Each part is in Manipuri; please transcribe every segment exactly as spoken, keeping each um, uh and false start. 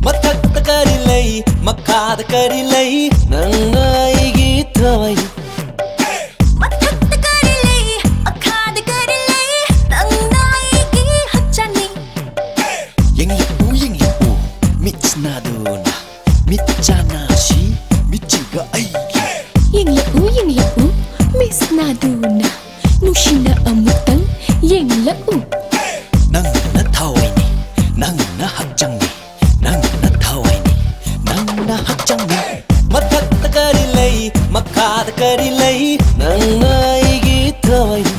ꯃꯊꯛꯇ ꯀꯔꯤ ꯂꯩ, ꯃꯈꯥꯗ ꯀꯔꯤ ꯂꯩ, ꯅꯪꯅ ꯑꯩꯒꯤ ꯊꯋꯥꯏ꯫ ꯃꯊꯛꯇ ꯀꯔꯤ ꯂꯩ, ꯃꯈꯥꯗ ꯀꯔꯤ ꯂꯩ, ꯅꯪꯅ ꯑꯩꯒꯤ ꯍꯛꯆꯥꯡꯅꯤ꯫ ꯌꯦꯡꯂꯛꯎ, ꯌꯦꯡꯂꯛꯎ, ꯃꯤꯠꯁꯤꯅ ꯑꯗꯨꯅ, ꯃꯤꯠ ꯆꯥꯟꯅꯁꯤ, ꯃꯤꯠꯁꯤꯒ ꯑꯩꯒꯤ꯫ ꯌꯦꯡꯂꯛꯎ, ꯌꯦꯡꯂꯛꯎ, ꯃꯤꯠꯁꯤꯅ ꯑꯗꯨꯅ, ꯅꯨꯡꯁꯤꯅ ꯑꯃꯨꯛꯇꯪ ꯌꯦꯡꯂꯛꯎ꯫ ꯅꯪꯅ ꯊꯋꯥꯏꯅꯤ, ꯅꯪꯅ ꯍꯛꯆꯥꯡꯅꯤ, ꯅꯪꯅ ꯊꯋꯥꯏꯅꯤ, ꯅꯪꯅ ꯍꯛꯆꯥꯡꯅꯤ꯫ ꯃꯊꯛꯇ ꯀꯔꯤ ꯂꯩ, ꯃꯈꯥꯗ ꯀꯔꯤ ꯂꯩ, ꯅꯪꯅ ꯑꯩꯒꯤ ꯊꯋꯥꯏꯅꯤ꯫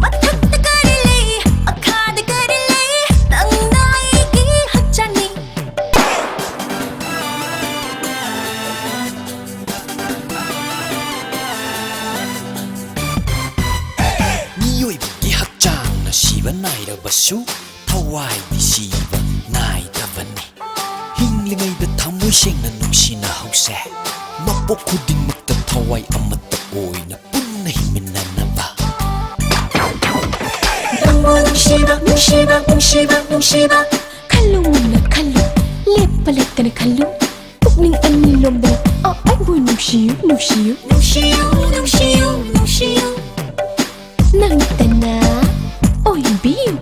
ꯃꯊꯛꯇ ꯀꯔꯤ ꯂꯩ, ꯃꯈꯥꯗ ꯀꯔꯤ ꯂꯩ, ꯅꯪꯅ ꯑꯩꯒꯤ ꯍꯛꯆꯥꯡꯅꯤ꯫ ꯃꯤꯑꯣꯏꯕꯒꯤ ꯍꯛꯆꯥꯡꯅ ꯁꯤꯕ ꯅꯥꯏꯔꯕꯁꯨ, ꯊꯋꯥꯏꯗꯤ ꯁꯤꯕ ꯅꯥꯏꯗꯕꯅꯤ꯫ ꯍꯤꯡꯂꯤꯉꯩꯗ ꯊꯃꯣꯏ ꯁꯦꯡꯅ ꯅꯨꯡꯁꯤꯅꯍꯧꯁꯦ꯫ ꯃꯄꯣꯛ ꯈꯨꯗꯤꯡꯃꯛꯇ ꯊꯋꯥꯏ ꯑꯃꯠꯇ ꯑꯣꯏꯅ ꯄꯨꯟꯅ ꯍꯤꯡꯃꯤꯟꯅꯅꯕ꯫ ꯅꯪꯕꯨ ꯅꯨꯡꯁꯤꯕ, ꯅꯨꯡꯁꯤꯕ, ꯅꯨꯡꯁꯤꯕ, ꯅꯨꯡꯁꯤꯕ꯫ ꯈꯜꯂꯨ ꯃꯨꯟꯅ ꯈꯜꯂꯨ, ꯂꯦꯞꯄ ꯂꯩꯇꯅ ꯈꯜꯂꯨ꯫ ꯄꯨꯛꯅꯤꯡ ꯑꯅꯤ ꯂꯣꯝꯗꯅ, ꯑ, ꯑꯩꯕꯨ ꯅꯨꯡꯁꯤꯌꯨ, ꯅꯨꯡꯁꯤꯌꯨ, ꯅꯨꯡꯁꯤꯌꯨ, ꯅꯨꯡꯁꯤꯌꯨ, ꯅꯨꯡꯁꯤꯌꯨ꯫ ꯅꯪꯇꯅ ꯑꯣꯏꯕꯤꯌꯨ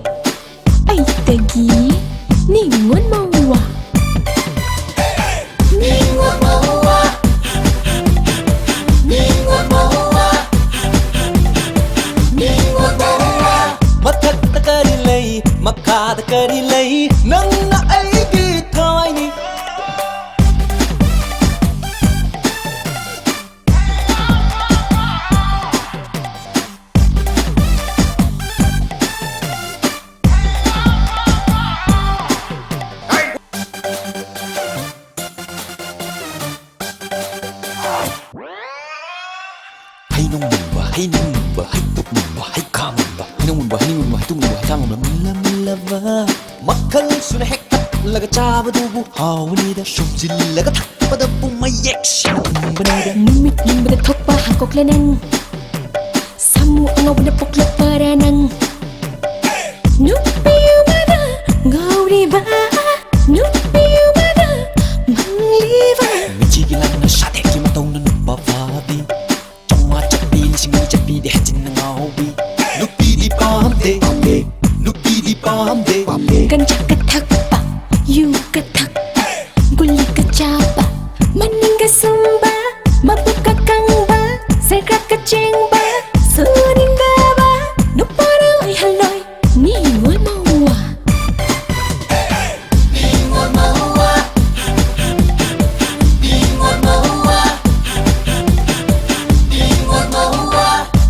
ꯑꯩꯇꯒꯤ ꯅꯤꯉꯣꯜ ꯃꯧꯋꯥ꯫ ꯅꯤꯉꯣꯜ ꯃꯧꯋꯥ, ꯅꯤꯉꯣꯜ ꯃꯧꯋꯥ, ꯅꯤꯉꯣꯜ ꯃꯧꯋꯥ꯫ ꯃꯊꯛꯇ ꯀꯔꯤ ꯂꯩ, ꯃꯈꯥꯗ ꯀꯔꯤ ꯂꯩ, ꯅꯪꯅ ꯑꯩꯒꯤ ꯊꯋꯥꯏꯅꯤ꯫ ꯍꯩꯅꯧ ꯃꯨꯟꯕ, ꯍꯩꯅꯧ ꯃꯨꯟꯕ, ꯍꯩꯇꯨꯞ ꯃꯨꯟꯕ, ꯍꯩꯈꯥ ꯃꯨꯟꯕ, ꯍꯩꯅꯧ ꯃꯨꯟꯕ, ꯍꯩꯅꯧ ꯃꯨꯟꯕ, ꯍꯩꯇꯨꯞ ꯃꯨꯟꯕ, ꯍꯩꯈꯥ ꯃꯨꯟꯕ, ꯃꯨꯜꯂ ꯃꯨꯜꯂꯕ ꯃꯈꯜ ꯁꯨꯅ ꯍꯦꯛꯇꯠꯂꯒ ꯆꯥꯕꯗꯨꯕꯨ ꯍꯥꯎꯕꯅꯤꯗ꯫ ꯁꯨꯝꯖꯤꯜꯂꯒ ꯊꯛꯄꯗꯕꯨ ꯃꯌꯦꯛ ꯁꯦꯡꯕꯅꯤꯗ꯫ ꯅꯨꯃꯤꯠ ꯌꯦꯡꯕꯗ ꯊꯣꯛꯄ ꯍꯥꯀꯣꯛꯂꯦ ꯅꯪ, ꯁꯥꯃꯨ ꯑꯉꯧꯕꯅ ꯄꯣꯛꯂꯛꯄꯔꯥ ꯅꯪ? ꯅꯨꯄꯤ ꯑꯃꯅ ꯉꯥꯎꯔꯤꯕ, ꯅꯨꯄꯤ ꯑꯃꯅ ꯃꯪꯂꯤꯕ꯫ ꯃꯤꯆꯤꯒꯤ ꯂꯪꯅ ꯁꯥꯊꯦꯛꯀꯤ ꯃꯇꯧꯅ ꯅꯨꯄꯥ ꯐꯥꯕꯤ꯫ ꯆꯥꯝꯃꯉꯥ ꯆꯠꯄꯤ, ꯂꯤꯁꯤꯡ ꯑꯅꯤ ꯆꯠꯄꯤꯗꯤ ꯍꯦꯟꯖꯤꯟꯅ ꯉꯥꯎꯕꯤ꯫ ꯅꯨꯄꯤꯗꯤ ꯄꯥꯝꯗꯦ, ꯄꯥꯝꯗꯦ, ꯅꯨꯄꯤꯗꯤ ꯄꯥꯝꯗꯦ, ꯄꯥꯝꯗꯦ꯫ ꯒꯟꯖꯥꯒ ꯊꯛꯄ, ꯌꯨꯒ ꯊꯛꯄ, ꯒꯨꯂꯤꯒ ꯆꯥꯕ, ꯃꯅꯤꯡꯒ ꯁꯨꯝꯕ, ꯃꯕꯨꯛꯀ ꯀꯪꯕ, ꯁꯦꯒ꯭ꯔꯥꯛꯀ ꯆꯦꯡꯕ, ꯁꯨꯅꯤꯡꯗꯕ ꯅꯨꯄꯥꯅ ꯑꯣꯏꯍꯜꯂꯣꯏ ꯅꯤꯉꯣꯜ ꯃꯧꯋꯥ꯫ ꯅꯤꯉꯣꯜ ꯃꯧꯋꯥ, ꯅꯤꯉꯣꯜ ꯃꯧꯋꯥ, ꯅꯤꯉꯣꯜ ꯃꯧꯋꯥ꯫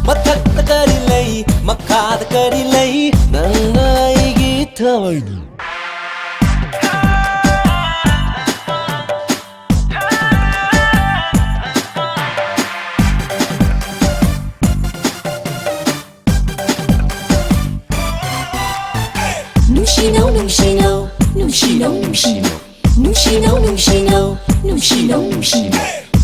ꯃꯊꯛꯇ ꯀꯔꯤ ꯂꯩ, ꯃꯈꯥꯗ ꯀꯔꯤ ꯂꯩ, ꯅꯪꯅ ꯑꯩꯒꯤ ꯊꯋꯥꯏꯅꯤ꯫ ꯅꯨꯡꯁꯤꯅꯧ, ꯅꯨꯡꯁꯤꯅꯧ, ꯅꯨꯡꯁꯤꯅꯧ, ꯅꯨꯡꯁꯤꯅꯧ꯫ ꯅꯨꯡꯁꯤꯅꯧ, ꯅꯨꯡꯁꯤꯅꯧ, ꯅꯨꯡꯁꯤꯅꯧ, ꯅꯨꯡꯁꯤꯅꯧ꯫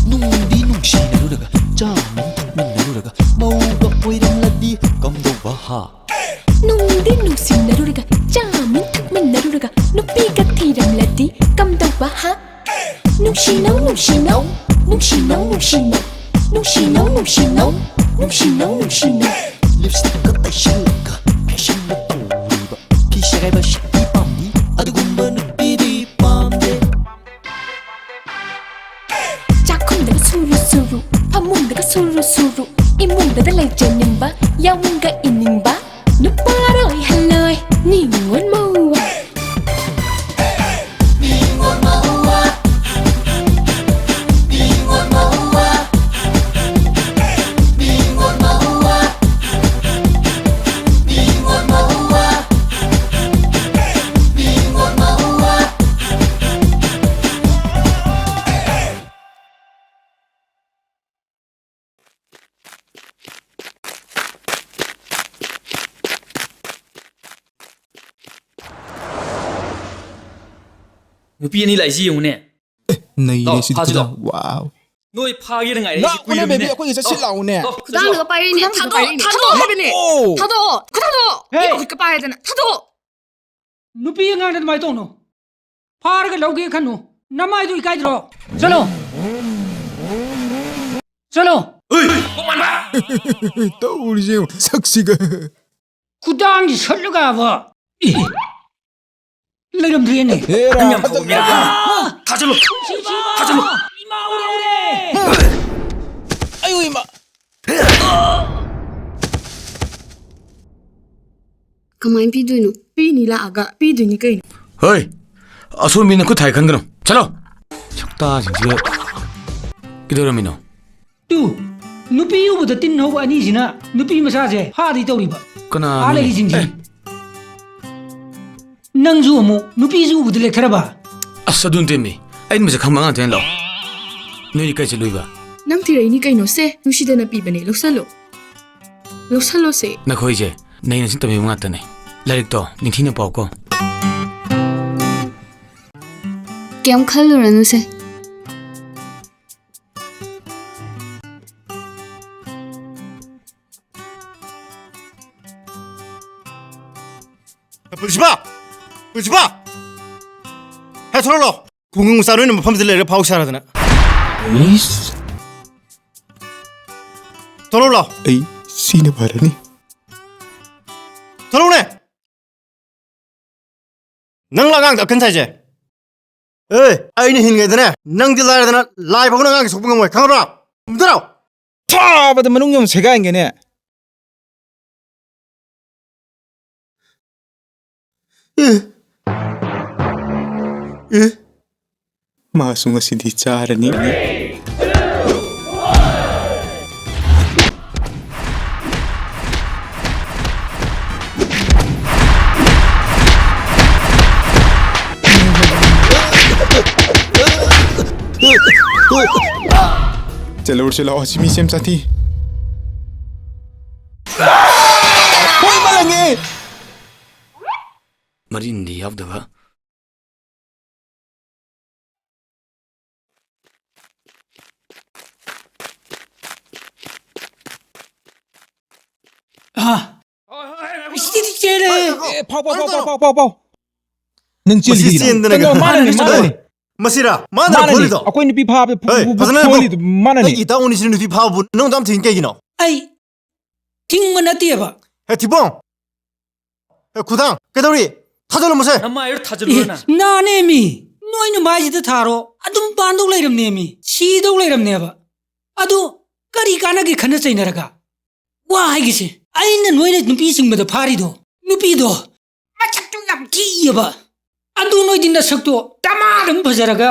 ꯅꯨꯡꯗꯤ ꯅꯨꯡꯁꯤꯅꯔꯨꯔꯒ, ꯆꯥꯃꯤꯟ ꯊꯛꯃꯤꯟꯅꯔꯨꯔꯒ, ꯃꯧꯒ ꯑꯣꯏꯔꯝꯂꯗꯤ ꯀꯝꯗꯧꯕ ꯍꯥ? ꯅꯨꯡꯗꯤ ꯅꯨꯡꯁꯤꯅꯔꯨꯔꯒ, ꯆꯥꯃꯤꯟ ꯊꯛꯃꯤꯟꯅꯔꯨꯔꯒ, ꯅꯨꯄꯤꯒ ꯊꯤꯔꯝꯂꯗꯤ ꯀꯝꯗꯧꯕ ꯍꯥ? ꯅꯨꯡꯁꯤꯅꯧ, ꯅꯨꯡꯁꯤꯅꯧ, ꯅꯨꯡꯁꯤꯅꯧ ꯅꯨꯡꯁꯤꯅꯧ ꯅꯨꯡꯁꯤꯅꯧ ꯅꯨꯡꯁꯤꯅꯧ ꯅꯨꯡꯁꯤꯅꯧ ꯅꯨꯡꯁꯤꯅꯧ ꯂꯤꯞꯁꯇꯤꯛꯀ ꯇꯩꯁꯜꯂꯒ ꯐꯦꯁꯟꯅ ꯄꯨꯔꯤꯕ ꯐꯤ ꯁꯦꯒꯥꯏꯕ ꯁꯤꯛꯄꯤ ꯄꯥꯝꯃꯤ꯫ ꯑꯗꯨꯒꯨꯝꯕ ꯅꯨꯄꯤꯗꯤ ꯄꯥꯝꯗꯦ꯫ ꯆꯥꯛꯈꯨꯝꯗꯒ ꯁꯨꯔꯨ ꯁꯨꯔꯨ, ꯐꯃꯨꯡꯗꯒ ꯁꯨꯔꯨ ꯁꯨꯔꯨ, ꯏꯃꯨꯡꯗꯒ ꯂꯩꯖꯅꯤꯡꯕ ꯌꯥꯎꯅꯤꯡꯒ ꯏꯅꯤꯡꯕ ꯅꯨꯄꯥꯔꯣꯏ ꯍꯜꯂꯣꯏ ꯅꯤꯉꯣꯟ ꯃꯧ꯫ ꯅꯨꯄꯤ ꯑꯅꯤ ꯂꯥꯛꯏꯁꯤ ꯌꯦꯡꯉꯨꯅꯦ꯫ ꯅꯩꯔꯦ ꯂꯥꯎ, ꯁꯤꯗꯤ ꯐꯥꯁꯤ ꯐꯖꯅ꯫ ꯂꯥꯎ꯫ ꯋꯥꯎ꯫ ꯅꯣꯏ ꯐꯥꯒꯦꯅ ꯉꯥꯏꯔꯛꯏꯁꯤ ꯂꯥꯛꯑꯣꯅꯦ, ꯀꯨꯏꯔꯕꯅꯦ꯫ ꯕꯦꯕꯤ, ꯑꯩꯈꯣꯏꯒ ꯆꯠꯁꯤ ꯂꯥꯛꯑꯣꯅꯦ꯫ ꯂꯥꯎ, ꯆꯠꯁꯤ ꯈꯨꯗꯥꯡꯗꯨꯒ ꯂꯥꯎ꯫ ꯄꯥꯏꯔꯛꯏꯅꯦ꯫ ꯈꯨꯗꯥꯡꯗꯨꯒ ꯊꯥꯗꯣꯛꯑꯣ, ꯄꯥꯏꯔꯛꯏꯅꯦ꯫ ꯊꯥꯗꯣꯛꯑꯣ ꯍꯥꯏꯕꯅꯦ꯫ ꯑꯣ! ꯊꯥꯗꯣꯛꯑꯣ꯫ ꯈꯨꯗꯥꯡꯗꯨꯒ ꯄꯥꯏꯔꯛꯏꯅꯦ꯫ ꯊꯥꯗꯣꯛꯑꯣ꯫ ꯍꯦ! ꯅꯨꯄꯤ ꯑꯉꯥꯡꯗ ꯑꯗꯨꯃꯥꯏꯅ ꯇꯧꯅꯨ꯫ ꯐꯥꯔꯒ ꯂꯧꯒꯦ ꯈꯟꯅꯨ꯫ ꯅꯃꯥꯏꯗꯨ ꯏꯀꯥꯏꯗ꯭ꯔꯣ? ꯆꯠꯂꯣ꯫ ꯆꯠꯂꯣ꯫ ꯇꯧꯔꯤꯁꯦ ꯌꯦꯡꯉꯨ, ꯁꯛꯁꯤꯒ꯫ ꯈꯨꯗꯥꯡꯁꯤ ꯁꯠꯂꯒꯕ꯫ ꯂꯩꯔꯝꯗ꯭ꯔꯦꯅꯦ꯫ ꯍꯦꯔꯥ, ꯅꯪ ꯌꯥꯝ ꯐꯖꯕ ꯃꯤꯔꯛ ꯈꯪꯉꯦ꯫ ꯊꯥꯖꯜꯂꯨ꯫ ꯊꯥꯖꯜꯂꯨ꯫ ꯏꯃꯥ ꯎꯔꯦ꯫ ꯑꯌꯨ ꯏꯃꯥ꯫ ꯀꯃꯥꯏꯅ ꯄꯤꯗꯣꯏꯅꯣ? ꯄꯤꯅꯤ ꯂꯥꯛꯑꯒ ꯄꯤꯗꯣꯏꯅꯤ ꯀꯩꯅꯣ꯫ ꯍꯣꯏ, ꯑꯁꯣꯝ ꯃꯤꯅ ꯈꯨꯠ ꯊꯥꯏ ꯈꯟꯒꯅꯨ꯫ ꯆꯠꯂꯣ꯫ ꯁꯛꯇꯥꯁꯤꯡꯁꯤꯒ꯫ ꯀꯩꯗꯧꯔꯝꯃꯤꯅꯣ? ꯇꯨ, ꯅꯨꯄꯤ ꯎꯕꯗ ꯇꯤꯟ ꯍꯧꯕ ꯑꯅꯤꯁꯤꯅ ꯅꯨꯄꯤ ꯃꯆꯥꯁꯦ ꯐꯥꯗꯣꯏ ꯇꯧꯔꯤꯕ꯫ ꯀꯅꯥꯅꯣꯅꯦ? ꯑꯥ ꯂꯩꯔꯤꯁꯤꯡꯁꯦ꯫ ꯑꯦ꯫ ꯅꯪꯁꯨ ꯑꯃꯨꯛ ꯅꯨꯄꯤꯁꯨ ꯎꯕꯗ ꯂꯦꯛꯊꯔꯕ? ꯑꯁ, ꯑꯗꯨ ꯅꯠꯇꯦꯃꯤ꯫ ꯑꯩꯅ ꯃꯁꯛ ꯈꯪꯕ ꯑꯉꯥꯡ ꯊꯦꯡꯅ ꯂꯥꯛꯑꯣ꯫ ꯅꯣꯏꯗꯤ ꯀꯥꯏ ꯆꯠꯂꯨꯏꯕ? ꯅꯪ ꯊꯤꯔꯛꯏꯅꯤ ꯀꯩꯅꯣ? ꯁꯦ, ꯅꯨꯡꯁꯤꯗꯅ ꯄꯤꯕꯅꯦ, ꯂꯧꯁꯜꯂꯣ꯫ ꯂꯧꯁꯜꯂꯣꯁꯦ꯫ ꯅꯈꯣꯏꯁꯦ ꯅꯩꯅ ꯁꯤꯟ ꯇꯝꯕꯤꯕ ꯉꯥꯛꯇꯅꯦ꯫ ꯂꯥꯏꯔꯤꯛꯇꯣ ꯅꯤꯡꯊꯤꯅ ꯄꯥꯎꯀꯣ꯫ ꯀꯩꯝ ꯈꯜꯂꯨꯔꯅꯨꯁꯦ꯫ ꯄꯨꯟꯁꯤꯕ! ꯄꯨꯟꯁꯤꯕ! ꯍꯦ, ꯊꯣꯔꯛꯂꯣ! ꯈꯨꯡꯒꯪ ꯃꯆꯥ ꯅꯣꯏꯅ ꯃꯐꯝꯁꯤꯗ ꯂꯩꯔꯒ ꯐꯥꯎ ꯁꯥꯔꯗꯅ꯫ ꯏꯁ꯫ ꯊꯣꯛꯂꯛꯎ ꯂꯥꯎ꯫ ꯑꯩ ꯁꯤꯅ ꯐꯔꯅꯤ꯫ ꯊꯣꯛꯂꯛꯎꯅꯦ꯫ ꯅꯪ ꯑꯉꯥꯡꯗ ꯑꯀꯟ ꯁꯥꯏꯁꯦ? ꯑꯦ, ꯑꯩꯅ ꯍꯤꯡꯉꯩꯗꯅꯦ, ꯅꯪꯗꯤ ꯂꯥꯏꯔꯗꯅ ꯂꯥꯏ ꯐꯥꯎꯅ ꯑꯉꯥꯡꯒꯤ ꯁꯣꯛꯄ ꯉꯝꯃꯣꯏ, ꯈꯪꯉꯕ꯭ꯔꯣ? ꯊꯥꯕꯗ ꯃꯅꯨꯡ ꯌꯥꯝ ꯁꯦꯒꯥꯏꯒꯦꯅꯦ꯫ ꯑꯦ꯫ ꯑꯦ꯫ ꯃꯥꯁꯨ ꯉꯁꯤꯗꯤ ꯆꯥꯔꯅꯤ꯫ चलो, उठ से लाओ, हसी मी सेम साथी। ꯃꯔꯤꯟꯗꯤ ꯌꯥꯎꯗꯕ꯫ ꯑꯥ꯫ ꯁꯤꯗꯤ ꯆꯦꯜꯂꯦ꯫ ꯑꯦ, ꯐꯥꯎ, ꯐꯥꯎ, ꯐꯥꯎ, ꯐꯥꯎ, ꯐꯥꯎ, ꯐꯥꯎ, ꯐꯥꯎ꯫ ꯅꯪ ꯃꯁꯤ ꯆꯦꯜꯂꯤꯗꯤ ꯀꯩꯒꯤꯅꯣ? ꯆꯦꯟꯗꯅ ꯀꯩꯅꯣ, ꯀꯩꯅꯣ? ꯃꯥꯅꯅꯤ, ꯃꯥꯅꯅꯤ꯫ ꯃꯥꯅꯅꯤ꯫ ꯃꯁꯤꯔꯥ? ꯃꯥꯅ ꯃꯥꯅꯅꯤ꯫ ꯈꯣꯜꯂꯤꯗꯣ? ꯑꯩꯈꯣꯏ ꯅꯨꯄꯤ ꯐꯥꯕ ꯐꯨ-, ꯍꯩ, ꯐꯨ-, ꯐꯖꯅ ꯈꯣꯜꯂꯤꯗꯣ ꯃꯥꯅꯅꯤ꯫ ꯑꯩꯒꯤ ꯏꯇꯥꯎ ꯑꯅꯤꯁꯤꯅ ꯅꯨꯄꯤ ꯐꯥꯕꯕꯨ ꯅꯪ ꯑꯗꯨꯝ ꯊꯤꯡ ꯀꯩꯒꯤꯅꯣ? ꯑꯩ ꯊꯤꯡꯕ ꯅꯠꯇꯦꯕ꯫ ꯍꯦ, ꯊꯤꯕꯣꯡ! ꯍꯦ, ꯈꯨꯗꯥꯡ! ꯀꯩꯗꯧꯔꯤ? ꯊꯥꯖꯤꯜꯂꯝꯃꯣꯁꯦ! ꯅꯃꯥꯏꯗꯣ ꯊꯥꯖꯤꯜꯂꯨ ꯑꯦ, ꯅꯪ꯫ ꯅꯥꯅꯦꯃꯤ! ꯅꯣꯏꯅ ꯃꯥꯏꯁꯤꯗ ꯊꯥꯔꯣ, ꯑꯗꯨꯝ ꯄꯥꯟꯗꯧ ꯂꯩꯔꯝꯅꯦꯃꯤ, ꯁꯤꯗꯧ ꯂꯩꯔꯝꯅꯦꯕ꯫ ꯑꯗꯨ ꯀꯔꯤ ꯀꯥꯟꯅꯒꯦ ꯈꯠꯅ ꯆꯩꯅꯔꯒ? ꯋꯥ ꯍꯥꯏꯒꯦꯁꯦ, ꯑꯩꯅ ꯅꯣꯏꯅ ꯅꯨꯄꯤ ꯆꯤꯡꯕꯗ ꯐꯥꯔꯤꯗꯣ, ꯅꯨꯄꯤꯗꯣ ꯃꯁꯛꯇꯨ ꯌꯥꯝ ꯊꯤꯌꯦꯕ꯫ ꯑꯗꯨ ꯅꯣꯏꯗꯤ ꯅꯁꯛꯇꯣ ꯗꯃꯥꯗ ꯑꯗꯨꯝ ꯐꯖꯔꯒ꯫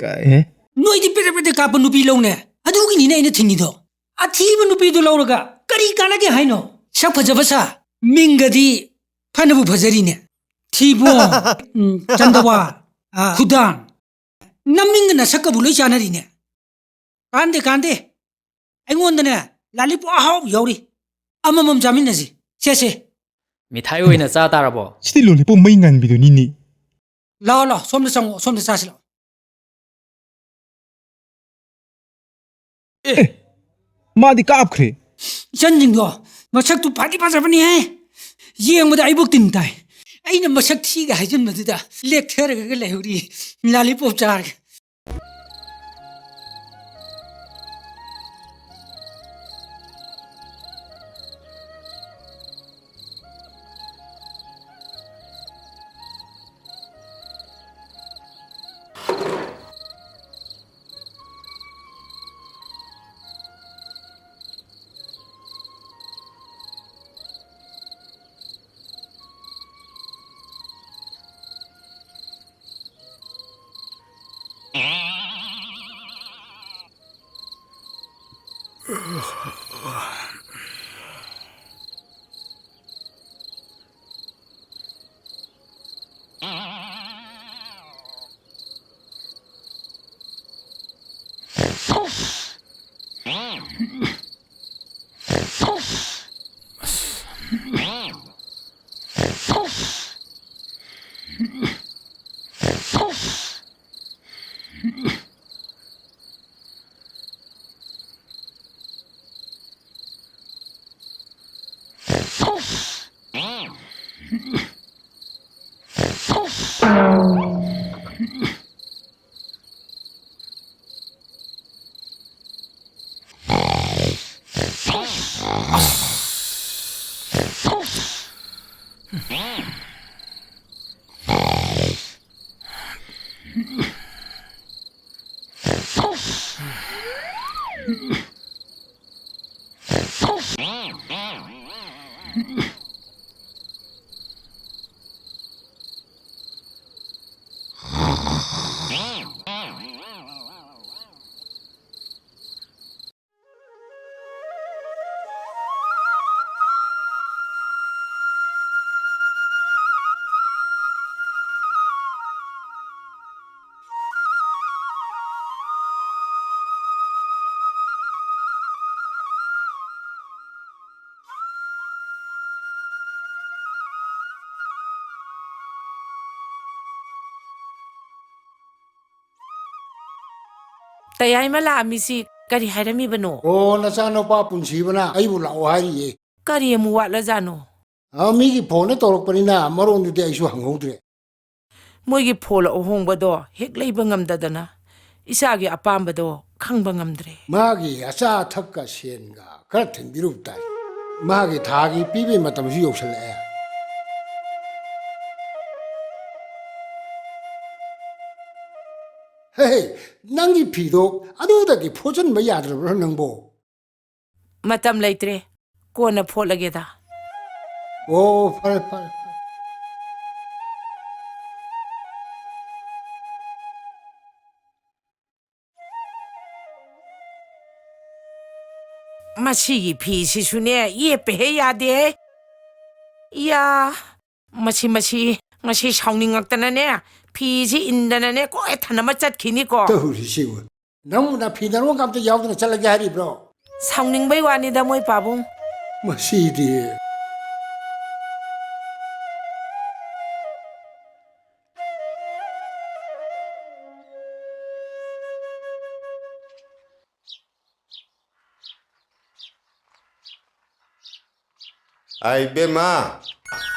ꯀꯥꯏꯍꯦ꯫ ꯅꯣꯏꯗꯤ ꯄꯦꯗ꯭ꯔꯦꯛ ꯄꯦꯗ꯭ꯔꯦꯛ ꯀꯥꯞꯄ ꯅꯨꯄꯤ ꯂꯧꯅꯦ꯫ ꯑꯗꯨꯒꯤꯅꯤꯅꯦ ꯑꯩꯅ ꯊꯤꯡꯉꯤꯗꯣ꯫ ꯑꯊꯤꯕ ꯅꯨꯄꯤꯗꯨ ꯂꯧꯔꯒ ꯀꯔꯤ ꯀꯥꯟꯅꯒꯦ ꯍꯥꯏꯅꯣ? ꯁꯛ ꯐꯖꯕ ꯁꯥ, ꯃꯤꯡꯒꯗꯤ ꯐꯅꯕꯨ ꯐꯖꯔꯤꯅꯦ꯫ ꯊꯤꯕꯣꯡ, ꯎꯝ, ꯆꯟꯗꯋꯥ, ꯑꯥ, ꯈꯨꯗꯥꯡ, ꯅꯃꯤꯡꯒ ꯅꯁꯛꯀꯕꯨ ꯂꯣꯏ ꯆꯥꯅꯔꯤꯅꯦ꯫ ꯀꯥꯟꯗꯦ, ꯀꯥꯟꯗꯦ꯫ ꯑꯩꯉꯣꯟꯗꯅꯦ, ꯂꯥꯂꯤꯄꯣꯞ ꯑꯍꯥꯎꯕ ꯌꯥꯎꯔꯤ꯫ ꯑꯃꯃꯝ ꯆꯥꯃꯤꯟꯅꯁꯤ꯫ ꯁꯦ, ꯁꯦ꯫ ꯃꯤꯊꯥꯏ ꯑꯣꯏꯅ ꯆꯥ ꯇꯥꯔꯕꯣ? ꯁꯤꯗꯤ ꯂꯣꯂꯤꯄꯣꯞ ꯃꯩ ꯉꯥꯟꯕꯤꯗꯨꯅꯤꯅꯦ꯫ ꯂꯥꯛꯑꯣ, ꯂꯥꯛꯑꯣ, ꯁꯣꯝꯗ ꯆꯪꯉꯣ, ꯁꯣꯝꯗ ꯆꯥꯁꯤ ꯂꯥꯛꯑꯣ꯫ ꯑꯦ, ꯃꯥꯗꯤ ꯀꯥꯞꯈ꯭ꯔꯦ꯫ ꯏꯆꯟꯁꯤꯡꯗꯣ ꯃꯁꯛꯇꯨ ꯐꯗꯤ ꯐꯖꯕꯅꯤꯍꯦ꯫ ꯌꯦꯡꯕꯗ ꯑꯩꯕꯨ ꯇꯤꯟ ꯇꯥꯏ꯫ ꯑꯩꯅ ꯃꯁꯛ ꯊꯤꯒ ꯍꯥꯏꯖꯤꯟꯕꯗꯨꯗ ꯂꯦꯛꯊꯔꯒ ꯂꯩꯍꯧꯔꯤ꯫ ꯂꯥꯂꯤꯄꯣꯞ ꯆꯥꯔꯒ꯫ ꯇꯌꯥꯏꯃ ꯂꯥꯛꯑꯝꯃꯤꯁꯤ ꯀꯔꯤ ꯍꯥꯏꯔꯝꯃꯤꯕꯅꯣ? ꯑꯣ, ꯅꯆꯥꯅꯨꯄꯥ ꯄꯨꯟꯁꯤꯕꯅ ꯑꯩꯕꯨ ꯂꯥꯛꯑꯣ ꯍꯥꯏꯔꯤꯌꯦ꯫ ꯀꯔꯤ ꯑꯃꯨꯛ ꯋꯥꯠꯂꯖꯥꯠꯅꯣ? ꯑ, ꯃꯤꯒꯤ ꯐꯣꯟꯗ ꯇꯧꯔꯛꯄꯅꯤꯅ ꯃꯔꯣꯟꯗꯨꯗꯤ ꯑꯩꯁꯨ ꯍꯪꯍꯧꯗ꯭ꯔꯦ꯫ ꯃꯣꯏꯒꯤ ꯐꯣꯟ ꯑꯍꯣꯡꯕꯗꯣ ꯍꯦꯛ ꯂꯩꯕ ꯉꯝꯗꯗꯅ ꯏꯆꯥꯒꯤ ꯑꯄꯥꯝꯕꯗꯣ ꯈꯪꯕ ꯉꯝꯗ꯭ꯔꯦ꯫ ꯃꯥꯒꯤ ꯑꯆꯥ ꯑꯊꯛꯀ ꯁꯦꯟꯒ ꯈꯔ ꯊꯤꯟꯕꯤꯔꯨꯕ ꯇꯥꯏ꯫ ꯃꯥꯒꯤ ꯊꯥꯒꯤ ꯄꯤꯕꯒꯤ ꯃꯇꯝꯁꯨ ꯌꯧꯁꯜꯂꯛꯑꯦ꯫ ꯍꯦ, ꯅꯪꯒꯤ ꯐꯤꯗꯣ ꯑꯗꯨꯗꯒꯤ ꯐꯣꯠꯆꯟꯕ ꯌꯥꯗ꯭ꯔꯕ꯭ꯔꯣ ꯅꯪꯕꯣ? ꯃꯇꯝ ꯂꯩꯇ꯭ꯔꯦ, ꯀꯣꯟꯅ ꯐꯣꯠꯂꯒꯦꯗ꯫ ꯑꯣ, ꯐꯔꯦ, ꯐꯔꯦ, ꯐꯔꯦ꯫ ꯃꯁꯤꯒꯤ ꯐꯤꯁꯤꯁꯨꯅꯦ, ꯌꯦꯞꯄ ꯍꯦꯛ ꯌꯥꯗꯦ꯫ ꯏꯌꯥ, ꯃꯁꯤ, ꯃꯁꯤ, ꯉꯁꯤ ꯁꯥꯎꯅꯤꯡꯉꯛꯇꯅꯅꯦ, ꯐꯤꯁꯤ ꯏꯟꯗꯅꯅꯦ, ꯀꯣꯏ ꯊꯅꯕ ꯆꯠꯈꯤꯅꯤꯀꯣ꯫ ꯇꯧꯔꯤꯁꯤꯕꯨ꯫ ꯅꯪꯕꯨ ꯅꯐꯤ ꯅꯔꯣꯟꯒ ꯑꯝꯇ ꯌꯥꯎꯗꯅ ꯆꯠꯂꯒꯦ ꯍꯥꯏꯔꯤꯕ꯭ꯔꯣ? ꯁꯥꯎꯅꯤꯡꯕꯩ ꯋꯥꯅꯤꯗ, ꯃꯣꯏ ꯄꯥꯕꯨꯡ꯫ ꯃꯁꯤꯗꯤ꯫ ꯑꯩ ꯏꯕꯦꯝꯃ꯫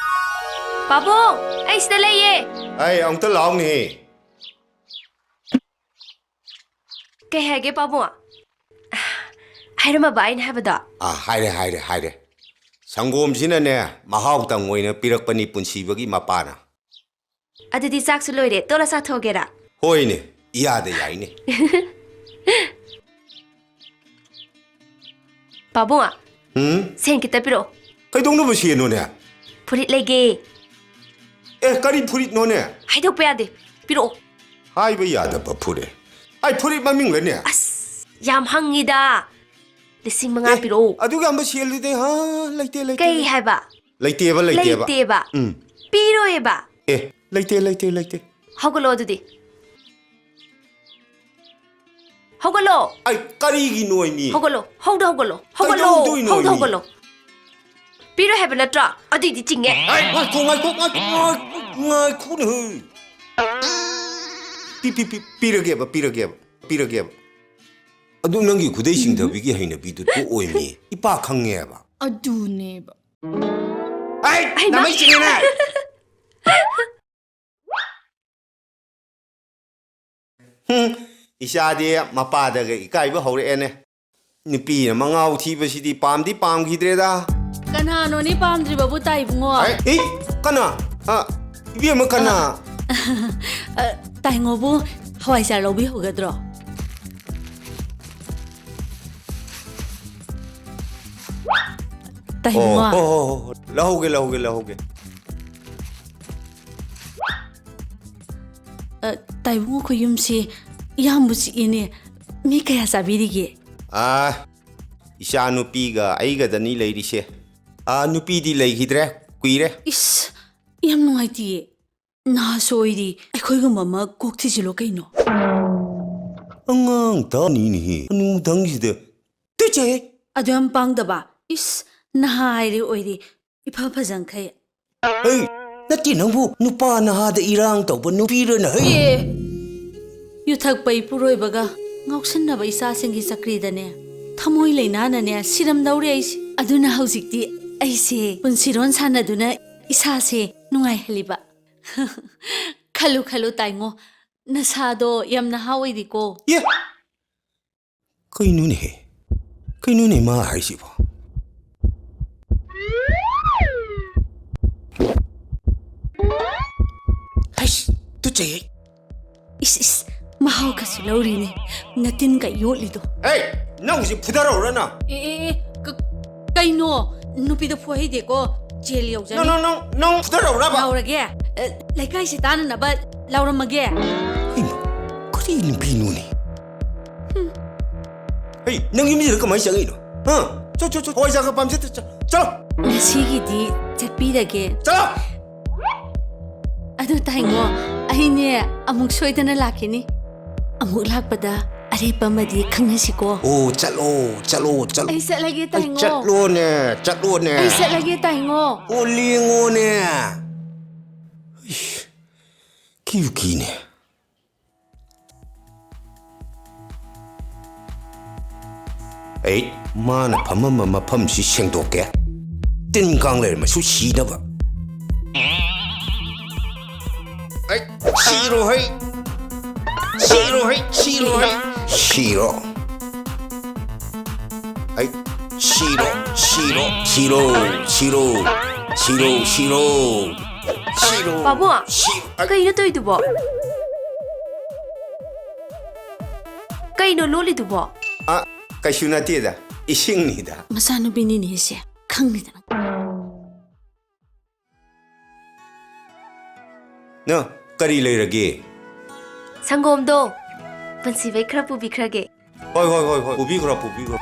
ꯄꯥꯕꯨꯡ, ꯑꯩ ꯁꯤꯗ ꯂꯩꯌꯦ꯫ ꯑꯩ ꯑꯃꯨꯛꯇ ꯂꯥꯛꯑꯣꯅꯦ꯫ ꯀꯩ ꯍꯥꯏꯒꯦ ꯄꯥꯕꯨꯡ? ꯍꯥꯏꯔꯝꯃꯕ ꯑꯩꯅ ꯍꯥꯏꯕꯗꯣ? ꯑꯥ, ꯍꯥꯏꯔꯦ, ꯍꯥꯏꯔꯦ, ꯍꯥꯏꯔꯦ꯫ ꯁꯪꯒꯣꯝꯁꯤꯅꯅꯦ, ꯃꯍꯥꯎꯇꯪ ꯑꯣꯏꯅ ꯄꯤꯔꯛꯄꯅꯤ ꯄꯨꯟꯁꯤꯕꯒꯤ ꯃꯄꯥꯅ꯫ ꯑꯗꯨꯗꯤ ꯆꯥꯛꯁꯨ ꯂꯣꯏꯔꯦ, ꯇꯣꯠꯂ ꯆꯥꯊꯣꯛꯑꯒꯦꯔꯥ? ꯍꯣꯏꯅꯦ, ꯏꯌꯥꯗ ꯌꯥꯏꯅꯦ꯫ ꯄꯥꯕꯨꯡ, ꯎꯝ? ꯁꯦꯟ ꯈꯤꯇ ꯄꯤꯔꯛꯑꯣ꯫ ꯀꯩꯗꯧꯅꯕ ꯁꯦꯟꯅꯣꯅꯦ? ꯐꯨꯔꯤꯠ ꯂꯩꯒꯦ꯫ ꯑꯦ, ꯀꯔꯤ ꯐꯨꯔꯤꯠꯅꯣꯅꯦ? ꯍꯥꯏꯗꯣꯛꯄ ꯌꯥꯗꯦ, ꯄꯤꯔꯛꯑꯣ꯫ ꯍꯥꯏꯕ ꯌꯥꯗꯕ ꯐꯨꯔꯤꯠ? ꯑꯩ ꯐꯨꯔꯤꯠ ꯃꯃꯤꯡꯂꯅꯦ? ꯑꯁ, ꯌꯥꯝ ꯍꯪꯉꯤꯗ꯫ ꯂꯤꯁꯤꯡ ꯃꯉꯥ ꯑꯦ, ꯄꯤꯔꯛꯑꯣ꯫ ꯑꯗꯨꯒꯤ ꯑꯝꯕ ꯁꯦꯜꯗꯨꯗꯤ, ꯍꯥ? ꯂꯩꯇꯦ, ꯂꯩꯇꯦ, ꯀꯩ ꯂꯩꯇꯦ꯫ ꯍꯥꯏꯕ? ꯂꯩꯇꯦꯕ, ꯂꯩꯇꯦꯕ꯫ ꯂꯩꯇꯦꯕ꯫ ꯎꯝ꯫ ꯄꯤꯔꯣꯏꯕ꯫ ꯑꯦ, ꯂꯩꯇꯦ, ꯂꯩꯇꯦ, ꯂꯩꯇꯦ꯫ ꯍꯧꯒꯠꯂꯣ ꯑꯗꯨꯗꯤ꯫ ꯍꯧꯒꯠꯂꯣ꯫ ꯑꯩ ꯀꯔꯤꯒꯤꯅꯣ ꯃꯤ? ꯍꯧꯒꯠꯂꯣ꯫ ꯍꯧꯗ ꯍꯧꯒꯠꯂꯣ꯫ ꯍꯧꯒꯠꯂꯣ꯫ ꯀꯩꯗꯧꯗꯣꯏꯅꯣ ꯍꯧꯗ ꯃꯤ? ꯍꯧꯒꯠꯂꯣ꯫ ꯄꯤꯔꯣꯏ ꯍꯥꯏꯕ ꯅꯠꯇ꯭ꯔꯣ? ꯑꯗꯨꯏꯗꯤ ꯆꯤꯡꯉꯦ꯫ ꯑꯩ ꯉꯥꯏꯈꯣ, ꯉꯥꯏꯈꯣ, ꯉꯥꯏꯈꯣ, ꯉꯥꯏꯈꯣ, ꯉꯥꯏꯈꯣꯅꯦ ꯍꯦ꯫ ꯄꯤ, ꯄꯤ, ꯄꯤ, ꯄꯤꯔꯒꯦꯕ, ꯄꯤꯔꯒꯦꯕ, ꯄꯤꯔꯒꯦꯕ꯫ ꯑꯗꯨ ꯅꯪꯒꯤ ꯈꯨꯗꯩ ꯆꯤꯡꯊꯕꯤꯒꯤ ꯍꯩꯅꯕꯤꯗꯨ ꯇꯣꯛꯑꯣꯏ ꯃꯤ꯫ ꯏꯄꯥ ꯈꯪꯉꯦꯕ꯫ ꯑꯗꯨꯅꯦꯕ꯫ ꯑꯩ ꯍꯩꯃꯥ! ꯅꯃꯩ ꯆꯤꯡꯉꯦꯅꯦ꯫ ꯍꯨꯝ, ꯏꯆꯥꯗꯤ ꯃꯄꯥꯗꯒ ꯏꯀꯥꯏꯕ ꯍꯧꯔꯛꯑꯦꯅꯦ꯫ ꯅꯨꯄꯤꯅ ꯃꯉꯥꯎ ꯊꯤꯕꯁꯤꯗꯤ ꯄꯥꯝꯗꯤ ꯄꯥꯝꯈꯤꯗ꯭ꯔꯦꯗ꯫ ꯀꯅꯥꯅꯣꯅꯦ ꯄꯥꯝꯗ꯭ꯔꯤꯕꯕꯨ, ꯇꯥꯏꯕꯨꯡꯉꯣ? ꯑꯦ, ꯏ, ꯀꯅꯥ? ꯑ, ꯏꯕꯦꯝꯃ, ꯀꯅꯥ? ꯑ, ꯇꯥꯏꯉꯣꯕꯨ ꯍꯋꯥꯏꯖꯥꯔ ꯂꯧꯕꯤꯍꯧꯒꯗ꯭ꯔꯣ? ꯇꯥꯏꯕꯨꯡꯉꯣ꯫ ꯑꯣ, ꯍꯣ, ꯍꯣ, ꯍꯣ, ꯍꯣ꯫ ꯂꯧꯍꯧꯒꯦ, ꯂꯧꯍꯧꯒꯦ, ꯂꯧꯍꯧꯒꯦ꯫ ꯑ, ꯇꯥꯏꯕꯨꯡꯉꯣ, ꯑꯩꯈꯣꯏ ꯌꯨꯝꯁꯤ ꯌꯥꯝꯕꯨ ꯆꯤꯛꯏꯅꯦ꯫ ꯃꯤ ꯀꯌꯥ ꯆꯥꯕꯤꯔꯤꯒꯦ? ꯑꯥ, ꯏꯆꯥ ꯅꯨꯄꯤꯒ ꯑꯩꯒꯗꯅꯤ ꯂꯩꯔꯤꯁꯦ꯫ ꯑꯥ, ꯅꯨꯄꯤꯗꯤ ꯂꯩꯈꯤꯗ꯭ꯔꯦ, ꯀꯨꯏꯔꯦ꯫ ꯏꯁ, ꯌꯥꯝ ꯅꯨꯡꯉꯥꯏꯇꯤꯌꯦ꯫ ꯅꯍꯥꯁꯨ ꯑꯣꯏꯔꯤ, ꯑꯩꯈꯣꯏꯒꯨꯝꯕ ꯑꯃ ꯀꯣꯛ ꯊꯤꯖꯤꯜꯂꯣ ꯀꯩꯅꯣ꯫ ꯑꯉꯥꯡ ꯇꯥꯅꯤꯅꯦꯍꯦ, ꯍꯅꯨꯊꯪꯁꯤꯗ꯫ ꯇꯨꯆꯩ! ꯑꯗꯨ ꯌꯥꯝ ꯄꯥꯡꯗꯕ꯫ ꯏꯁ, ꯅꯍꯥ ꯍꯥꯏꯔꯦ ꯑꯣꯏꯔꯤ, ꯏꯐ ꯐꯖꯪꯈꯩ꯫ ꯍꯩ, ꯅꯠꯇꯦ ꯅꯪꯕꯨ, ꯅꯨꯄꯥ ꯅꯍꯥꯗ ꯏꯔꯥꯡ ꯇꯧꯕ ꯅꯨꯄꯤꯔꯅ ꯍꯩ? ꯑꯦ, ꯌꯨ ꯊꯛꯄ ꯏꯄꯨꯔꯣꯏꯕꯒ ꯉꯥꯎꯁꯤꯟꯅꯕ ꯏꯆꯥꯁꯤꯡꯒꯤ ꯆꯀ꯭ꯔꯤꯗꯅꯦ, ꯊꯃꯣꯏ ꯂꯩꯅꯥꯅꯅꯦ ꯁꯤꯔꯝꯗꯧꯔꯦ ꯑꯩꯁꯦ꯫ ꯑꯗꯨꯅ ꯍꯧꯖꯤꯛꯇꯤ ꯑꯩꯁꯦ ꯄꯨꯟꯁꯤꯔꯣꯟ ꯁꯥꯟꯅꯗꯨꯅ ꯏꯁꯥꯁꯦ ꯅꯨꯡꯉꯥꯏꯍꯜꯂꯤꯕ꯫ ꯈꯜꯂꯨ ꯈꯜꯂꯨ ꯇꯥꯏꯉꯣ, ꯅꯁꯥꯗꯣ ꯌꯥꯝ ꯅꯍꯥ ꯑꯣꯏꯔꯤꯀꯣ꯫ ꯌꯦ! ꯀꯩꯅꯣꯅꯦꯍꯦ? ꯀꯩꯅꯣꯅꯦ ꯃꯥ ꯍꯥꯏꯁꯤꯕꯣ? ꯍꯩꯁ, ꯇꯨꯆꯩꯍꯦ꯫ ꯏꯁ, ꯏꯁ, ꯃꯍꯥꯎ ꯈꯔꯁꯨ ꯂꯧꯔꯤꯅꯦ, ꯅꯇꯤꯟꯒ ꯌꯣꯠꯂꯤꯗꯣ꯫ ꯑꯦ, ꯅꯪ ꯍꯧꯖꯤꯛ ꯐꯨꯗꯔꯧꯔ ꯅꯪ? ꯑꯦ, ꯑꯦ, ꯑꯦ, ꯀ-, ꯀꯩꯅꯣ? ꯅꯨꯄꯤꯗ ꯐꯨꯍꯩꯗꯦꯀꯣ, ꯖꯦꯜ ꯌꯧꯖꯅꯤ꯫ ꯅꯪ, ꯅꯪ, ꯅꯪ, ꯅꯪ ꯐꯨꯗꯔꯧꯔꯕ? ꯂꯥꯎꯔꯒꯦ? ꯑꯦ, ꯂꯩꯀꯥꯏꯁꯦ ꯇꯥꯅꯅꯕ ꯂꯥꯎꯔꯝꯃꯒꯦ꯫ ꯍꯩꯃꯥ, ꯀꯔꯤ ꯅꯨꯄꯤꯅꯣꯅꯦ? ꯍꯩ, ꯅꯪ ꯌꯨꯝꯁꯤꯗ ꯀꯃꯥꯏꯅ ꯆꯪꯉꯛꯏꯅꯣ? ꯍꯥ? ꯆꯣ, ꯆꯣ, ꯆꯣ, ꯍꯋꯥꯏꯖꯥꯔꯒ ꯄꯥꯝꯖꯗ꯭ꯔꯦ, ꯆꯣ, ꯆꯠꯂꯣ꯫ ꯉꯁꯤꯒꯤꯗꯤ ꯆꯠꯄꯤꯔꯒꯦ꯫ ꯆꯠꯂꯣ꯫ ꯑꯗꯨ ꯇꯥꯏꯉꯣ, ꯑꯩꯅꯦ ꯑꯃꯨꯛ ꯁꯣꯏꯗꯅ ꯂꯥꯛꯈꯤꯅꯤ꯫ ꯑꯃꯨꯛ ꯂꯥꯛꯄꯗ ꯑꯔꯦꯞꯄ ꯑꯃꯗꯤ ꯈꯪꯅꯁꯤꯀꯣ꯫ ꯑꯣ, ꯆꯠꯂꯣ, ꯆꯠꯂꯣ, ꯆꯠꯂꯣ꯫ ꯑꯩ ꯆꯠꯂꯒꯦ ꯑꯩ ꯇꯥꯏꯉꯣ꯫ ꯆꯠꯂꯣꯅꯦ, ꯆꯠꯂꯣꯅꯦ꯫ ꯑꯩ ꯆꯠꯂꯒꯦ ꯇꯥꯏꯉꯣ꯫ ꯑꯣ, ꯂꯦꯡꯉꯣꯅꯦ꯫ ꯏꯁ, ꯀꯤꯕꯨ ꯀꯤꯅꯦ꯫ ꯑꯩ ꯃꯥꯅ ꯐꯝꯃꯝꯕ ꯃꯐꯝꯁꯤ ꯁꯦꯡꯗꯣꯛꯀꯦ꯫ ꯇꯤꯟ ꯀꯥꯡ ꯂꯩꯔꯝꯃꯁꯨ ꯁꯤꯅꯕ꯫ ꯑꯩ ꯁꯤꯔꯣ ꯍꯩ꯫ ꯁꯤꯔꯣ ꯍꯩ, ꯁꯤꯔꯣ ꯍꯩ꯫ ꯁꯤꯔꯣ꯫ ꯑꯩ ꯁꯤꯔꯣ, ꯁꯤꯔꯣ, ꯁꯤꯔꯣ, ꯁꯤꯔꯣ, ꯁꯤꯔꯣ, ꯁꯤꯔꯣ꯫ ꯁꯤꯔꯣ꯫ ꯄꯥꯕꯨꯡ, ꯁꯤ-, ꯑꯩ ꯀꯩꯅꯣ ꯇꯧꯔꯤꯗꯨꯕꯣ? ꯀꯩꯅꯣ ꯂꯣꯜꯂꯤꯗꯨꯕꯣ? ꯑ, ꯀꯩꯁꯨ ꯅꯠꯇꯦꯗ, ꯏꯁꯤꯡꯅꯤꯗ꯫ ꯃꯆꯥꯅꯨꯄꯤꯅꯤꯅꯦ ꯁꯦ, ꯈꯪꯅꯤꯗꯅ꯫ ꯅ, ꯀꯔꯤ ꯂꯩꯔꯒꯦ? ꯁꯪꯒꯣꯝꯗꯣ ꯄꯨꯟꯁꯤꯕꯩ ꯈꯔ ꯄꯨꯕꯤꯈ꯭ꯔꯒꯦ꯫ ꯍꯣꯏ, ꯍꯣꯏ, ꯍꯣꯏ, ꯍꯣꯏ, ꯄꯨꯕꯤꯈ꯭ꯔꯣ, ꯄꯨꯕꯤꯈ꯭ꯔꯣ꯫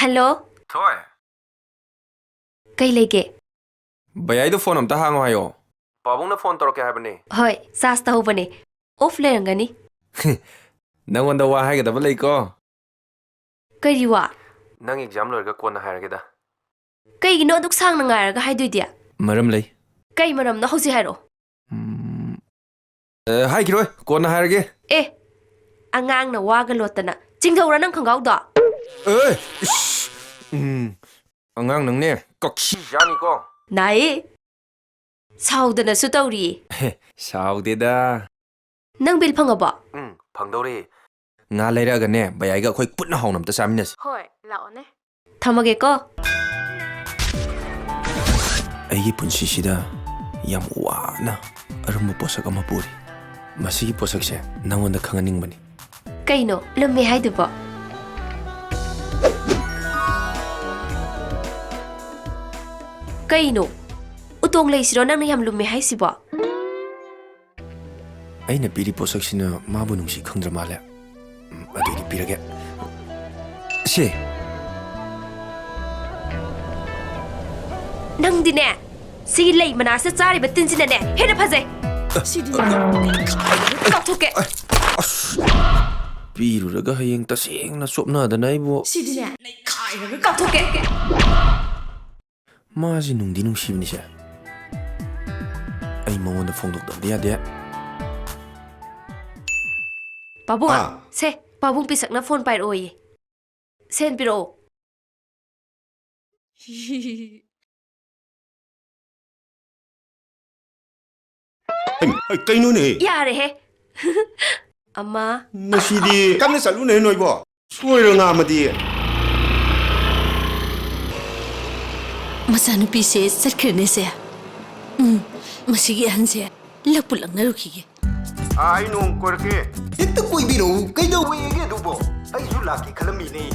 ꯍꯜꯂꯣ꯫ ꯊꯣꯏ꯫ ꯀꯩ ꯂꯩꯒꯦ? ꯕꯌꯥꯏꯗꯣ ꯐꯣꯟ ꯑꯝꯇ ꯍꯥꯡꯉꯣ ꯍꯥꯏꯌꯣ꯫ ꯄꯥꯕꯨꯡꯅ ꯐꯣꯟ ꯇꯧꯔꯛꯀꯦ ꯍꯥꯏꯕꯅꯦ꯫ ꯍꯣꯏ, ꯆꯥꯔꯖ ꯇꯧꯍꯧꯕꯅꯦ꯫ ꯑꯣꯐ ꯂꯩꯔꯝꯒꯅꯤ꯫ ꯅꯪꯉꯣꯟꯗ ꯋꯥ ꯍꯥꯏꯒꯗꯕ ꯂꯩꯀꯣ꯫ ꯀꯔꯤ ꯋꯥ? ꯅꯪ ꯑꯦꯛꯖꯥꯝ ꯂꯣꯏꯔꯒ ꯀꯣꯟꯅ ꯍꯥꯏꯔꯒꯦꯗ꯫ ꯀꯩꯒꯤꯅꯣ ꯑꯗꯨꯛ ꯁꯥꯡꯅ ꯉꯥꯏꯔꯒ ꯍꯥꯏꯗꯣꯏꯗꯤ? ꯃꯔꯝ ꯂꯩ꯫ ꯀꯩ ꯃꯔꯝꯅꯣ? ꯍꯧꯖꯤꯛ ꯍꯥꯏꯔꯛꯑꯣ꯫ ꯎꯝ, ꯑꯦ, ꯍꯥꯏꯈꯤꯔꯣꯏ, ꯀꯣꯟꯅ ꯍꯥꯏꯔꯒꯦ꯫ ꯑꯦ, ꯑꯉꯥꯡꯅ ꯋꯥꯒ ꯂꯣꯠꯇꯅ꯫ ꯆꯤꯡꯊꯧꯔ ꯅꯪ ꯈꯪꯒꯥꯎꯗꯣ? ꯑꯦ, ꯏꯁ, ꯎꯝ, ꯑꯉꯥꯡ ꯅꯪꯅꯦ, ꯀꯛꯁꯤ ꯌꯥꯅꯤꯀꯣ꯫ ꯅꯥꯏ꯫ ꯁꯥꯎꯗꯅꯁꯨ ꯇꯧꯔꯤꯌꯦ꯫ ꯁꯥꯎꯗꯦꯗ꯫ ꯅꯪ ꯕꯤꯜ ꯐꯪꯉꯕꯣ? ꯎꯝ, ꯐꯪꯗꯧꯔꯦ꯫ ꯉꯥ ꯂꯩꯔꯛꯑꯒꯅꯦ, ꯕꯌꯥꯏꯒ ꯑꯩꯈꯣꯏ ꯄꯨꯟꯅ ꯍꯥꯎꯅ ꯑꯝꯇ ꯆꯥꯃꯤꯟꯅꯁꯤ꯫ ꯍꯣꯏ, ꯂꯥꯛꯑꯣꯅꯦ꯫ ꯊꯝꯃꯒꯦꯀꯣ꯫ ꯑꯩꯒꯤ ꯄꯨꯟꯁꯤꯁꯤꯗ ꯌꯥꯝ ꯋꯥꯅ ꯑꯔꯨꯝꯕ ꯄꯣꯠꯁꯛ ꯑꯃ ꯄꯨꯔꯤ꯫ ꯃꯁꯤꯒꯤ ꯄꯣꯠꯁꯛꯁꯦ ꯅꯪꯉꯣꯟꯗ ꯈꯪꯍꯟꯅꯤꯡꯕꯅꯤ꯫ ꯀꯩꯅꯣ ꯂꯨꯝꯃꯦ ꯍꯥꯏꯗꯨꯕꯣ? ꯀꯩꯅꯣ? ꯎꯇꯣꯡ ꯂꯩꯁꯤꯔꯣ ꯅꯪꯅ ꯌꯥꯝ ꯂꯨꯝꯃꯦ ꯍꯥꯏꯁꯤꯕꯣ? ꯑꯩꯅ ꯄꯤꯔꯤ ꯄꯣꯠꯁꯛꯁꯤꯅ ꯃꯥꯕꯨ ꯅꯨꯡꯁꯤ ꯈꯪꯗ꯭ꯔ ꯃꯥꯜꯂꯦ꯫ ꯎꯝ, ꯑꯗꯨꯗꯤ ꯄꯤꯔꯒꯦ꯫ ꯁꯦ꯫ ꯅꯪꯗꯤꯅꯦ, ꯁꯤꯒꯤ ꯂꯩ ꯃꯅꯥꯁꯤꯗ ꯆꯥꯔꯤꯕ ꯇꯤꯟꯁꯤꯅꯅꯦ ꯍꯦꯟꯅ ꯐꯖꯩ꯫ ꯁꯤꯗꯤꯅꯦ, ꯀꯥꯎꯊꯣꯛꯀꯦ꯫ ꯑꯁ! ꯄꯤꯔꯨꯔꯒ ꯍꯌꯦꯡ ꯇꯁꯦꯡꯅ ꯆꯣꯞꯅꯗꯅ ꯑꯩꯕꯨ꯫ ꯁꯤꯗꯤꯅꯦ, ꯅꯩꯈꯥꯏꯔꯒ ꯀꯥꯎꯊꯣꯛꯀꯦ꯫ ꯃꯥꯁꯤ ꯅꯨꯡꯗꯤ ꯅꯨꯡꯁꯤꯕꯅꯤꯁꯦ꯫ ꯑꯩ ꯃꯉꯣꯟꯗ ꯐꯣꯡꯗꯣꯛꯇꯕꯗꯤ ꯌꯥꯗꯦ꯫ ꯄꯥꯕꯨꯡ, ꯑꯥ꯫ ꯁꯦ, ꯄꯥꯕꯨꯡ ꯄꯤꯁꯛꯅ ꯐꯣꯟ ꯄꯥꯏꯔꯛꯑꯣꯌꯦ꯫ ꯁꯦꯟ ꯄꯤꯔꯛꯑꯣ꯫ ꯍꯩꯃꯥ, ꯍꯩ, ꯀꯩꯅꯣꯅꯦ? ꯌꯥꯔꯦꯍꯦ꯫ ꯑꯃ꯫ ꯃꯁꯤꯗꯤ ꯀꯟꯅ ꯆꯠꯂꯨꯅꯦ ꯅꯣꯏꯕꯣ꯫ ꯁꯣꯏꯔ ꯉꯥꯝꯃꯗꯤ꯫ ꯃꯆꯥꯅꯨꯄꯤꯁꯦ ꯆꯠꯈ꯭ꯔꯦꯅꯦ, ꯁꯦ꯫ ꯎꯝ, ꯃꯁꯤꯒꯤ ꯑꯍꯟꯁꯦ ꯂꯛꯄꯨ ꯂꯛꯅꯔꯨꯈꯤꯒꯦ꯫ ꯑꯥ, ꯑꯩ ꯅꯣꯡ ꯀꯣꯏꯔꯛꯀꯦ꯫ ꯍꯦꯛꯇ ꯀꯣꯏꯕꯤꯔꯛꯎ, ꯀꯩꯗꯧꯋꯦꯒꯦ ꯑꯗꯨꯕꯣ? ꯑꯩꯁꯨ ꯂꯥꯛꯀꯦ ꯈꯜꯂꯝꯃꯤꯅꯦ꯫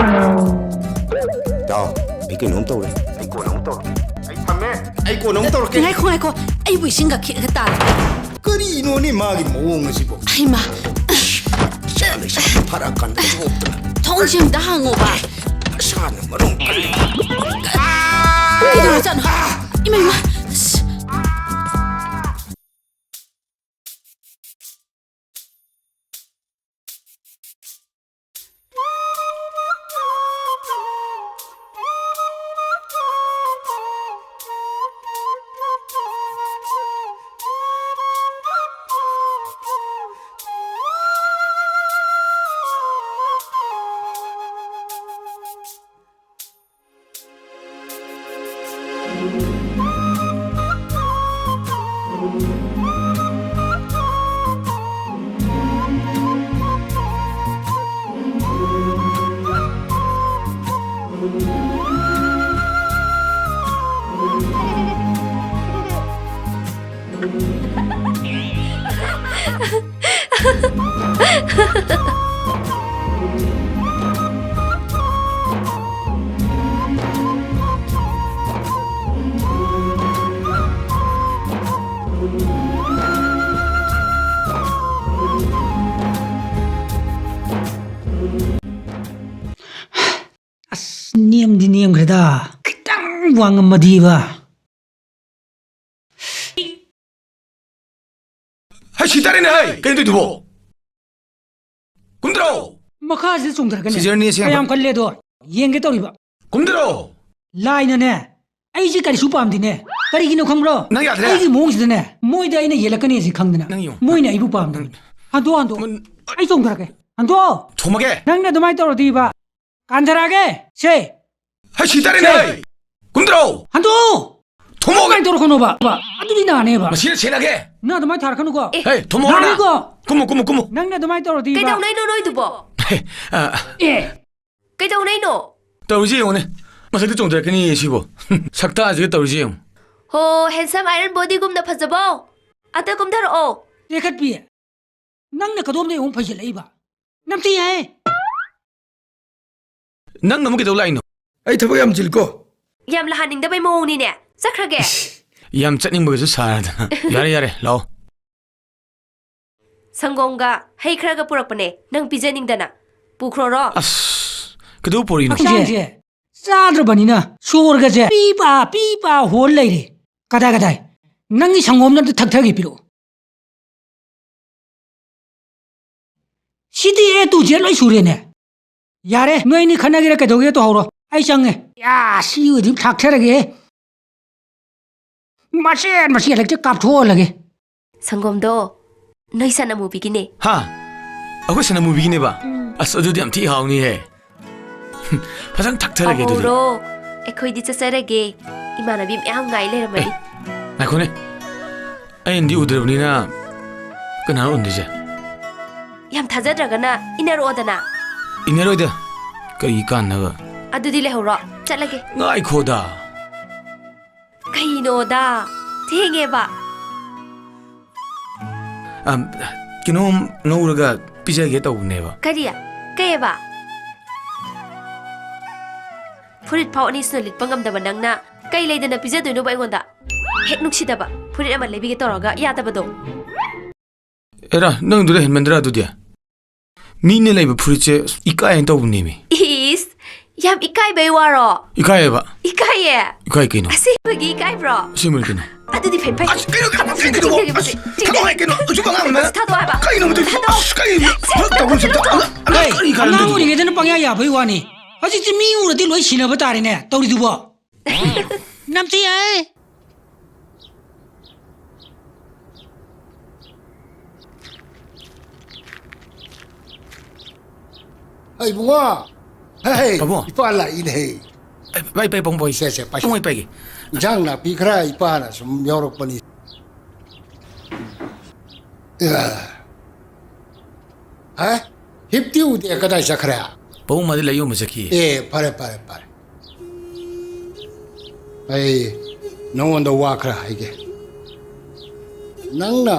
ꯏꯇꯥꯎ, ꯑꯩ ꯀꯩꯅꯣꯝ ꯇꯧꯔꯦ꯫ ꯑꯩ ꯀꯣꯟꯅ ꯑꯃꯨꯛ ꯇꯧꯔꯛꯀꯦ꯫ ꯑꯩ ꯊꯝꯃꯦ꯫ ꯑꯩ ꯀꯣꯟꯅ ꯑꯃꯨꯛ ꯇꯧꯔꯛꯀꯦ꯫ ꯉꯥꯏꯈꯣ, ꯉꯥꯏꯈꯣ꯫ ꯑꯩꯕꯨ ꯏꯁꯤꯡꯒ ꯈꯤꯛꯑꯒ ꯇꯥꯜꯂꯦ꯫ ꯀꯔꯤꯅꯣꯅꯦ ꯃꯥꯒꯤ ꯃꯑꯣꯡ ꯑꯁꯤꯕꯣ? ꯍꯩꯃꯥ! ꯏꯆꯥ ꯂꯩꯁꯥꯕꯤ ꯐꯥꯔꯛꯑꯀꯥꯟꯗ ꯊꯣꯛꯇꯅ꯫ ꯊꯣꯡꯁꯦ ꯑꯝꯇ ꯍꯥꯡꯉꯣꯕ꯫ ꯑꯁ, ꯅꯨꯄꯥꯅ ꯃꯔꯣꯟ ꯀꯜꯂꯤ꯫ ꯀꯩꯗꯧꯔꯖꯥꯠꯅꯣ? ꯏꯃꯥ, ꯏꯃꯥ! ꯑꯁ! ꯑꯁ, ꯅꯦꯝꯗꯤ ꯅꯦꯝꯈ꯭ꯔꯦꯗ꯫ ꯈꯤꯇꯪ ꯋꯥꯡꯉꯝꯃꯗꯤꯕ꯫ ꯍꯩ, ꯁꯤ ꯇꯥꯔꯦꯅꯦ, ꯍꯩ! ꯀꯩꯅꯣ ꯇꯧꯏꯗꯨꯕꯣ? ꯀꯨꯝꯗ꯭ꯔꯣ? ꯃꯈꯥꯁꯤꯗ ꯆꯣꯡꯊꯔꯛꯀꯅꯤ꯫ ꯁꯤꯖꯔꯅꯤ ꯑꯁꯦꯡꯕ꯫ ꯀꯌꯥꯝ ꯀꯜꯂꯦꯗꯣ ꯌꯦꯡꯒꯦ ꯇꯧꯔꯤꯕ꯫ ꯀꯨꯝꯗ꯭ꯔꯣ? ꯂꯥꯏꯅꯅꯦ, ꯑꯩꯁꯦ ꯀꯔꯤꯁꯨ ꯄꯥꯝꯗꯦꯅꯦ꯫ ꯀꯔꯤꯒꯤꯅꯣ ꯈꯪꯕ꯭ꯔꯣ? ꯅꯪ ꯌꯥꯗ꯭ꯔꯦ꯫ ꯑꯩꯒꯤ ꯃꯑꯣꯡꯁꯤꯗꯅꯦ, ꯃꯣꯏꯗ ꯑꯩꯅ ꯌꯦꯜꯂꯛꯀꯅꯤ ꯁꯤ ꯈꯪꯗꯅ, ꯅꯪ ꯌꯦꯡꯉꯨ꯫ ꯃꯣꯏꯅ ꯑꯩꯕꯨ ꯄꯥꯝꯗꯕꯅꯤ꯫ ꯅꯪ ꯍꯟꯗꯣꯛ, ꯍꯟꯗꯣꯛ꯫ ꯃꯨꯟ-, ꯑꯩ ꯆꯣꯡꯊꯔꯛꯀꯦ꯫ ꯍꯟꯗꯣꯛ꯫ ꯊꯣꯝꯃꯒꯦ꯫ ꯅꯪꯅ ꯑꯗꯨꯃꯥꯏꯅ ꯇꯧꯔꯗꯤꯕ, ꯀꯥꯟꯊꯔꯛꯑꯒꯦ꯫ ꯁꯦ꯫ ꯍꯩ, ꯁꯤ ꯇꯥꯔꯦꯅꯦ, ꯁꯦ꯫ ꯍꯩ! ꯀꯨꯝꯗ꯭ꯔꯣ? ꯍꯟꯗꯣꯛ꯫ ꯊꯣꯝꯃꯣ꯫ ꯑꯗꯨꯃꯥꯏꯅ ꯇꯧꯔꯛꯀꯅꯣꯕ꯫ ꯑꯗꯨꯗꯤ ꯅꯥꯅꯦꯕ꯫ ꯃꯁꯤꯅ ꯁꯦꯟꯅꯒꯦ꯫ ꯅꯪ ꯑꯗꯨꯃꯥꯏꯅ ꯊꯥꯔꯛꯀꯅꯨꯀꯣ꯫ ꯑꯦ꯫ ꯊꯣꯝꯃꯣ, ꯅꯥꯅꯤꯀꯣ꯫ ꯀꯨꯝꯃꯣ, ꯀꯨꯝꯃꯣ, ꯀꯨꯝꯃꯣ꯫ ꯅꯪꯅ ꯑꯗꯨꯃꯥꯏꯅ ꯇꯧꯔꯗꯤꯕ꯫ ꯀꯩꯗꯧꯅꯩꯅꯣ ꯅꯣꯏꯗꯨꯕꯣ? ꯍꯦ, ꯑ, ꯑꯦ꯫ ꯀꯩꯗꯧꯅꯩꯅꯣ? ꯇꯧꯔꯤꯁꯤ ꯌꯦꯡꯉꯨꯅꯦ꯫ ꯃꯊꯛꯇ ꯆꯣꯡꯊꯔꯛꯀꯅꯤ ꯁꯤꯕꯣ꯫ ꯁꯛꯇꯥꯁꯤꯒ ꯇꯧꯔꯤꯁꯤ ꯌꯦꯡꯉꯨ꯫ ꯍꯣ, handsome iron bodyꯒꯨꯝꯅ ꯐꯖꯕꯧ꯫ ꯑꯝꯇ ꯀꯨꯝꯊꯔꯛꯑꯣ꯫ ꯇꯦꯛꯈꯠꯄꯤ, ꯅꯪꯅ ꯀꯗꯣꯝꯗꯩ ꯑꯃꯨꯛ ꯐꯩꯖꯤꯜꯂꯛꯏꯕ? ꯅꯝꯊꯤ ꯍꯥꯏ꯫ ꯅꯪꯅ ꯑꯃꯨꯛ ꯀꯩꯗꯧ ꯂꯥꯛꯏꯅꯣ? ꯑꯩ ꯊꯕꯛ ꯌꯥꯝ ꯆꯤꯜꯂꯤꯀꯣ꯫ ꯌꯥꯝ ꯂꯥꯛꯍꯟꯅꯤꯡꯗꯕꯩ ꯃꯑꯣꯡꯅꯤꯅꯦ꯫ ꯆꯠꯈ꯭ꯔꯒꯦ꯫ ꯏꯁ, ꯌꯥꯝ ꯆꯠꯅꯤꯡꯕꯒꯁꯨ ꯁꯥꯔꯗꯅ꯫ ꯌꯥꯔꯦ, ꯌꯥꯔꯦ, ꯂꯥꯛꯑꯣ꯫ ꯁꯪꯒꯣꯝꯒ ꯍꯩ ꯈꯔꯒ ꯄꯨꯔꯛꯄꯅꯦ, ꯅꯪ ꯄꯤꯖꯅꯤꯡꯗꯅ꯫ ꯄꯨꯈ꯭ꯔꯣꯔꯣ? ꯑꯁ, ꯀꯩꯗꯧ ꯄꯣꯔꯤꯅꯣ? ꯍꯛꯆꯥꯡꯁꯦ ꯆꯥꯗ꯭ꯔꯕꯅꯤꯅ ꯁꯣꯔꯒꯁꯦ ꯄꯤ ꯄꯥ, ꯄꯤ ꯄꯥ ꯍꯣꯟ ꯂꯩꯔꯦ꯫ ꯀꯗꯥꯏ, ꯀꯗꯥꯏ? ꯅꯪꯒꯤ ꯁꯪꯒꯣꯝꯗꯣ ꯑꯝꯇ ꯊꯛꯊꯒꯦ ꯄꯤꯔꯛꯑꯣ꯫ ꯁꯤꯗꯤ A to Z ꯂꯣꯏ ꯁꯨꯔꯦꯅꯦ꯫ ꯌꯥꯔꯦ, ꯅꯣꯏ ꯑꯅꯤ ꯈꯠꯅꯒꯦꯔꯥ ꯀꯩꯗꯧꯒꯦ ꯇꯧꯍꯧꯔꯣ, ꯑꯩ ꯆꯪꯉꯦ꯫ ꯌꯥ, ꯁꯤ ꯑꯣꯏꯗꯤ ꯊꯥꯛꯊꯔꯒꯦ꯫ ꯃꯆꯦꯠ ꯃꯆꯦꯠ ꯍꯦꯛꯇ ꯀꯥꯞꯊꯣꯛꯍꯜꯂꯒꯦ꯫ ꯁꯪꯒꯣꯝꯗꯣ ꯅꯣꯏ ꯁꯟ ꯑꯃꯨꯕꯤꯒꯤꯅꯦ꯫ ꯍꯥ? ꯑꯩꯈꯣꯏ ꯁꯟ ꯑꯃꯨꯕꯤꯒꯤꯅꯦꯕ? ꯎꯝ꯫ ꯑꯁ, ꯑꯗꯨꯗꯤ ꯌꯥꯝ ꯊꯤ ꯍꯥꯎꯅꯤꯍꯦ꯫ ꯐꯖꯅ ꯊꯛꯊꯔꯒꯦ ꯑꯗꯨꯗꯤ꯫ ꯍꯧꯔꯣ, ꯑꯩꯈꯣꯏꯗꯤ ꯆꯠꯆꯔꯒꯦ꯫ ꯏꯃꯥꯟꯅꯕꯤ ꯃꯌꯥꯝ ꯉꯥꯏ ꯂꯩꯔꯝꯃꯅꯤ꯫ ꯑꯦ, ꯉꯥꯏꯈꯣꯅꯦ꯫ ꯑꯩꯅꯗꯤ ꯎꯗ꯭ꯔꯕꯅꯤꯅ ꯀꯅꯥꯅꯣ ꯎꯅꯗꯣꯏꯁꯦ? ꯌꯥꯝ ꯊꯥꯖꯗ꯭ꯔꯒꯅ ꯏꯟꯅꯔꯛꯑꯣꯗꯅ꯫ ꯏꯟꯅꯔꯣꯏꯗ꯫ ꯀꯔꯤ ꯀꯥꯟꯅꯕ? ꯑꯗꯨꯗꯤ ꯂꯩꯍꯧꯔꯣ, ꯆꯠꯂꯒꯦ꯫ ꯉꯥꯏꯈꯣꯗ꯫ ꯀꯩꯅꯣꯗ? ꯊꯦꯡꯉꯦꯕ꯫ ꯑꯝ, ꯀꯩꯅꯣꯝ ꯉꯧꯔꯒ ꯄꯤꯖꯒꯦ ꯇꯧꯕꯅꯦꯕ꯫ ꯀꯔꯤ? ꯀꯩꯑꯕ? ꯐꯨꯔꯤꯠ ꯐꯥꯎ ꯑꯅꯤꯁꯨꯅ ꯂꯤꯠꯄ ꯉꯝꯗꯕ ꯅꯪꯅ ꯀꯩ ꯂꯩꯗꯅ ꯄꯤꯖꯗꯣꯏꯅꯣꯕ ꯑꯩꯉꯣꯟꯗ? ꯍꯦꯛ ꯅꯨꯡꯁꯤꯗꯕ, ꯐꯨꯔꯤꯠ ꯑꯃ ꯂꯩꯕꯤꯒꯦ ꯇꯧꯔꯒ ꯌꯥꯗꯕꯗꯣ꯫ ꯑꯦꯔꯥ, ꯅꯪꯗꯨꯗ ꯍꯦꯟꯃꯟꯗ꯭ꯔꯥ ꯑꯗꯨꯗꯤ? ꯃꯤꯅ ꯂꯩꯕ ꯐꯨꯔꯤꯠꯁꯦ ꯏꯀꯥꯏꯅ ꯇꯧꯕꯅꯦꯃꯤ꯫ ꯏꯁ, ꯌꯥꯝ ꯏꯀꯥꯏꯕꯩ ꯋꯥꯔꯣ? ꯏꯀꯥꯏꯌꯦꯕ꯫ ꯏꯀꯥꯏꯌꯦ? ꯏꯀꯥꯏ ꯀꯩꯅꯣ? ꯑꯁꯦꯡꯕꯒꯤ ꯏꯀꯥꯏꯕ꯭ꯔꯣ? ꯑꯁꯦꯡꯕꯅꯤ ꯀꯩꯅꯣ꯫ ꯑꯗꯨꯗꯤ ꯐꯩ, ꯐꯩ꯫ ꯑꯁ, ꯀꯩꯅꯣ, ꯀꯩꯅꯣ, ꯀꯩꯅꯣ, ꯀꯩꯅꯣ, ꯆꯤꯡꯊꯒꯦ, ꯆꯤꯡꯊꯒꯦ, ꯊꯥꯗꯣꯛꯑꯣ ꯍꯥꯏ ꯀꯩꯅꯣ? ꯍꯧꯖꯤꯛ ꯑꯉꯥꯡ ꯑꯃ ꯊꯥꯗꯣꯛꯑꯣ ꯍꯥꯏꯕ꯫ ꯀꯩꯅꯣ ꯃꯗꯨ? ꯊꯥꯗꯣꯛꯑꯣ꯫ ꯑꯁ, ꯀꯩꯅꯣ? ꯁꯦ, ꯁꯦ, ꯊꯕꯛ ꯇꯧꯐꯝ ꯁꯦ, ꯊꯣꯛꯇ-, ꯊꯥꯗꯣꯛꯑꯣ꯫ ꯑꯉꯥꯡ ꯀꯔꯤ ꯈꯔ ꯑꯉꯥꯡ ꯅꯠꯇ꯭ꯔꯤꯕꯣ? ꯑꯣꯏꯔꯤꯉꯩꯗꯅ ꯄꯪꯌꯥ ꯌꯥꯕꯩ ꯋꯥꯅꯤ꯫ ꯍꯧꯖꯤꯛꯇꯤ ꯃꯤ ꯎꯔꯗꯤ ꯂꯣꯏ ꯁꯤꯟꯅꯕ ꯇꯥꯔꯦꯅꯦ, ꯇꯧꯔꯤꯗꯨꯕꯣ꯫ ꯅꯝꯊꯤ ꯍꯥꯏ꯫ ꯍꯩ, ꯏꯕꯨꯡꯉꯣ! ꯍꯩ, ꯍꯩ, ꯄꯥꯕꯨꯡ꯫ ꯏꯄꯥ ꯂꯥꯛꯏꯅꯦ, ꯍꯩ꯫ ꯑꯦ, ꯄꯥꯏ, ꯄꯥꯏ, ꯄꯥꯕꯨꯡ, ꯄꯥꯏ꯫ ꯁꯦ, ꯁꯦ, ꯄꯥꯏ꯫ ꯄꯥꯕꯨꯡ, ꯑꯩ ꯄꯥꯏꯒꯦ꯫ ꯏꯟꯖꯥꯡ ꯅꯥꯄꯤ ꯈꯔ ꯏꯄꯥꯅ ꯁꯨꯝ ꯌꯥꯎꯔꯛꯄꯅꯤ꯫ ꯑꯦ꯫ ꯍꯥ? ꯍꯤꯞꯇꯤ ꯎꯗꯦ, ꯀꯗꯥꯏ ꯆꯠꯈ꯭ꯔꯦ? ꯄꯥꯕꯨꯡ, ꯃꯥꯗꯤ ꯂꯥꯏ ꯌꯣꯟꯕ ꯆꯠꯈꯤꯌꯦ꯫ ꯑꯦ, ꯐꯔꯦ, ꯐꯔꯦ, ꯐꯔꯦ꯫ ꯑꯩ ꯅꯉꯣꯟꯗ ꯋꯥ ꯈꯔ ꯍꯥꯏꯒꯦ꯫ ꯅꯪꯅ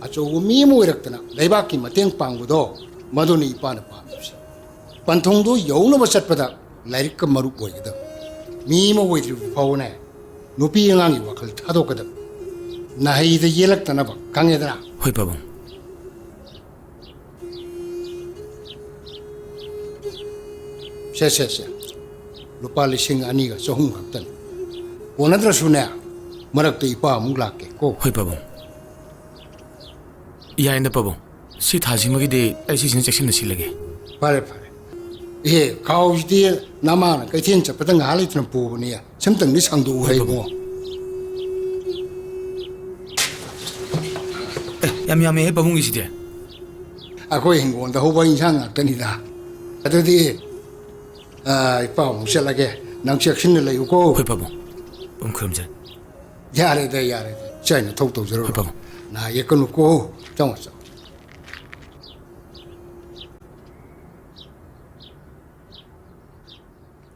ꯑꯆꯧꯕ ꯃꯤ ꯑꯃ ꯑꯣꯏꯔꯛꯇꯅ ꯂꯩꯕꯥꯛꯀꯤ ꯃꯇꯦꯡ ꯄꯥꯡꯕꯗꯣ, ꯃꯗꯨꯅꯤ ꯏꯄꯥꯅ ꯄꯥꯝꯃꯤꯕꯁꯦ꯫ ꯄꯟꯊꯨꯡꯗꯣ ꯌꯧꯅꯕ ꯆꯠꯄꯗ ꯂꯥꯏꯔꯤꯛꯀ ꯃꯔꯨꯞ ꯑꯣꯏꯒꯗꯕ꯫ ꯃꯤ ꯑꯃ ꯑꯣꯏꯗ꯭ꯔꯤꯕ ꯐꯥꯎꯕꯅꯦ, ꯅꯨꯄꯤ ꯑꯉꯥꯡꯒꯤ ꯋꯥꯈꯜ ꯊꯥꯗꯣꯛꯀꯗꯕ꯫ ꯅꯥꯍꯩꯗ ꯌꯦꯜꯂꯛꯇꯅꯕ, ꯈꯪꯉꯦꯗꯅ? ꯍꯣꯏ, ꯄꯥꯕꯨꯡ꯫ ꯁꯦ, ꯁꯦ, ꯁꯦ꯫ ꯂꯨꯄꯥ ꯂꯤꯁꯤꯡ ꯑꯅꯤꯒ ꯆꯍꯨꯝ ꯈꯛꯇꯅꯤ꯫ ꯀꯣꯟꯅꯗ꯭ꯔꯁꯨꯅꯦ, ꯃꯔꯛꯇ ꯏꯄꯥ ꯑꯃꯨꯛ ꯂꯥꯛꯀꯦ ꯀꯣ꯫ ꯍꯣꯏ, ꯄꯥꯕꯨꯡ꯫ ꯌꯥꯏꯅ, ꯄꯥꯕꯨꯡ꯫ ꯁꯤ ꯊꯥꯁꯤꯃꯒꯤꯗꯤ ꯑꯩ ꯁꯤꯁꯤꯅ ꯆꯦꯛꯁꯤꯟꯅ ꯁꯤꯜꯂꯒꯦ꯫ ꯐꯔꯦ, ꯐꯔꯦ꯫ ꯑꯦ, ꯈꯥꯎꯁꯤꯗꯤ ꯅꯃꯥꯅ ꯀꯩꯊꯦꯜ ꯆꯠꯄꯗ ꯉꯥꯏꯍꯥꯛ ꯂꯩꯇꯅ ꯄꯨꯕꯅꯤ꯫ ꯁꯤꯝꯇꯪꯗꯤ ꯁꯥꯡꯗꯣꯛꯎ ꯍꯩ, ꯏꯕꯨꯡꯉꯣ꯫ ꯑꯦ, ꯌꯥꯝ ꯌꯥꯝꯃꯦꯍꯦ ꯄꯥꯕꯨꯡꯒꯤꯁꯤꯗꯤ꯫ ꯑꯩꯈꯣꯏ ꯍꯤꯡꯒꯣꯜꯗ ꯍꯧꯕ ꯏꯟꯁꯥꯡ ꯉꯥꯛꯇꯅꯤꯗ꯫ ꯑꯗꯨꯗꯤ, ꯑ, ꯏꯄꯥ ꯑꯃꯨꯛ ꯆꯠꯂꯒꯦ꯫ ꯅꯪ ꯆꯦꯛꯁꯤꯟꯅ ꯂꯩꯌꯨꯀꯣ꯫ ꯍꯣꯏ ꯄꯥꯕꯨꯡ꯫ ꯄꯥꯕꯨꯡ ꯈꯨꯔꯨꯝꯖꯔꯦ꯫ ꯌꯥꯔꯦꯗ, ꯌꯥꯔꯦꯗ꯫ ꯏꯆꯥ ꯅꯊꯧ ꯇꯧꯖꯔꯨꯔꯣ꯫ ꯍꯣꯏ ꯄꯥꯕꯨꯡ꯫ ꯅꯥ ꯌꯦꯛꯀꯅꯨꯀꯣ꯫ ꯆꯪꯉꯣ, ꯆꯪꯉꯣ꯫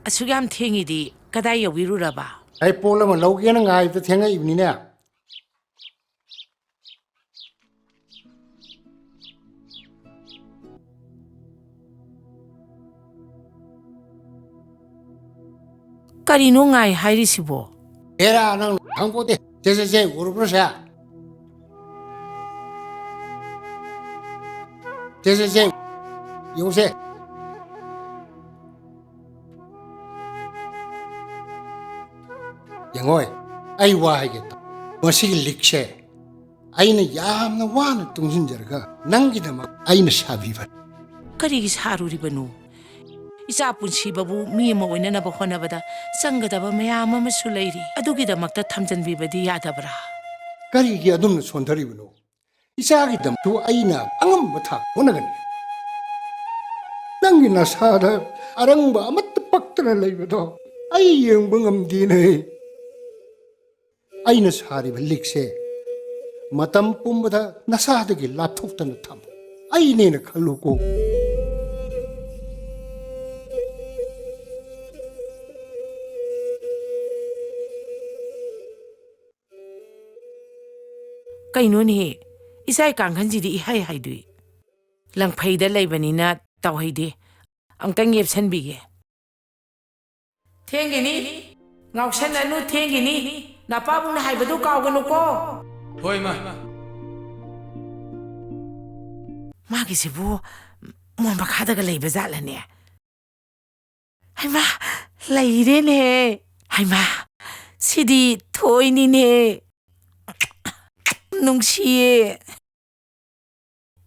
ꯑꯁꯨꯛ ꯌꯥꯝ ꯊꯦꯡꯉꯤꯗꯤ ꯀꯗꯥꯏ ꯌꯧꯕꯤꯔꯨꯔꯕ? ꯑꯩ ꯄꯣꯠ ꯑꯃ ꯂꯧꯒꯦꯅ ꯉꯥꯏꯕꯗ ꯊꯦꯡꯉꯛꯏꯕꯅꯤꯅꯦ꯫ ꯀꯔꯤꯅꯣ ꯉꯥꯏ ꯍꯥꯏꯔꯤꯁꯤꯕꯣ? ꯍꯦꯔꯥ, ꯅꯪ ꯈꯪꯄꯣꯠꯇꯦ꯫ ꯁꯦ, ꯁꯦ, ꯁꯦ, ꯎꯔꯕ꯭ꯔꯣ ꯁꯦ? ꯁꯦ, ꯁꯦ, ꯁꯦ, ꯌꯦꯡꯉꯨꯁꯦ꯫ ꯌꯦꯡꯉꯣꯏ, ꯑꯩ ꯋꯥ ꯍꯥꯏꯒꯦ ꯇꯥꯎ꯫ ꯃꯁꯤꯒꯤ ꯂꯤꯛꯁꯦ ꯑꯩꯅ ꯌꯥꯝꯅ ꯋꯥꯅ ꯇꯨꯡꯁꯤꯟꯖꯔꯒ ꯅꯪꯒꯤꯗꯃꯛ ꯑꯩꯅ ꯁꯥꯕꯤꯕꯅꯤ꯫ ꯀꯔꯤꯒꯤ ꯁꯥꯔꯨꯔꯤꯕꯅꯣ? ꯏꯆꯥ ꯄꯨꯟꯁꯤꯕꯕꯨ ꯃꯤ ꯑꯃ ꯑꯣꯏꯅꯅꯕ ꯍꯣꯠꯅꯕꯗ ꯆꯪꯒꯗꯕ ꯃꯌꯥꯝ ꯑꯃꯁꯨ ꯂꯩꯔꯤ꯫ ꯑꯗꯨꯒꯤꯗꯃꯛꯇ ꯊꯝꯖꯤꯟꯕꯤꯕꯗꯤ ꯌꯥꯗꯕ꯭ꯔꯥ? ꯀꯔꯤꯒꯤ ꯑꯗꯨꯝꯅ ꯁꯣꯟꯊꯔꯤꯕꯅꯣ? ꯏꯆꯥꯒꯤꯗꯃꯛꯇꯨ ꯑꯩꯅ ꯑꯉꯝꯕ ꯊꯥꯛ ꯍꯣꯠꯅꯒꯅꯤ꯫ ꯅꯪꯒꯤ ꯅꯁꯥꯗ ꯑꯔꯪꯕ ꯑꯃꯠꯇ ꯄꯛꯇꯅ ꯂꯩꯕꯗꯣ ꯑꯩ ꯌꯦꯡꯕ ꯉꯝꯗꯦꯅꯦ꯫ ꯑꯩꯅ ꯁꯥꯔꯤꯕ ꯂꯤꯛꯁꯦ ꯃꯇꯝ ꯄꯨꯝꯕꯗ ꯅꯁꯥꯗꯒꯤ ꯂꯥꯞꯊꯣꯛꯇꯅ ꯊꯝꯃꯨ꯫ ꯑꯩꯅꯦꯅ ꯈꯜꯂꯨꯀꯣ꯫ ꯀꯩꯅꯣꯅꯦꯍꯦ, ꯏꯆꯥꯏ ꯀꯥꯡꯈꯟꯁꯤꯗꯤ ꯏꯍꯥꯏ ꯍꯥꯏꯗꯣꯛꯏ꯫ ꯂꯪꯐꯩꯗ ꯂꯩꯕꯅꯤꯅ ꯇꯧꯍꯩꯗꯦ꯫ ꯑꯃꯨꯛꯇꯪ ꯌꯦꯞꯁꯟꯕꯤꯒꯦ꯫ ꯊꯦꯡꯒꯤꯅꯤ, ꯉꯥꯎꯁꯟꯅꯅꯨ, ꯊꯦꯡꯒꯤꯅꯤ꯫ ꯅꯄꯥꯕꯨꯡꯅ ꯍꯥꯏꯕꯗꯨ ꯀꯥꯎꯒꯅꯨꯀꯣ꯫ ꯍꯣꯏ, ꯏꯃꯥ꯫ ꯃꯥꯒꯤꯁꯤꯕꯨ ꯃꯣꯟ ꯃꯈꯥꯗꯒ ꯂꯩꯕ ꯖꯥꯠꯂꯅꯦ? ꯍꯩꯃꯥ, ꯂꯩꯔꯦꯅꯦ꯫ ꯍꯩꯃꯥ, ꯁꯤꯗꯤ ꯊꯣꯏꯅꯤꯅꯦ꯫ ꯅꯨꯡꯁꯤꯌꯦ꯫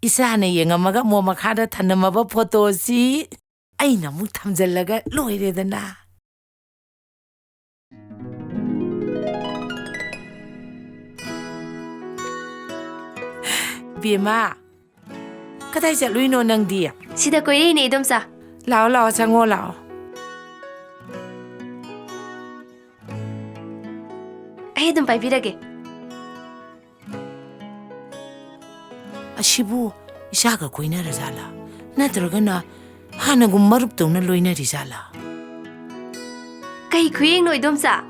ꯏꯆꯥꯅ ꯌꯦꯡꯉꯝꯃꯒ ꯃꯣ ꯃꯈꯥꯗ ꯊꯅꯝꯃꯕ ꯐꯣꯇꯣꯁꯤ ꯑꯩꯅ ꯑꯃꯨꯛ ꯊꯝꯖꯜꯂꯒ ꯂꯣꯏꯔꯦꯗꯅ꯫ ꯕꯦꯝꯃ, ꯀꯗꯥꯏ ꯆꯠꯂꯨꯏꯅꯣ ꯅꯪꯗꯤ? ꯁꯤꯗ ꯀꯣꯏꯔꯛꯏꯅꯦ, ꯏꯗꯣꯝꯆꯥ꯫ ꯂꯥꯛꯑꯣ, ꯂꯥꯛꯑꯣ, ꯆꯪꯉꯣ, ꯂꯥꯛꯑꯣ꯫ ꯑꯩ ꯑꯗꯨꯝ ꯄꯥꯏꯕꯤꯔꯒꯦ꯫ ꯑꯁꯤꯕꯨ ꯏꯆꯥꯒ ꯀꯣꯏꯅꯔꯖꯥꯠꯂꯥ? ꯅꯠꯇ꯭ꯔꯒꯅ ꯍꯥꯟꯅꯒꯨꯝ ꯃꯔꯨꯞꯇꯧꯅ ꯂꯣꯏꯅꯔꯤꯖꯥꯠꯂꯥ? ꯀꯩ ꯈꯨꯌꯦꯡꯅꯣ, ꯏꯗꯣꯝꯆꯥ?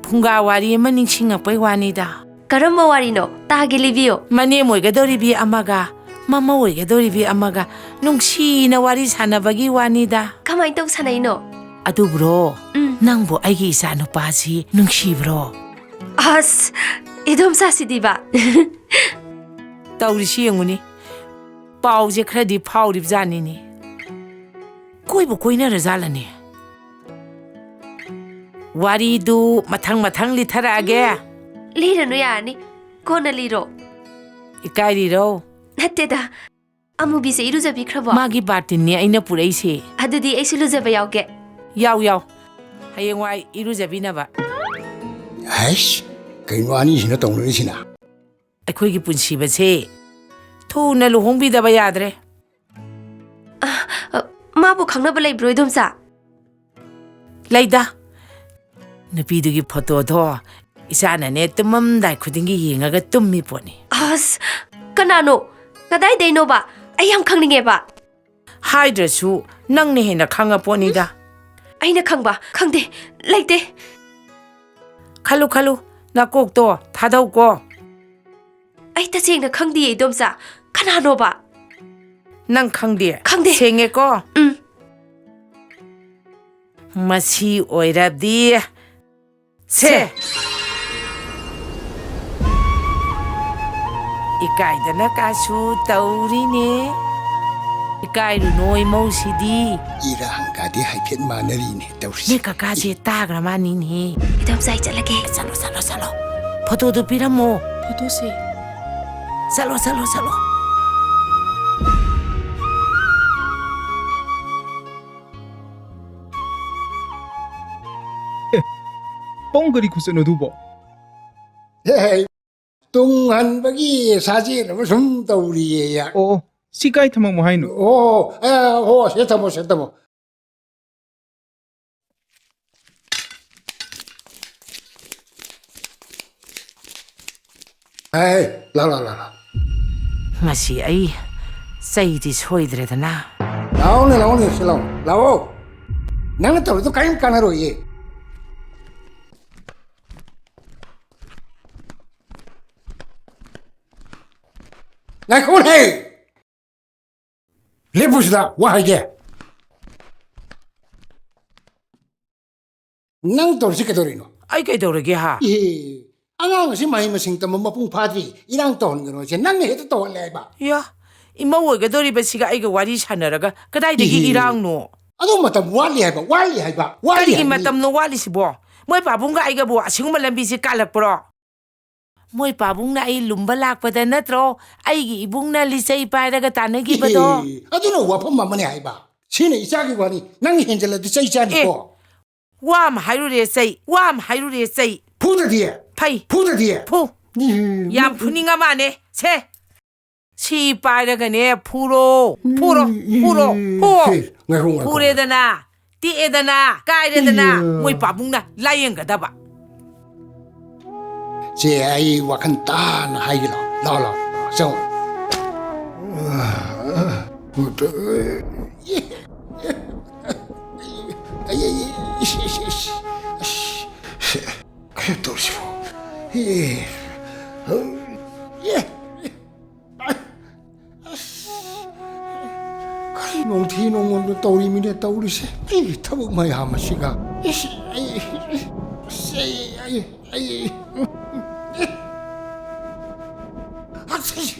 ꯐꯨꯡꯒꯥ ꯋꯥꯔꯤ ꯑꯃ ꯅꯤꯡꯁꯤꯡꯉꯛꯄꯩ ꯋꯥꯅꯤꯗ꯫ ꯀꯔꯝꯕ ꯋꯥꯔꯤꯅꯣ? ꯇꯥꯒꯦ, ꯂꯤꯕꯤꯌꯣ꯫ ꯃꯅꯦꯝ ꯑꯣꯏꯒꯗꯧꯔꯤꯕꯤ ꯑꯃꯒ ꯃꯃꯧ ꯑꯣꯏꯒꯗꯧꯔꯤꯕꯤ ꯑꯃꯒ ꯅꯨꯡꯁꯤꯅ ꯋꯥꯔꯤ ꯁꯥꯟꯅꯕꯒꯤ ꯋꯥꯅꯤꯗ꯫ ꯀꯃꯥꯏꯅ ꯇꯧ ꯁꯥꯟꯅꯩꯅꯣ? ꯑꯗꯨꯕꯨꯔꯣ, ꯎꯝ꯫ ꯅꯪꯕꯨ ꯑꯩꯒꯤ ꯏꯆꯥ ꯅꯨꯄꯥꯁꯤ ꯅꯨꯡꯁꯤꯕ꯭ꯔꯣ? ꯑꯁ, ꯏꯗꯣꯝꯆꯥꯁꯤꯗꯤꯕ꯫ ꯇꯧꯔꯤꯁꯤ ꯌꯦꯡꯉꯨꯅꯦ, ꯄꯥꯎꯁꯦ ꯈꯔꯗꯤ ꯐꯥꯎꯔꯤꯕꯖꯥꯠꯅꯤꯅꯦ꯫ ꯀꯣꯏꯕꯨ ꯀꯣꯏꯅꯔꯖꯥꯠꯂꯅꯦ? ꯋꯥꯔꯤꯗꯨ ꯃꯊꯪ ꯃꯊꯪ ꯂꯤꯊꯔꯛꯑꯒꯦ꯫ ꯂꯤꯔꯅꯨ, ꯌꯥꯔꯅꯤ, ꯀꯣꯟꯅ ꯂꯤꯔꯣ꯫ ꯏꯀꯥꯏꯔꯤꯔꯣ? ꯅꯠꯇꯦꯗ, ꯑꯃꯨꯕꯤꯁꯦ ꯏꯔꯨꯖꯕꯤꯈ꯭ꯔꯕꯣ? ꯃꯥꯒꯤ ꯕꯥꯔꯇꯤꯟꯅꯦ ꯑꯩꯅ ꯄꯨꯔꯛꯏꯁꯦ꯫ ꯑꯗꯨꯗꯤ ꯑꯩꯁꯨ ꯂꯨꯖꯕ ꯌꯥꯎꯒꯦ꯫ ꯌꯥꯎ, ꯌꯥꯎ, ꯍꯌꯦꯡꯋꯥꯏ ꯏꯔꯨꯖꯕꯤꯅꯕ꯫ ꯍꯩꯁ, ꯀꯩꯅꯣ ꯑꯅꯤꯁꯤꯅ ꯇꯧꯅꯔꯤꯁꯤꯅ? ꯑꯩꯈꯣꯏꯒꯤ ꯄꯨꯟꯁꯤꯕꯁꯦ ꯊꯨꯅ ꯂꯨꯍꯣꯡꯕꯤꯗꯕ ꯌꯥꯗ꯭ꯔꯦ꯫ ꯑ, ꯑ, ꯃꯥꯕꯨ ꯈꯪꯅꯕ ꯂꯩꯕ꯭ꯔꯣ, ꯏꯗꯣꯝꯆꯥ? ꯂꯩꯗ꯫ ꯅꯨꯄꯤꯗꯨꯒꯤ ꯐꯣꯇꯣꯗꯣ ꯏꯆꯥꯅꯅꯦ ꯇꯨꯝꯃꯝꯗꯥꯏ ꯈꯨꯗꯤꯡꯒꯤ ꯌꯦꯡꯉꯒ ꯇꯨꯝꯃꯤ ꯄꯣꯠꯅꯤ꯫ ꯑꯁ, ꯀꯅꯥꯅꯣ? ꯀꯗꯥꯏꯗꯩꯅꯣꯕ? ꯑꯩ ꯌꯥꯝ ꯈꯪꯅꯤꯡꯉꯦꯕ꯫ ꯍꯥꯏꯗ꯭ꯔꯁꯨ ꯅꯪꯅ ꯍꯦꯟꯅ ꯈꯪꯉ ꯄꯣꯠꯅꯤꯗ꯫ ꯑꯩꯅ ꯈꯪꯕ? ꯈꯪꯗꯦ, ꯂꯩꯇꯦ꯫ ꯈꯜꯂꯨ, ꯈꯜꯂꯨ, ꯅꯀꯣꯛꯇꯣ ꯊꯥꯗꯧꯀꯣ꯫ ꯑꯩ ꯇꯁꯦꯡꯅ ꯈꯪꯗꯤꯌꯦ, ꯏꯗꯣꯝꯆꯥ꯫ ꯀꯅꯥꯅꯣꯕ? ꯅꯪ ꯈꯪꯗꯦ? ꯈꯪꯗꯦ꯫ ꯁꯦꯡꯉꯦꯀꯣ? ꯎꯝ꯫ ꯃꯁꯤ ꯑꯣꯏꯔꯗꯤ ꯁꯦ꯫ ꯏꯀꯥꯏꯗꯅ ꯀꯥꯁꯨ ꯇꯧꯔꯤꯅꯦ꯫ ꯀꯥꯏꯔꯨꯅꯣ ꯏꯃꯧꯁꯤꯗꯤ꯫ ꯏꯔꯥꯡꯒꯗꯤ ꯍꯥꯏꯐꯦꯠ ꯃꯥꯟꯅꯔꯤꯅꯦ ꯇꯧꯔꯤꯁꯦ꯫ ꯅꯣꯏ ꯀꯀꯥꯁꯦ ꯇꯥꯈ꯭ꯔ ꯃꯥꯅꯤꯅꯦ꯫ ꯏꯗꯣꯝꯆꯥ, ꯑꯩ ꯆꯠꯂꯒꯦ꯫ ꯆꯠꯂꯣ, ꯆꯠꯂꯣ, ꯆꯠꯂꯣ꯫ ꯐꯣꯇꯣꯗꯨ ꯄꯤꯔꯝꯃꯣ꯫ ꯐꯣꯇꯣꯁꯦ꯫ ꯆꯠꯂꯣ, ꯆꯠꯂꯣ, ꯆꯠꯂꯣ꯫ ꯑꯦ, ꯄꯥꯕꯨꯡ ꯀꯔꯤ ꯈꯨꯆꯠꯅꯣ ꯑꯗꯨꯕꯣ? ꯍꯦ, ꯍꯦ, ꯇꯨꯡꯍꯟꯕꯒꯤ ꯁꯥꯖꯦꯜ ꯑꯃ ꯁꯨꯝ ꯇꯧꯔꯤꯌꯦ꯫ ꯑꯣ, ꯑꯣ, ꯁꯤ ꯀꯥꯏ ꯊꯝꯃꯝꯃꯣ ꯍꯥꯏꯅꯣ? ꯑꯣ, ꯑꯦ, ꯍꯣ, ꯁꯤꯗ ꯊꯝꯃꯣ, ꯁꯤꯗ ꯊꯝꯃꯣ꯫ ꯑꯦ, ꯂꯥꯎ, ꯂꯥꯎ, ꯂꯥꯎ, ꯂꯥꯎ꯫ ꯉꯁꯤ ꯑꯩ ꯆꯩꯗꯤ ꯁꯣꯏꯗ꯭ꯔꯦꯗꯅ꯫ ꯂꯥꯎꯅꯦ, ꯂꯥꯎꯅꯦ, ꯁꯤ ꯂꯥꯎ, ꯂꯥꯛꯑꯣ꯫ ꯅꯪꯅ ꯇꯧꯔꯤꯗꯣ ꯀꯔꯤꯝ ꯀꯥꯟꯅꯔꯣꯏꯌꯦ꯫ ꯉꯥꯏꯈꯣꯅꯦ! ꯂꯦꯞꯄꯨ ꯁꯤꯗ, ꯋꯥ ꯍꯥꯏꯒꯦ꯫ ꯅꯪ ꯇꯧꯔꯤꯁꯤ ꯀꯩꯗꯧꯔꯤꯅꯣ? ꯑꯩ ꯀꯩꯗꯧꯔꯒꯦ ꯍꯥ? ꯏꯍꯦ, ꯑꯉꯥꯡ ꯑꯁꯤ ꯃꯍꯩ ꯃꯁꯤꯡ ꯇꯝꯕ ꯃꯄꯨꯡ ꯐꯥꯗ꯭ꯔꯤ, ꯏꯔꯥꯡ ꯇꯧꯍꯟꯒꯅꯨ ꯍꯥꯏꯁꯦ ꯅꯪꯅ ꯍꯦꯛꯇ ꯇꯧꯍꯜꯂꯦ ꯍꯥꯏꯕ꯫ ꯌꯥ, ꯏꯃꯧ ꯑꯣꯏꯒꯗꯧꯔꯤꯕꯁꯤꯒ ꯑꯩꯒ ꯋꯥꯔꯤ ꯁꯥꯟꯅꯔꯒ ꯀꯗꯥꯏꯗꯒꯤ ꯏꯍꯦ꯫ ꯏꯔꯥꯡꯅꯣ? ꯑꯗꯣ ꯃꯇꯝ ꯋꯥꯠꯂꯤ ꯍꯥꯏꯕ, ꯋꯥꯠꯂꯤ ꯍꯥꯏꯕ, ꯋꯥꯠꯂꯤ ꯀꯔꯤꯒꯤ ꯍꯥꯏꯕꯅꯤ꯫ ꯃꯇꯝꯅꯣ ꯋꯥꯠꯂꯤꯁꯤꯕꯣ? ꯃꯣꯏ ꯄꯥꯕꯨꯡꯒ ꯑꯩꯒꯕꯨ ꯑꯁꯤꯒꯨꯝꯕ ꯂꯝꯕꯤꯁꯦ ꯀꯥꯜꯂꯛꯄ꯭ꯔꯣ? ꯃꯣꯏ ꯄꯥꯕꯨꯡꯅ ꯑꯩ ꯂꯨꯝꯕ ꯂꯥꯛꯄꯗ ꯅꯠꯇ꯭ꯔꯣ ꯑꯩꯒꯤ ꯏꯕꯨꯡꯅ ꯂꯤꯆꯩ ꯄꯥꯏꯔꯒ ꯇꯥꯟꯅꯈꯤꯕꯗꯣ? ꯏꯍꯦ, ꯑꯗꯨꯅ ꯋꯥꯐꯝ ꯑꯃꯅꯤ ꯍꯥꯏꯕ꯫ ꯁꯤꯅ ꯏꯆꯥꯒꯤ ꯋꯥꯅꯤ, ꯅꯪ ꯍꯦꯟꯖꯜꯂꯗꯤ ꯆꯩ ꯆꯥꯅꯤꯀꯣ꯫ ꯑꯦ, ꯋꯥ ꯑꯃ ꯍꯥꯏꯔꯨꯔꯦ ꯆꯩ, ꯋꯥ ꯑꯃ ꯍꯥꯏꯔꯨꯔꯦ ꯆꯩ꯫ ꯐꯨꯗꯗꯤ? ꯐꯩ꯫ ꯐꯨꯗꯗꯤ? ꯐꯨ꯫ ꯏꯍꯦ, ꯌꯥꯝ ꯅꯪ ꯐꯨꯅꯤꯡꯉ ꯃꯥꯅꯦ꯫ ꯁꯦ, ꯁꯤ ꯄꯥꯏꯔꯒꯅꯦ ꯐꯨꯔꯣ, ꯐꯨꯔꯣ, ꯐꯨꯔꯣ, ꯐꯨꯔꯣ꯫ ꯁꯦ, ꯉꯥꯏꯈꯣ, ꯉꯥꯏꯈꯣ. ꯐꯨꯔꯦꯗꯅ, ꯇꯦꯛꯑꯦꯗꯅ, ꯀꯥꯏꯔꯦꯗꯅ, ꯏꯌꯥ꯫ ꯃꯣꯏ ꯄꯥꯕꯨꯡꯅ ꯂꯥꯏꯌꯦꯡꯒꯗꯕ꯫ ꯁꯦ, ꯑꯩ ꯋꯥꯈꯜ ꯇꯥꯅ ꯍꯥꯏꯒꯦ ꯂꯥꯎ꯫ ꯂꯥꯎ, ꯂꯥꯎ, ꯆꯪꯉꯣ꯫ ꯑꯩ, ꯑꯩ, ꯑꯩ, ꯏꯁ, ꯏꯁ, ꯏꯁ, ꯑꯁ, ꯀꯩꯅꯣ ꯇꯧꯔꯤꯁꯤꯕꯣ? ꯑꯦ, ꯑꯦ꯫ ꯑꯁ, ꯀꯔꯤ ꯅꯣꯡꯊꯤ ꯅꯣꯡꯃꯪꯗ ꯇꯧꯔꯤꯃꯤꯅꯦ ꯇꯧꯔꯤꯁꯦ? ꯑꯩꯒꯤ ꯊꯕꯛ ꯃꯌꯥꯝ ꯑꯁꯤꯒ꯫ ꯏꯁ, ꯑꯩ, ꯑꯁ, ꯑꯩ, ꯑꯩ, ꯑꯩ, ꯑꯁ, ꯑꯩ,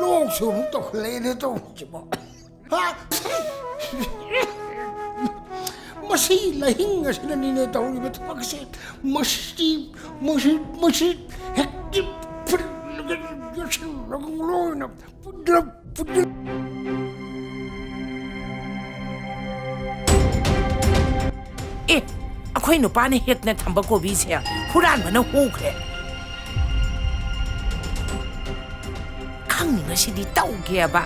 ꯂꯣꯛꯁꯨ ꯑꯃꯨꯛ ꯇꯧꯈꯠꯂꯛꯑꯦꯅꯦ ꯇꯧꯔꯤꯁꯤꯕꯣ꯫ ꯍꯥ? ꯃꯁꯤ ꯂꯥꯏꯍꯤꯡ ꯑꯁꯤꯅꯅꯤꯅꯦ ꯇꯧꯔꯤꯕ ꯊꯕꯛꯁꯦ꯫ ꯃꯁꯤ, ꯃꯁꯤ, ꯃꯁꯤ ꯍꯦꯛꯇ ꯐꯨꯜꯂꯒ ꯌꯣꯠꯁꯤꯜꯂꯒ ꯂꯣꯏꯅ ꯐꯨꯜꯂ, ꯐꯨꯜꯂ꯫ ꯑꯦ, ꯑꯩꯈꯣꯏ ꯅꯨꯄꯥꯅ ꯍꯦꯛꯅ ꯊꯝꯕ ꯀꯣꯕꯤꯁꯦ ꯍꯨꯔꯥꯟꯕꯅ ꯍꯨꯈ꯭ꯔꯦ꯫ ꯈꯪꯅꯤꯡꯉꯁꯤꯗꯤ ꯇꯧꯒꯦꯕ꯫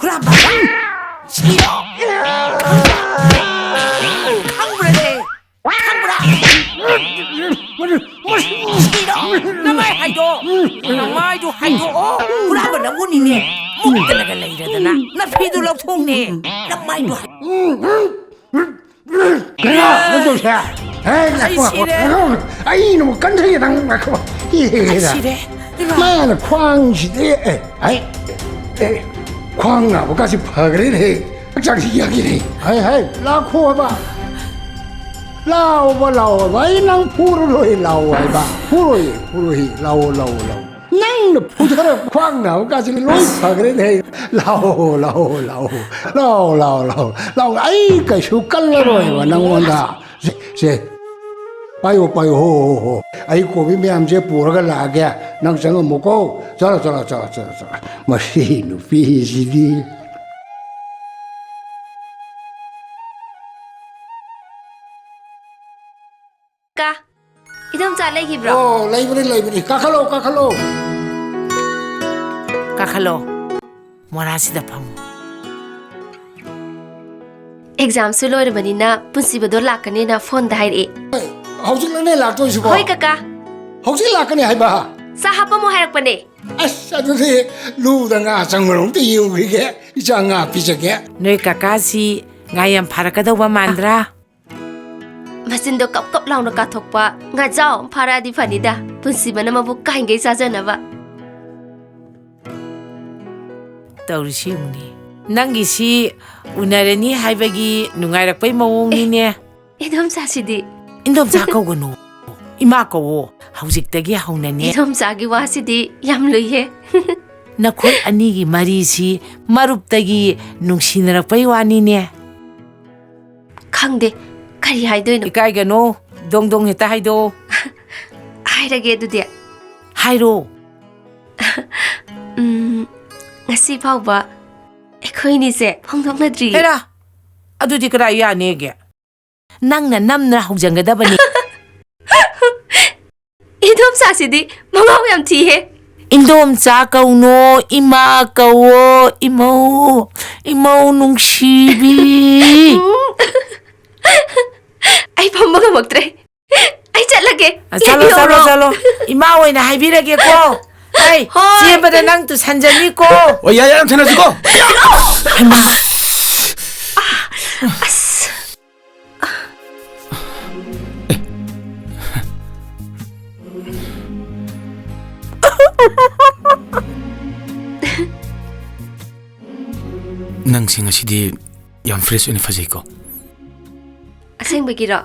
ꯍꯨꯔꯥꯟꯕ! ꯁꯤꯔꯣ! ꯈꯪꯕ꯭ꯔꯅꯦ? ꯈꯪꯕ꯭ꯔꯥ? ꯁꯤꯔꯣ! ꯅꯃꯥꯏ ꯍꯥꯏꯗꯣ! ꯅꯃꯥꯏꯗꯣ ꯍꯥꯏꯗꯣꯛꯑꯣ! ꯍꯨꯔꯥꯟꯕ ꯅꯪꯕꯨꯅꯤꯅꯦ! ꯃꯨꯛꯇꯅꯒ ꯂꯩꯔꯗꯅ! ꯅꯐꯤꯗꯨ ꯂꯧꯊꯣꯛꯅꯦ! ꯅꯃꯥꯏꯗꯣ ꯍꯥꯏ- ꯀꯩꯅꯣ ꯅꯪ ꯇꯧꯁꯦ? ꯍꯦ, ꯑꯩ ꯉꯥꯏꯈꯣ, ꯉꯥꯏꯈꯣ, ꯁꯤꯔꯦ꯫ ꯉꯥꯏꯈꯣ꯫ ꯑꯩ ꯅꯃꯨꯛ ꯀꯟꯊꯒꯦ ꯅꯪ ꯉꯥꯏꯈꯣ꯫ ꯑꯩ ꯁꯤꯔꯦ꯫ ꯏꯃꯥ꯫ ꯃꯥꯅ ꯈ꯭ꯋꯥꯡꯁꯤꯗꯤ, ꯑꯦ, ꯑꯩ, ꯑꯦ, ꯈ꯭ꯋꯥꯡ ꯅꯥꯕꯒꯁꯤ ꯐꯈ꯭ꯔꯦꯅꯦ꯫ ꯍꯛꯆꯥꯡꯁꯤ ꯌꯥꯈꯤꯅꯦ꯫ ꯍꯩ, ꯍꯩ, ꯂꯥꯛꯈꯣ ꯍꯥꯏꯕ꯫ ꯂꯥꯛꯑꯣꯕ, ꯂꯥꯛꯑꯣꯕ꯫ ꯑꯩ ꯅꯪ ꯐꯨꯔꯔꯣꯏ, ꯂꯥꯛꯑꯣ ꯍꯥꯏꯕ꯫ ꯐꯨꯔꯣꯏ, ꯐꯨꯔꯣꯏ꯫ ꯂꯥꯛꯑꯣ, ꯂꯥꯛꯑꯣ, ꯂꯥꯛꯑꯣ꯫ ꯅꯪꯅ ꯐꯨꯊꯔ ꯈ꯭ꯋꯥꯡ ꯅꯥꯕ ꯀꯥꯁꯤ ꯂꯣꯏ ꯐꯈ꯭ꯔꯦꯅꯦ꯫ ꯂꯥꯛꯑꯣ, ꯂꯥꯛꯑꯣ, ꯂꯥꯛꯑꯣ꯫ ꯂꯥꯛꯑꯣ, ꯂꯥꯛꯑꯣ, ꯂꯥꯛꯑꯣ, ꯂꯥꯛꯑꯣ꯫ ꯑꯩ ꯀꯩꯁꯨ ꯀꯜꯂꯔꯣꯏꯕ ꯅꯪꯉꯣꯟꯗ꯫ ꯁꯦ, ꯁꯦ꯫ ꯄꯥꯏꯌꯣ, ꯄꯥꯏꯌꯣ, ꯍꯣ, ꯍꯣ, ꯍꯣ꯫ ꯑꯩ ꯀꯣꯕꯤ ꯃꯌꯥꯝꯁꯦ ꯄꯨꯔꯒ ꯂꯥꯛꯑꯒꯦ꯫ ꯅꯪ ꯆꯪꯉꯝꯃꯨꯀꯣ꯫ ꯆꯠꯂꯣ, ꯆꯠꯂꯣ, ꯆꯠꯂꯣ, ꯆꯠꯂꯣ, ꯆꯠꯂꯣ꯫ ꯃꯁꯤ ꯅꯨꯄꯤꯁꯤꯗꯤ꯫ ꯀꯥ, ꯏꯗꯣꯝꯆꯥ ꯂꯩꯈꯤꯕ꯭ꯔꯣ? ꯑꯣ, ꯂꯩꯕꯅꯤ, ꯂꯩꯕꯅꯤ꯫ ꯀꯥꯈꯠꯂꯣ, ꯀꯥꯈꯠꯂꯣ꯫ ꯀꯥꯈꯠꯂꯣ꯫ ꯃꯣꯔꯥꯁꯤꯗ ꯐꯝꯃꯨ꯫ ꯑꯦꯛꯖꯥꯝꯁꯨ ꯂꯣꯏꯔꯕꯅꯤꯅ ꯄꯨꯟꯁꯤꯕꯗꯣ ꯂꯥꯛꯀꯅꯦꯅ ꯐꯣꯟꯗ ꯍꯥꯏꯔꯛꯑꯦ꯫ ꯍꯧꯖꯤꯛꯂꯅꯦ ꯂꯥꯛꯇꯣꯏꯁꯤꯕꯣ? ꯍꯣꯏ, ꯀꯀꯥ꯫ ꯍꯧꯖꯤꯛ ꯂꯥꯛꯀꯅꯤ ꯍꯥꯏꯕ? ꯆꯥ ꯍꯥꯞꯄꯝꯃꯣ ꯍꯥꯏꯔꯛꯄꯅꯦ꯫ ꯑꯁ, ꯑꯗꯨꯗꯤ ꯂꯨꯗ ꯉꯥ ꯆꯪꯕꯔꯣ ꯑꯝꯇ ꯌꯦꯡꯉꯨꯈꯤꯒꯦ꯫ ꯏꯆꯥ ꯉꯥ ꯄꯤꯖꯒꯦ꯫ ꯅꯣꯏ ꯀꯀꯥꯁꯤ ꯉꯥ ꯌꯥꯝ ꯐꯥꯔꯛꯀꯗꯧꯕ ꯃꯥꯟꯗ꯭ꯔꯥ? ꯃꯆꯤꯟꯗꯣ ꯀꯞ ꯀꯞ ꯂꯥꯎꯅ ꯀꯥꯊꯣꯛꯄ ꯉꯥꯖꯥꯎ ꯑꯃ ꯐꯥꯔꯛꯑꯗꯤ ꯐꯅꯤꯗ, ꯄꯨꯟꯁꯤ ꯃꯅꯝ ꯑꯃꯕꯨ ꯀꯥꯏꯈꯩ ꯆꯥꯖꯅꯕ꯫ ꯇꯧꯔꯤꯁꯤ ꯌꯦꯡꯉꯨꯅꯦ, ꯅꯪꯒꯤꯁꯤ ꯎꯅꯔꯅꯤ ꯍꯥꯏꯕꯒꯤ ꯅꯨꯡꯉꯥꯏꯔꯛꯄꯩ ꯃꯑꯣꯡꯅꯤꯅꯦ꯫ ꯏꯗꯣꯝꯆꯥꯁꯤꯗꯤ? ꯏꯟꯗꯣꯝꯆꯥ ꯀꯧꯒꯅꯨ, ꯏꯃꯥ ꯀꯧꯋꯣ꯫ ꯍꯧꯖꯤꯛꯇꯒꯤ ꯍꯧꯅꯅꯦ꯫ ꯏꯗꯣꯝꯆꯥꯒꯤ ꯋꯥꯁꯤꯗꯤ ꯌꯥꯝ ꯂꯨꯏꯍꯦ꯫ ꯅꯈꯣꯏ ꯑꯅꯤꯒꯤ ꯃꯔꯤꯁꯤ ꯃꯔꯨꯞꯇꯒꯤ ꯅꯨꯡꯁꯤꯅꯔꯛꯄꯩ ꯋꯥꯅꯤꯅꯦ꯫ ꯈꯪꯗꯦ, ꯀꯔꯤ ꯍꯥꯏꯗꯣꯏꯅꯣ? ꯏꯀꯥꯏꯒꯅꯣ, ꯗꯣꯡ ꯗꯣꯡ ꯍꯦꯛꯇ ꯍꯥꯏꯗꯣꯛꯑꯣ꯫ ꯍꯥꯏꯔꯒꯦ ꯑꯗꯨꯗꯤ꯫ ꯍꯥꯏꯔꯣ꯫ ꯎꯝ, ꯉꯁꯤ ꯐꯥꯎꯕ ꯑꯩꯈꯣꯏꯅꯤꯁꯦ ꯐꯣꯡꯗꯣꯛꯅꯗ꯭ꯔꯤ꯫ ꯍꯦꯔꯥ, ꯑꯗꯨꯗꯤ ꯀꯗꯥꯏ ꯌꯥꯅꯦꯒꯦ? ꯅꯪꯅ ꯅꯝꯅ ꯍꯧꯖꯟꯒꯗꯕꯅꯤ꯫ ꯏꯗꯣꯝꯆꯥꯁꯤꯗꯤ ꯃꯉꯥꯎ ꯌꯥꯝ ꯊꯤꯍꯦ꯫ ꯏꯟꯗꯣꯝꯆꯥ ꯀꯧꯅꯣ, ꯏꯃꯥ ꯀꯧꯋꯣ, ꯏꯃꯧ, ꯏꯃꯧ ꯅꯨꯡꯁꯤꯕꯤ꯫ ꯎꯝ꯫ ꯑꯩ ꯐꯝꯕ ꯉꯝꯃꯛꯇ꯭ꯔꯦ꯫ ꯑꯩ ꯆꯠꯂꯒꯦ꯫ ꯑ, ꯆꯠꯂꯣ, ꯆꯠꯂꯣ, ꯂꯩꯕꯤꯍꯧꯔꯣ꯫ ꯆꯠꯂꯣ꯫ ꯏꯃꯥ ꯑꯣꯏꯅ ꯍꯥꯏꯕꯤꯔꯒꯦꯀꯣ꯫ ꯑꯩ ꯍꯣꯏ꯫ ꯆꯦꯟꯕꯗ ꯅꯪ ꯇꯨꯁꯟꯖꯅꯤꯀꯣ꯫ ꯍꯣꯏ, ꯌꯥꯏ, ꯌꯥꯏ, ꯌꯥꯝ ꯊꯦꯡꯅꯁꯤꯀꯣ꯫ ꯍꯩꯃꯥ꯫ ꯑꯁ꯫ ꯅꯪꯁꯦ ꯉꯁꯤꯗꯤ ꯌꯥꯝ fresh ꯑꯣꯏꯅ ꯐꯖꯩꯀꯣ꯫ ꯑꯁꯦꯡꯕꯒꯤꯔꯣ?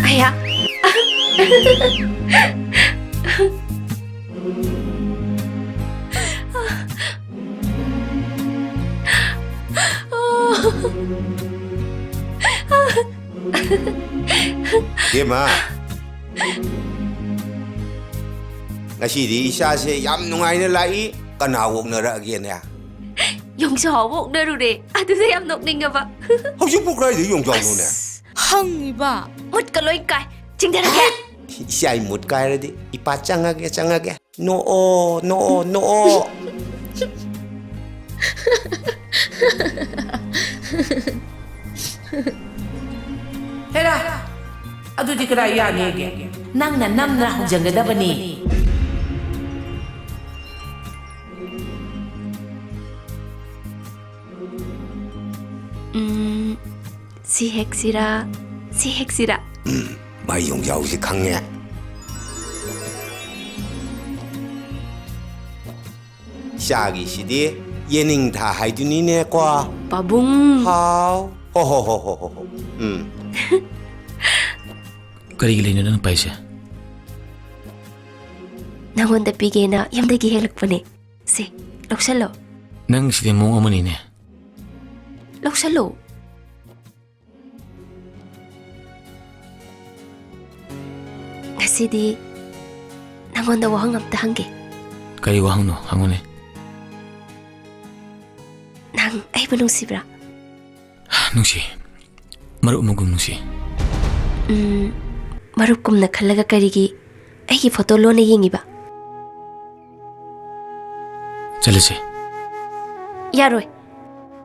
ꯑꯌꯥ꯫ ꯏꯕꯦꯝꯃ, ꯉꯁꯤꯗꯤ ꯏꯆꯥꯁꯦ ꯌꯥꯝ ꯅꯨꯡꯉꯥꯏꯅ ꯂꯥꯛꯏ꯫ ꯀꯅꯥ ꯑꯣꯛꯅꯔꯛꯑꯒꯦꯅꯦ? ꯌꯣꯡꯖꯥꯎ ꯑꯃ ꯑꯣꯛꯅꯔꯨꯔꯦ꯫ ꯑꯗꯨꯗ ꯌꯥꯝ ꯅꯣꯛꯅꯤꯡꯉꯕ꯫ ꯍꯧꯖꯤꯛꯄꯨ ꯀꯗꯥꯏꯗ ꯌꯣꯡꯖꯥꯎꯅꯣꯅꯦ? ꯑꯁ, ꯍꯪꯉꯤꯕ꯫ ꯃꯨꯠꯀ ꯂꯣꯏ ꯀꯥꯏ꯫ ꯆꯤꯡꯊꯔꯒꯦ꯫ ꯏꯆꯥ, ꯑꯩ ꯃꯨꯠ ꯀꯥꯏꯔꯗꯤ ꯏꯄꯥ ꯆꯪꯉꯒꯦ, ꯆꯪꯉꯒꯦ꯫ ꯅꯣꯛꯑꯣ, ꯅꯣꯛꯑꯣ, ꯅꯣꯛꯑꯣ꯫ ꯍꯦꯔꯥ, ꯑꯗꯨꯗꯤ ꯀꯗꯥꯏ ꯌꯥꯅꯤꯒꯦ? ꯅꯪꯅ ꯅꯝꯅ ꯍꯧꯖꯟꯒꯗꯕꯅꯤ꯫ ꯎꯝ, ꯁꯤ ꯍꯦꯛꯁꯤꯔꯥ, ꯁꯤ ꯍꯦꯛꯁꯤꯔꯥ? ꯎꯝ, ꯃꯥꯏ ꯌꯣꯡꯖꯥꯎꯁꯤ ꯈꯪꯉꯦ꯫ ꯆꯥꯒꯤꯁꯤꯗꯤ ꯌꯦꯅꯤꯡꯊꯥ ꯍꯥꯏꯗꯨꯅꯤꯅꯦꯀꯣ꯫ ꯄꯥꯕꯨꯡ꯫ ꯍꯥꯎ꯫ ꯍꯣ, ꯍꯣ, ꯍꯣ꯫ ꯎꯝ꯫ ꯀꯔꯤꯒꯤ ꯂꯩꯅꯣ ꯅꯪ ꯄꯥꯏꯁꯦ? ꯅꯪꯉꯣꯟꯗ ꯄꯤꯒꯦꯅ ꯌꯨꯝꯗꯒꯤ ꯍꯦꯛꯂꯛꯄꯅꯦ꯫ ꯁꯦ, ꯂꯧꯁꯜꯂꯣ꯫ ꯅꯪ ꯁꯤꯗꯤ ꯃꯑꯣꯡ ꯑꯃꯅꯤꯅꯦ꯫ ꯂꯧꯁꯜꯂꯣ꯫ ꯉꯁꯤꯗꯤ ꯅꯪꯉꯣꯟꯗ ꯋꯥꯍꯪ ꯑꯝꯇ ꯍꯪꯒꯦ꯫ ꯀꯔꯤ ꯋꯥꯍꯪꯅꯣ? ꯍꯪꯉꯨꯅꯦ꯫ ꯅꯪ ꯑꯩꯕꯨ ꯅꯨꯡꯁꯤꯕ꯭ꯔꯥ? ꯅꯨꯡꯁꯤ꯫ ꯃꯔꯨꯞ ꯑꯃꯒꯨꯝ ꯅꯨꯡꯁꯤ꯫ ꯎꯝ, ꯃꯔꯨꯞꯀꯨꯝꯅ ꯈꯜꯂꯒ ꯀꯔꯤꯒꯤ ꯑꯩꯒꯤ ꯐꯣꯇꯣ ꯂꯣꯟꯅ ꯌꯦꯡꯉꯤꯕ? ꯆꯠꯂꯁꯦ꯫ ꯌꯥꯔꯣꯏ꯫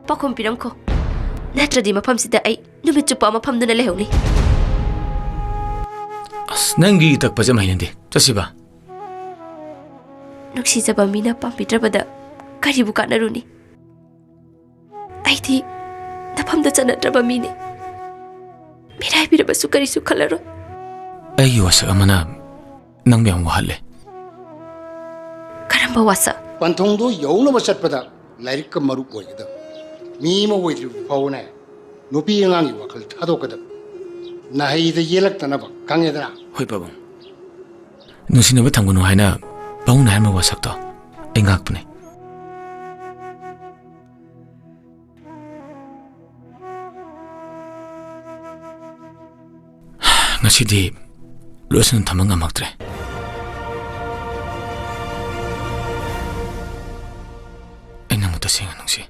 ꯄꯥꯎꯈꯨꯝ ꯄꯤꯔꯝꯈꯣ꯫ ꯅꯠꯇ꯭ꯔꯗꯤ ꯃꯐꯝꯁꯤꯗ ꯑꯩ ꯅꯨꯃꯤꯠ ꯆꯨꯞꯄ ꯑꯃ ꯐꯝꯗꯨꯅ ꯂꯩꯍꯧꯅꯤ꯫ ꯑꯁ, ꯅꯪꯒꯤ ꯇꯛꯄꯁꯦ ꯌꯥꯝ ꯍꯩꯅꯗꯦ꯫ ꯆꯠꯁꯤꯕ? ꯅꯨꯡꯁꯤꯖꯕ ꯃꯤꯅ ꯄꯥꯝꯕꯤꯗ꯭ꯔꯕꯗ ꯀꯔꯤꯕꯨ ꯀꯥꯟꯅꯔꯨꯅꯤ? ꯑꯩꯗꯤ ꯅꯐꯝꯗ ꯆꯟꯅꯗ꯭ꯔꯕ ꯃꯤꯅꯤ꯫ ꯃꯤꯔꯥꯏꯕꯤꯔꯕꯁꯨ ꯀꯔꯤꯁꯨ ꯈꯜꯂꯔꯣꯏ꯫ ꯑꯩꯒꯤ ꯋꯥꯁꯛ ꯑꯃꯅ ꯅꯪꯕꯨ ꯌꯥꯝ ꯋꯥꯍꯜꯂꯦ꯫ ꯀꯔꯝꯕ ꯋꯥꯁꯛ? ꯄꯟꯊꯨꯡꯗꯨ ꯌꯧꯅꯕ ꯆꯠꯄꯗ ꯂꯥꯏꯔꯤꯛꯀ ꯃꯔꯨꯞ ꯑꯣꯏꯒꯗꯕ꯫ ꯃꯤ ꯑꯃ ꯑꯣꯏꯗ꯭ꯔꯤꯕ ꯐꯥꯎꯕꯅꯦ, ꯅꯨꯄꯤ ꯑꯉꯥꯡꯒꯤ ꯋꯥꯈꯜ ꯊꯥꯗꯣꯛꯀꯗꯕ꯫ ꯅꯥꯍꯩꯗ ꯌꯦꯜꯂꯛꯇꯅꯕ, ꯈꯪꯉꯦꯗꯅ? ꯍꯣꯏ, ꯄꯥꯕꯨꯡ꯫ ꯅꯨꯡꯁꯤꯅꯕ ꯊꯝꯒꯅꯨ ꯍꯥꯏꯅ ꯄꯥꯕꯨꯡꯅ ꯍꯥꯏꯔꯝꯕ ꯋꯥꯁꯛꯇꯣ ꯑꯩ ꯉꯥꯛꯄꯅꯦ꯫ ꯉꯁꯤꯗꯤ ꯂꯣꯏꯁꯤꯟꯅ ꯊꯝꯕ ꯉꯝꯃꯛꯇ꯭ꯔꯦ꯫ ꯑꯩ ꯅꯪꯕꯨ ꯇꯁꯦꯡꯅ ꯅꯨꯡꯁꯤ꯫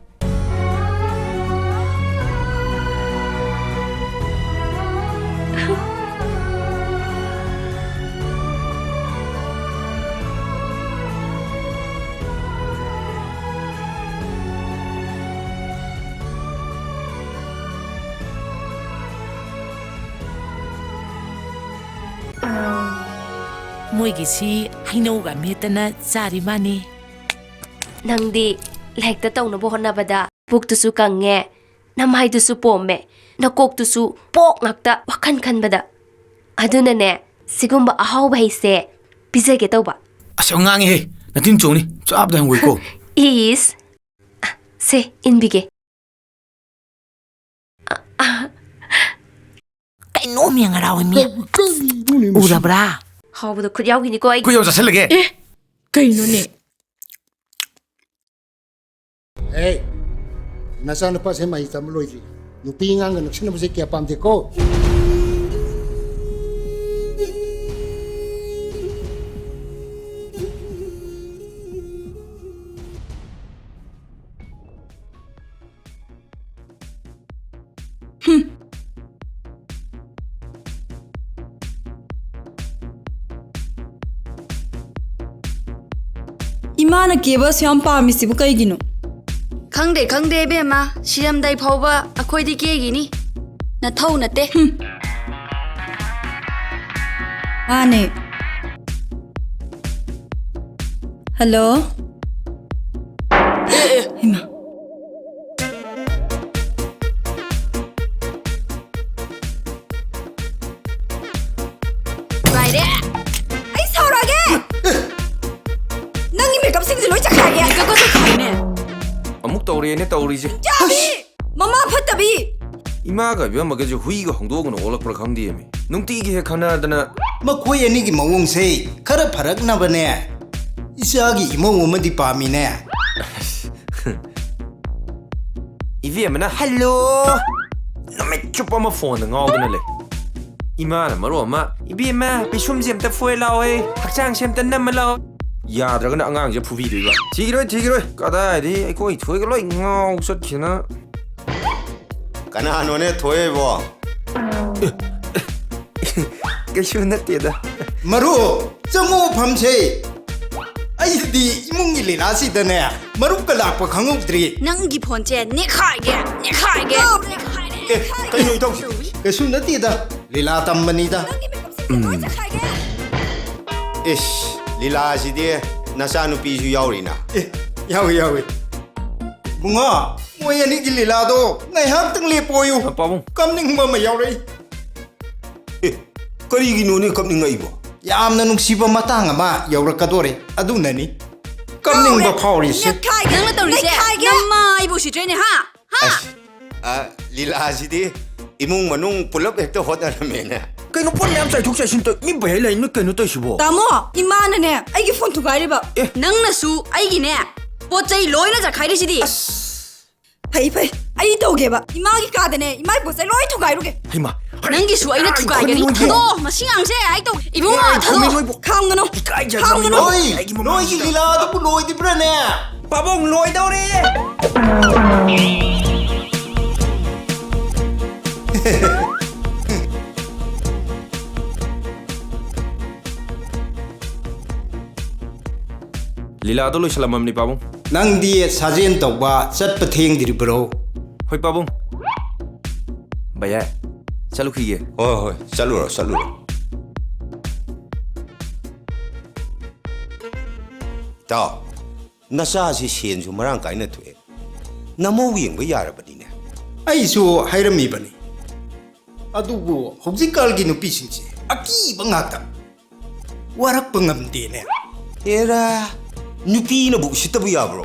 ꯃꯣꯏꯒꯤꯁꯤ ꯍꯩꯅꯧꯒ ꯃꯦꯠꯇꯅ ꯆꯥꯔꯤ ꯃꯥꯅꯤ꯫ ꯅꯪꯗꯤ ꯂꯥꯏꯔꯤꯛꯇ ꯇꯧꯅꯕ ꯍꯣꯠꯅꯕꯗ ꯄꯨꯛꯇꯨꯁꯨ ꯀꯪꯉꯦ, ꯅꯃꯥꯏꯗꯨꯁꯨ ꯄꯣꯝꯃꯦ, ꯅꯀꯣꯛꯇꯨꯁꯨ ꯄꯣꯛ ꯉꯥꯛꯇ ꯋꯥꯈꯜ ꯈꯟꯕꯗ꯫ ꯑꯗꯨꯅꯅꯦ, ꯁꯤꯒꯨꯝꯕ ꯑꯍꯥꯎꯕ ꯍꯩꯁꯦ ꯄꯤꯖꯒꯦ ꯇꯧꯕ꯫ ꯑꯁ, ꯌꯥꯝ ꯉꯥꯡꯉꯤꯍꯦ, ꯅꯇꯤꯟ ꯆꯣꯡꯅꯤ, ꯆꯥꯕꯗ ꯍꯪꯒꯣꯏꯀꯣ꯫ ꯏꯁ꯫ ꯑ, ꯁꯦ, ꯏꯟꯕꯤꯒꯦ꯫ ꯑ, ꯑ꯫ ꯀꯩꯅꯣ ꯃꯤ ꯉꯔꯥꯎ ꯃꯤ? ꯀꯔꯤꯅꯣꯅꯦ ꯃꯁꯤ? ꯎꯔꯕ꯭ꯔꯥ? ꯍꯥꯎꯕꯗ ꯈꯨꯠ ꯌꯥꯎꯈꯤꯅꯤꯀꯣ ꯑꯩ꯫ ꯈꯨꯠ ꯌꯥꯎ ꯆꯥꯁꯤꯜꯂꯒꯦ꯫ ꯑꯦ, ꯀꯩꯅꯣꯅꯦ? ꯑꯦ, ꯅꯆꯥꯅꯨꯄꯥꯁꯦ ꯃꯍꯩ ꯇꯝꯕ ꯂꯣꯏꯗ꯭ꯔꯤ꯫ ꯅꯨꯄꯤ ꯑꯉꯥꯡꯒ ꯅꯛꯁꯤꯟꯅꯕꯁꯦ ꯀꯌꯥ ꯄꯥꯝꯗꯦꯀꯣ꯫ ꯍꯨꯝ꯫ ꯏꯃꯥꯅ ꯀꯦꯕ ꯑꯁꯨꯛ ꯌꯥꯝ ꯄꯥꯝꯃꯤꯁꯤꯕꯨ ꯀꯩꯒꯤꯅꯣ? ꯈꯪꯗꯦ, ꯈꯪꯗꯦ ꯏꯕꯦꯝꯃ, ꯁꯤꯔꯝꯗꯥꯏ ꯐꯥꯎꯕ ꯑꯩꯈꯣꯏꯗꯤ ꯀꯦꯒꯤꯅꯤ꯫ ꯅꯊꯧ ꯅꯠꯇꯦ꯫ ꯍꯨꯝ꯫ ꯃꯥꯅꯦ꯫ ꯍꯜꯂꯣ? ꯍꯩꯃꯥ꯫ ꯄꯥꯏꯔꯦ꯫ ꯑꯩ ꯁꯥꯎꯔꯛꯑꯒꯦ꯫ ꯅꯪꯒꯤ ꯃꯦꯀꯞꯁꯤꯡꯁꯦ ꯂꯣꯏ ꯆꯈꯥꯏꯒꯦ꯫ ꯃꯦꯀꯞꯀ ꯆꯈꯥꯏꯅꯦ꯫ ꯑꯃꯨꯛ ꯇꯧꯔꯦꯅꯦ ꯇꯧꯔꯤꯁꯦ꯫ ꯌꯥꯕꯤ! ꯃꯃꯥ ꯐꯠꯇꯕꯤ! ꯏꯃꯥꯒ ꯏꯕꯦꯝꯃꯒꯁꯦ ꯍꯨꯏꯒ ꯍꯧꯗꯣꯡꯒꯅ ꯑꯣꯜꯂꯛꯄ꯭ꯔꯥ ꯈꯪꯗꯦꯃꯤ꯫ ꯅꯨꯡꯇꯤꯒꯤ ꯍꯦꯛ ꯈꯟꯅꯗꯅ꯫ ꯃꯈꯣꯏ ꯑꯅꯤꯒꯤ ꯃꯑꯣꯡꯁꯦ ꯈꯔ ꯐꯔꯛꯅꯕꯅꯦ꯫ ꯏꯆꯥꯒꯤ ꯏꯃꯧ ꯑꯃꯗꯤ ꯄꯥꯝꯃꯤꯅꯦ꯫ ꯏꯕꯦꯝꯃꯅ "ꯍꯜꯂꯣ!" ꯅꯨꯃꯤꯠ ꯆꯨꯞꯄ ꯑꯃ ꯐꯣꯟꯗ ꯉꯥꯎꯗꯅ ꯂꯩ꯫ ꯏꯃꯥꯅ ꯃꯔꯣꯟ ꯑꯃ, "ꯏꯕꯦꯝꯃ, ꯄꯤꯁꯨꯝꯁꯦ ꯑꯝꯇ ꯐꯣꯏ ꯂꯥꯎꯍꯦ, ꯍꯛꯆꯥꯡꯁꯦ ꯑꯝꯇ ꯅꯝꯃ ꯂꯥꯎ"꯫ ꯌꯥꯗ꯭ꯔꯒꯅ ꯑꯉꯥꯡꯁꯦ ꯐꯨꯕꯤꯗꯣꯏꯕ꯫ ꯊꯤꯈꯤꯔꯣꯏ, ꯊꯤꯈꯤꯔꯣꯏ꯫ ꯀꯗꯥꯏꯗꯒꯤ ꯑꯩꯈꯣꯏ ꯊꯣꯏꯒ ꯂꯣꯏ ꯉꯥꯎ ꯆꯠꯈꯤꯅ꯫ ꯀꯅꯥꯅꯣꯅꯦ ꯊꯣꯏꯕꯣ? ꯀꯩꯁꯨ ꯅꯠꯇꯦꯗ꯫ ꯃꯔꯨꯞ, ꯆꯪꯉꯣ ꯐꯝꯁꯦ꯫ ꯑꯩꯗꯤ ꯏꯃꯨꯡꯒꯤ ꯂꯤꯂꯥꯁꯤꯗꯅꯦ, ꯃꯔꯨꯞꯀ ꯂꯥꯛꯄ ꯈꯪꯍꯧꯗ꯭ꯔꯤ꯫ ꯅꯪꯒꯤ ꯐꯣꯟꯁꯦ ꯅꯦꯈꯥꯏꯒꯦ, ꯅꯦꯈꯥꯏꯒꯦ, ꯅꯦꯈꯥꯏꯒꯦ꯫ ꯑꯦ, ꯀꯩꯅꯣ ꯏꯇꯥꯎ? ꯀꯩꯁꯨ ꯅꯠꯇꯦꯗ, ꯂꯤꯂꯥ ꯇꯝꯕꯅꯤꯗ꯫ ꯅꯪꯒꯤ ꯃꯦꯀꯞꯁꯤꯡꯁꯦ ꯂꯣꯏ ꯆꯈꯥꯏꯒꯦ꯫ ꯏꯁ, ꯂꯤꯂꯥꯁꯤꯗꯤ ꯅꯆꯥꯅꯨꯄꯤꯁꯨ ꯌꯥꯎꯔꯤꯅ꯫ ꯑꯦ, ꯌꯥꯎꯏ, ꯌꯥꯎꯏ꯫ ꯕꯨꯡꯉꯣ, ꯅꯣꯏ ꯑꯅꯤꯒꯤ ꯂꯤꯂꯥꯗꯣ ꯉꯥꯏꯍꯥꯛꯇꯪ ꯂꯦꯞꯄꯣꯌꯨ꯫ ꯄꯥꯕꯨꯡ꯫ ꯀꯞꯅꯤꯡꯕ ꯑꯃ ꯌꯥꯎꯔꯛꯏ꯫ ꯑꯦ, ꯀꯔꯤꯒꯤꯅꯣꯅꯦ ꯀꯞꯅꯤꯡꯉꯛꯏꯕꯣ? ꯌꯥꯝꯅ ꯅꯨꯡꯁꯤꯕ ꯃꯇꯥꯡ ꯑꯃ ꯌꯧꯔꯛꯀꯗꯣꯔꯦ, ꯑꯗꯨꯅꯅꯤ ꯀꯞꯅꯤꯡꯕ ꯐꯥꯎꯔꯤꯁꯦ꯫ ꯅꯪꯅ ꯇꯧꯔꯤꯁꯦ ꯅꯃꯥꯏꯕꯨ ꯁꯤꯠꯇ꯭ꯔꯦꯅꯦ, ꯍꯥ? ꯑꯁ, ꯑ, ꯂꯤꯂꯥꯁꯤꯗꯤ ꯏꯃꯨꯡ ꯃꯅꯨꯡ ꯄꯨꯂꯞ ꯍꯦꯛꯇ ꯍꯣꯠꯅꯔꯝꯃꯦꯅꯦ꯫ ꯀꯩꯅꯣ ꯄꯣꯠ ꯃꯌꯥꯝ ꯆꯥꯏꯊꯣꯛ ꯆꯥꯏꯁꯤꯟ ꯇꯧ-, ꯃꯤ ꯕꯩꯍꯩ ꯂꯩ, ꯅꯣꯏ ꯀꯩꯅꯣ ꯇꯧꯏꯁꯤꯕꯣ? ꯇꯥꯃꯣ, ꯏꯃꯥꯅꯅꯦ ꯑꯩꯒꯤ ꯐꯣꯟ ꯊꯨꯒꯥꯏꯔꯤꯕ꯫ ꯑꯦ꯫ ꯅꯪꯅꯁꯨ ꯑꯩꯒꯤꯅꯦ ꯄꯣꯠ ꯆꯩ ꯂꯣꯏꯅ ꯆꯥꯏꯈꯥꯏꯔꯤꯁꯤꯗꯤ꯫ ꯑꯁ꯫ ꯐꯩ, ꯐꯩ, ꯑꯩ ꯇꯧꯒꯦꯕ꯫ ꯏꯃꯥꯒꯤ ꯀꯥꯗꯅꯦ ꯏꯃꯥꯒꯤ ꯄꯣꯠ ꯆꯩ ꯂꯣꯏ ꯊꯨꯒꯥꯏꯔꯨꯒꯦ꯫ ꯍꯩꯃꯥ, ꯍꯣꯔꯦꯟ ꯅꯪꯒꯤꯁꯨ ꯑꯩꯅ ꯊꯨꯒꯥꯏꯒꯅꯤ꯫ ꯊꯥꯗꯣꯛꯑꯣ, ꯃꯁꯤ ꯉꯥꯡꯁꯦ ꯑꯩ ꯇꯧ-, ꯏꯕꯨꯡꯉꯣ, ꯊꯥꯗꯣꯛꯑꯣ꯫ ꯈꯥꯝꯒꯅꯨ꯫ ꯏꯀꯥꯏꯖꯗ꯭ꯔꯣ ꯈꯥꯝꯒꯅꯨ꯫ ꯃꯤꯉꯣꯟꯗ? ꯍꯣꯏ, ꯑꯩꯒꯤ ꯃꯃꯥꯡꯁꯤꯗ꯫ ꯅꯣꯏꯒꯤ ꯂꯤꯂꯥꯗꯨꯕꯨ ꯂꯣꯏꯗ꯭ꯔꯤꯕ꯭ꯔꯥꯅꯦ? ꯄꯥꯕꯨꯡ, ꯂꯣꯏꯗꯧꯔꯦ꯫ ꯂꯤꯂꯥꯗꯣ ꯂꯣꯏꯁꯤꯜꯂꯝꯃꯕꯅꯤ, ꯄꯥꯕꯨꯡ꯫ ꯅꯪꯗꯤ ꯁꯥꯖꯦꯟ ꯇꯧꯕ ꯆꯠꯄ ꯊꯦꯡꯗ꯭ꯔꯤꯕ꯭ꯔꯣ? ꯍꯣꯏ, ꯄꯥꯕꯨꯡ꯫ ꯚꯩꯌꯥ, ꯆꯠꯂꯨꯈꯤꯒꯦ꯫ ꯍꯣꯏ, ꯍꯣꯏ, ꯆꯠꯂꯨꯔꯣ, ꯆꯠꯂꯨꯔꯣ꯫ ꯏꯇꯥꯎ, ꯅꯆꯥꯁꯤ ꯁꯦꯟꯁꯨ ꯃꯔꯥꯡ ꯀꯥꯏꯅ ꯊꯣꯛꯑꯦ꯫ ꯅꯃꯧ ꯌꯦꯡꯕ ꯌꯥꯔꯕꯅꯤꯅꯦ꯫ ꯑꯩꯁꯨ ꯍꯥꯏꯔꯝꯃꯤꯕꯅꯤ꯫ ꯑꯗꯨꯕꯨ ꯍꯧꯖꯤꯛꯀꯥꯟꯒꯤ ꯅꯨꯄꯤꯁꯤꯡꯁꯦ ꯑꯀꯤꯕ ꯉꯥꯛꯇ꯫ ꯋꯥꯔꯛꯄ ꯉꯝꯗꯦꯅꯦ꯫ ꯑꯦꯔꯥ, ꯅꯨꯄꯤꯅꯕꯨ ꯎꯁꯤꯠꯇꯕ ꯌꯥꯕ꯭ꯔꯣ?